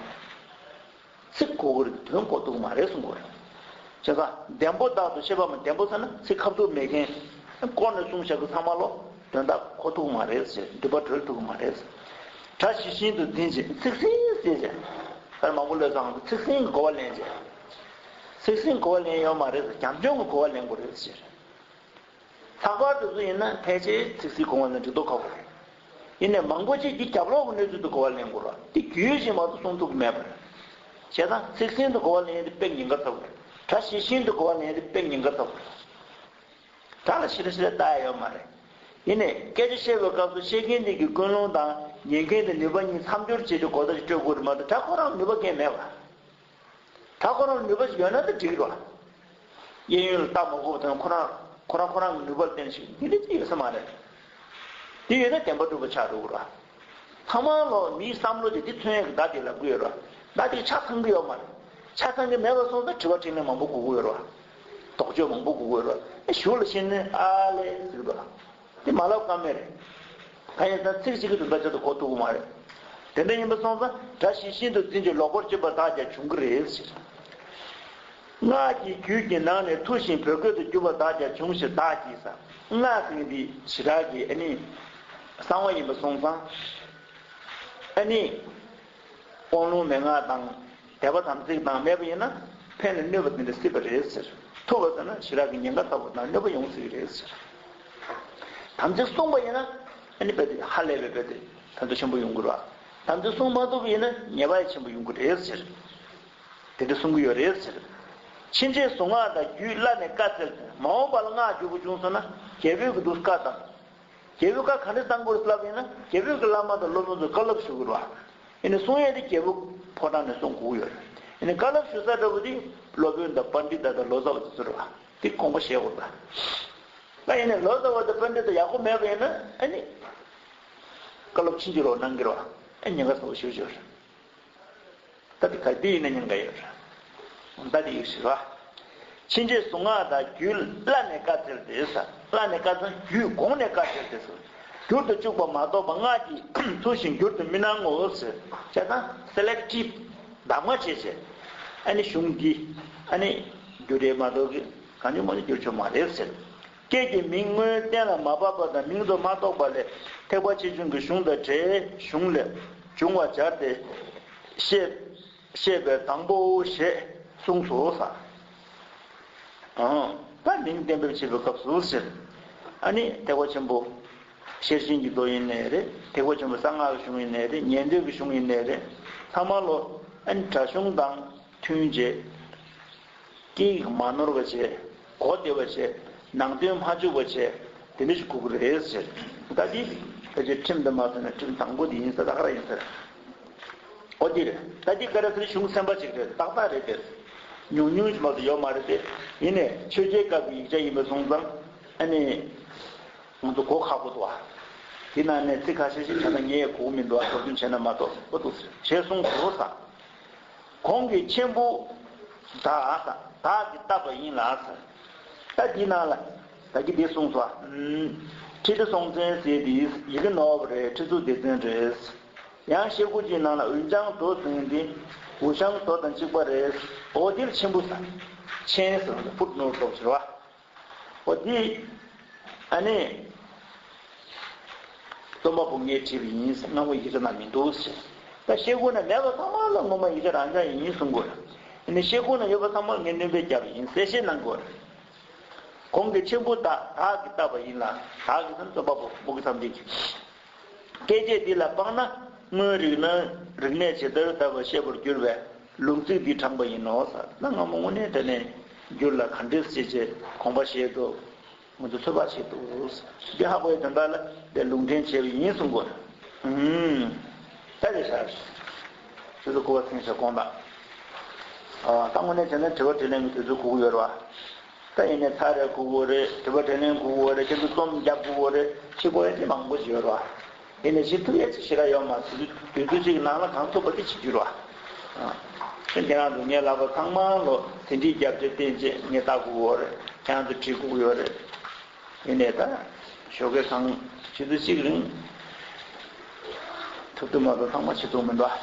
ཚིག་གོ་གི་རེད་དོན་གོ་ཐུབ་ཀྱི་མ་རེད་གསུང་གི་རེད། བྱས་ཙང་ལྡེམ་པོ་ལྟར་དུ་བཤད་པ་མ་ལྡེམ་པོ་ཟེར་ན་ཚིག་ཁ་ཐུག་མེད་མཁན། ཀོ་ནས་གསུངས་བཞག་གི་ཚང་མ་ལོ་དོན་དག་གོ་ཐུབ་ཀྱི་མ་རེད་ཟེར། འདུན་པ་གྲོལ་ཐུབ་ཀྱི་མ་རེད་ཟེར། གྲྭ་ཞིག་ཤིན་ཏུ་འཛིན་ཅིང་ཚིག་ཟིན་ཟེར་བྱས། ད་མང་པོ་ལོས་ཙང་ཚིག་ཟིན་གྱི་གོ་བ་ལེན་བྱས། ཚིག་ཟིན་གོ་བ་ལེན་ཡོད་མ་རེད་ཟེར། རྒྱབ་ལྗོངས་ཀྱི་གོ་བ་ལེན་དགོས་རེད་ཟེར། ལྷག་པར་དུ་སུ་ཡིན་ན་ཕལ་ཆེར་ཚིག་ཟིན་གོ་བ་ལེན་འགྲིག་མདོག་ཁ་པོ་རེད། ཡིན་ནའི་མང་པོ་ཅིག་གིས་རྒྱབ་ལོགས་ཀྱི་གནས་ཚུལ་དུ་གོ་བ་ལེན་དགོས་ར། དེ་རྒྱུས་ཤིག་མ་གཏོགས་གསུང་ཐུབ་ཀྱི་མེད་པ་རེད། བྱས་ཙང་ཚིག་ཟིན་དུ་གོ་བ་ལེན་ཡས་དེ་དཔེ་ཉེན་ཁ་ཚ་པོ་རེད། གྲྭ་ཞིག་ཤིན་ཏུ་གོ་བ་ལེན་ཡས་དེ་དཔེ་ཉེན་ཁ་ཚ་པོ་རེད། གྲྭ་ལ་ཞེ་དྲག་ཞེ་དྲག་ལྟ་ཡ་ཡོད་མ་རེད། ཡིན་ནའི་སྐད་ཆ་བཤད་པའི་སྐབས་སུ་བཤད་མཁན་དེ་གི་ཀུན་སློང་དང་ཉན་མཁན་དེ་ནུས་པ་གཉིས་མཚམས་སྦྱོར་བྱེད་ཆོག་གོ་བརྡ་ཞིག་སྤྲོད་དགོས་རེད་མ་གཏོགས་གྲྭ་ཁོ་རང་ནུས་པ་གང་མེད་པ། ད་ཁོ་རང་ལ་ནུས་པ་ཞིག་ཡོད་ན་ད་འགྲིག་རོ། གཡས་གཡོན་ལ་ལྟ་མ་དགོས་པ་དང་ཁོ་རང་ཁོ་རང་ཁོ་རང་གི་ནུས་པ་ལ་བརྟེན་ཞིག་འདི་འདྲ་ཅི་ཡོད་ས་མ་རེད། དེ་ཡོད་ན་བདེན་པ་གྲུབ་པ་ཆགས་འགྲོ་གི་རོ། ཐ་མ་ལོ་མིའི་བསམ་བློ་དེ་འདི་མཚོན་ཡས་ཀྱི་བརྡ་དེ་ལབ་གི་ཡོད་རོ། བརྡ་དེ་ཆ་ཚང་གི་ཡོད་མ་རེད། ཆ་ཚང་གི་མེད་པ་སོང་ཙང་དྲི་བ་དྲིས་ལན་མང་པོ་དགོས་ཀྱི་ཡོད་རོ། དོགས་གཅོད་མང་པོ་དགོས་ཀྱི་ཡོད་རོ། ཨེ་གཞུག་ལ་ཤེས་ནས་ཨ་ལས་ཟེར་གི་རོ། དེ་མ་ལབ་ཀ་མེད་རེད། ད་ཡིན་ཙང་ཚིག་གཅིག་གི་དོན་དག་ཆེད་དུ་གོ་ཐུབ་ཀྱི་མ་རེད། དེ་འདྲ་ཡིན་པ་སོང་ཙང་སྒྲ་ཇི་བཞིན་དུ་འཛིན་ཅིང་ལོག་པར་སྤྱོད་པ་དག་ཀྱང་འབྱུང་གི་རེད་ཟེར། སྔགས་ཀྱི་རྒྱུད་ཀྱི་ནང་ནས་མཐུ་ཞིང་བོད་སྐད་དུ་བསྒྱུར་བ་དག་ཀྱང་འབྱུང་ཞེས་བདག་གིས་ཟེར། སྔགས་ཟེར་མཁན་འདི་ཞེ་དྲག་གི་ཨ་ནི་གསང་བ་ཡིན་པ་སོང་ཙང་ཨ་ནི་དབང་ལུང་མན་ངག་དང་། དད་པ་དམ་ཚིག་དང་མེད་པ་ཡིན་ན་ཕན་ལ་གནོད་པ་དེ་འདྲ་སྲིད་པ་རེད་ཟེར། ཐུབ་པ་ཟེར་ན་ཞེ་དྲག་གི་ཉེན་ཁ་ཚ་པོ་དང་གནོད་པ་ཡོང་སྲིད་ཀྱི་རེད་ཟེར། དམ་ཚིག་བསྲུངས་པ་ཡིན་ན་ཨ་ནི་རྦད་དེ་ཧ་ལས་པའི་རྦད་དེ་ཕན་ཐོགས་ཆེན་པོ་ཡོང་གི་རེད། དམ་ཚིག་བསྲུང་མ་ཐུབ་པ་ཡིན་ན་ཉེས་པ་ཡང་ཆེན་པོ་ཡོང་གི་རེད་ཟེར། དེ་འདྲ་གསུང་གི་ཡོད་རེད་ཟེར། ཕྱིན་ཆད་གཟུངས་སྔགས་དང་རྒྱུད་བླ་ནས་བཀའ་སྩལ་ཏེ་མ་འོངས་པ་ལ་སྔགས་བསྒྱུར་དགོས་བྱུང་སོང་ན་རྒྱལ་པོའི་གི་འདུག་བཀའ་དང་། རྒྱལ་པོས་བཀའ་ག་འདྲ་བཏང་དགོས་ལབ་ཡིན་ན་རྒྱལ་པོས་ཀྱི་བླ་མ་དང་སློབ་དཔོན་ཚོར་བཀའ་སློབ་ཞུ་དགོས་རེད་བ། ཡིན་ནའི་གསུང་ཡས་དེ་རྒྱལ་པོ་ཕོ་བྲང་ནས་གསུང་དགོས་ཀྱི་ཡོད་རེད། ཡིན་ནའི་བཀའ་སློབ་ཞུ་ས་འདྲ་པོ་དེ་སློབ་དཔོན་དང་པཎྜི་ཏ་དང་ལོ་ཙཱ་བ་དེ་ཚོ་རེད་བ། དེ་དགོངས་པ་བཞེས་དགོས་རེད་བ། ད་ཡིན་ནའི་ལོ་ཙཱ་བ་དང་པཎྜི་ཏ་ཡག་པོ་མེད་པ་ཡིན་ན་ཨ་ནི་བཀའ་སློབ་ཕྱིན་ཅི་ལོག་གནང་གི་རེད་བ། ཨ་ཉེན་ཁ་ཚ་པོ་ཞེ་པོ་ཅིག་ཡོད་རེད། ད་དེ་ག་དེ་ཡིན་ན་ཉེན་ཁ་ཡོད་རེད། ད་དེ་ཡོད་ཞེས་པ། ཕྱིན་ཆད་གཟུངས་སྔགས་དང་རྒྱུད་བླ་ནས་བཀའ་སྩལ་ཏེ་ཟེར། བླ་ནས་བཀའ་སྩལ་རྒྱུད་གོང་ནས་བཀའ་སྩལ་ཏེ་ཟེར། བསྒྱུར་དུ་བཅུག་པ་མ་གཏོགས་པ་སྔགས་ཀྱི་མཐུ་བཞིན་བསྒྱུར་དུ་མི་གནང་ངོ་ཟེར། བྱས་ཙང་སེ་ལེག་ཊིབ་གདམ་ང་བྱས་བྱས། ཨ་ནི་གཞུང་འདི་ཨ་ནི་རྒྱུད་འགྲེལ་མ་གཏོགས་ཀྱི་གང་བྱུང་མང་བྱུང་བསྒྱུར་ཆོག་མ་རེད་ཟེར། སྐད་ཀྱི་མིང་སྔོན་གཏན་ལ་མ་ཕབ་པ་དང་མིང་དུ་མ་གཏོགས་པ་ལས་ཐེག་པ་ཆེ་ཆུང་གི་གཞུང་དང་འབྲེལ་གཞུང་ལས་འབྱུང་བ་སྦྱར་ཏེ་བཤད་བཤད་པའི་དང་པོའོ་ཞེས་གསུངས་སོ་ཟེར། ཨང་། ད་མིང་གཏན་འབེབས་བྱེད་པའི་སྐབས་སུ་ཟེར། ཨ་ནི་ཐེག་པ་ཆེན་པོ་ཤེར་ཕྱིན་གྱི་མདོ་ཡིན་ནའི་རེད། ཐེག་པ་ཆེན་པོ་གསང་སྔགས་ཀྱི་གཞུང་ཡིན་ནའི་རེད། ཉན་ཐོས་ཀྱི་གཞུང་ཡིན་ནའི་རེད། ཚང་མ་ལོ་ཨ་ནི་སྒྲ་གཞུང་དང་མཐུན་བྱས། སྐད་ཡིག་མ་ནོར་བ་བྱས། གོ་བདེ་བ་བྱས། ནང་དོན་མ་འཆུག་པ་བྱས། དེ་འདྲ་ཞིག་དགོས་ཀྱི་རེད་ཟེར། ད་འདི་ཕལ་ཆེར་ཁྲིམས་དུ་མ་མཐུན་ན་ཁྲིམས་དང་པོ་འདི་ཡིན་ས་ད་ག་རང་ཡིན་ས་རེད། འོ་འདི་རེད། ད་འདི་ག་རེ་ཟེར་གཞུང་སེམས་པ་ཅིག་རེད། ཏག་ཏག་རེད་དེ། ཉུང་ཉུང་ཞིག་མ་གཏོགས་ཡོད་མ་རེད་དེ། ཡིན་ནའི་ཆོས་རྒྱལ་སྐབས་ཀྱི་ཡིག་ཆ་ཡིན་པ་སོང་ཙང་ཨ་ནི། ང་ཚོ་གོ་ཁག་པོ་འདུག་ཨ། དེ་ནང་ནས་ཚིག་ཁ་ཤས་ཤིག་ད་ལྟ་ངས་གོ་གི་མི་འདུག་ཨ། སློབ་སྦྱོང་བྱས་ན་མ་གཏོགས་འོ་འདུག་ཟེར་བྱས་གསུངས་སོ་ཟེར། གོང་གི་མཆན་བུ་བདག་ཟེར། བདག་གིས་བཏབ་པ་ཡིན་ལ་ཟེར། ད་འདི་ནང་ལ་ད་གི་འདི་གསུངས་སོ། ཁྲི་ལྡེ་སྲོང་བཙན་ཟེར་དེ་ཡི་གེ་ནོར་བ་རེད། ཁྲི་གཙུག་ལྡེ་བཙན་རེད། ཡང་ཤེལ་སྒོ་གཅིག་ནང་ལ་འུ་ཅང་རྡོ་ཟེར་དེ་འུ་ཅང་རྡོ་དང་གཅིག་པ་རེད། འོ་འདིར་མཆན་བུ་ཟེར། མཆན་ཟེར་བ་ཕུཊ་ནོཊ་ལྟ་བུ་ཟེར་བ། འོ་འདི་ཨ་ནི། རྩོམ་པ་པོ་ངས་བྲིས་པ་ཡིན། སྔ་མོ་ཡིག་ཆ་ནང་མི་འདུག་ཟེར། ད་ཤེལ་སྒོ་ན་མེད་པ་ཚང་མ་ལ་ངོ་མ་ཡིག་ཆ་རང་འཇགས་ཡིན་གསུང་དགོས། ཨ་ནི་ཤེལ་སྒོ་ན་ཡོད་པ་ཚང་མ་ལ་ངས་སྣོན་པ་བརྒྱབ་པ་ཡིན་གསལ་བཤད་གནང་དགོས། གོང་གི་མཆན་བུ་བདག་བདག་གིས་བཏབ་པ་ཡིན་ལ། བདག་གིས་ཟེར་ན་རྩོམ་པ་པོ་ཕྲུ་གུ་ཐམས་ཅད་ཀྱིས། སྐད་ཆ་འདི་ལ་དཔག་ན་སྔོན་རིག་ན་རིག་གནས་ཇི་ལྟར་དར་བ་ཤེས་པར་འགྱུར་བས་ལུང་ཚིག་འདི་དྲངས་པ་ཡིན་ནོ་ཟེར། ད་སྔ་མོ་དངོས་གནས་དྲང་གནས་འགྱུར་ལ་ག་འདྲས་བྱས་བྱས་དགོངས་པ་བཞེས་འདུག་ང་ཚོ་ཚོད་དཔག་བྱེད་འདུག་འདི་ཧ་གོ་ཡའི་དོན་དག་ལ་འདི་ལུང་འདྲེན་བྱས་པ་ཡིན་གསུང་དགོས། ཨུམ། ད་རེད་ཤག་དེ་ཚོ་གོ་བ་ཚིག་ཤག་དགོངས་དག་ཨ། ད་དངོས་གནས་བྱས་ན་དྲི་བ་དྲིས་ལན་གྱི་དུས་ཚོད་དགོས་ཀྱི་ཡོད་རེད་བ། ད་ཡིན་ནའི་ཚར་རེ་དགོས་ཀྱི་རེད། དྲི་བ་དྲིས་ལན་དགོས་ཀྱི་རེད། ཁྱེད་ཚོ་རྩོམ་རྒྱབ་དགོས་ཀྱི་རེད། བྱེད་དགོས་ཡ་དེ་མང་པོ་ཞིག་ཡོད་རེད་བ། ཡིན་ནའི་བྱེད་ཐུབ་ཡ་ཅིག་ཞེ་དྲག་ཡོད་མ་རེད། དུས་ཚོད་ཅིག་ནང་ལ་གང་ཐུབ་པ་དེ་བྱེད་རྒྱུ་རེད་བ། ཨ། ཁྱེད་རང་ཚོ་ངའི་ལག་པ་ཚང་མ་ལོ་ཟིན་བྲིས་རྒྱབ་བྱས་བསྟན་བྱས་ངས་ལྟ་དགོས་ཀྱི་ཡོད་རེད། ཁྱེད་རང་ཚོ་བྲིས་དགོས་ཀྱི་ཡོད་རེད། ཡིན་ནའི་ད་ཞོགས་ཀས་གང་ཆུ་ཚོད་གཅིག་རིང་ཐུབ་ཐུབ་མ་གཏོགས་ཚང་མ་བྱེད་ཐུབ་མི་འདུག་ཨ།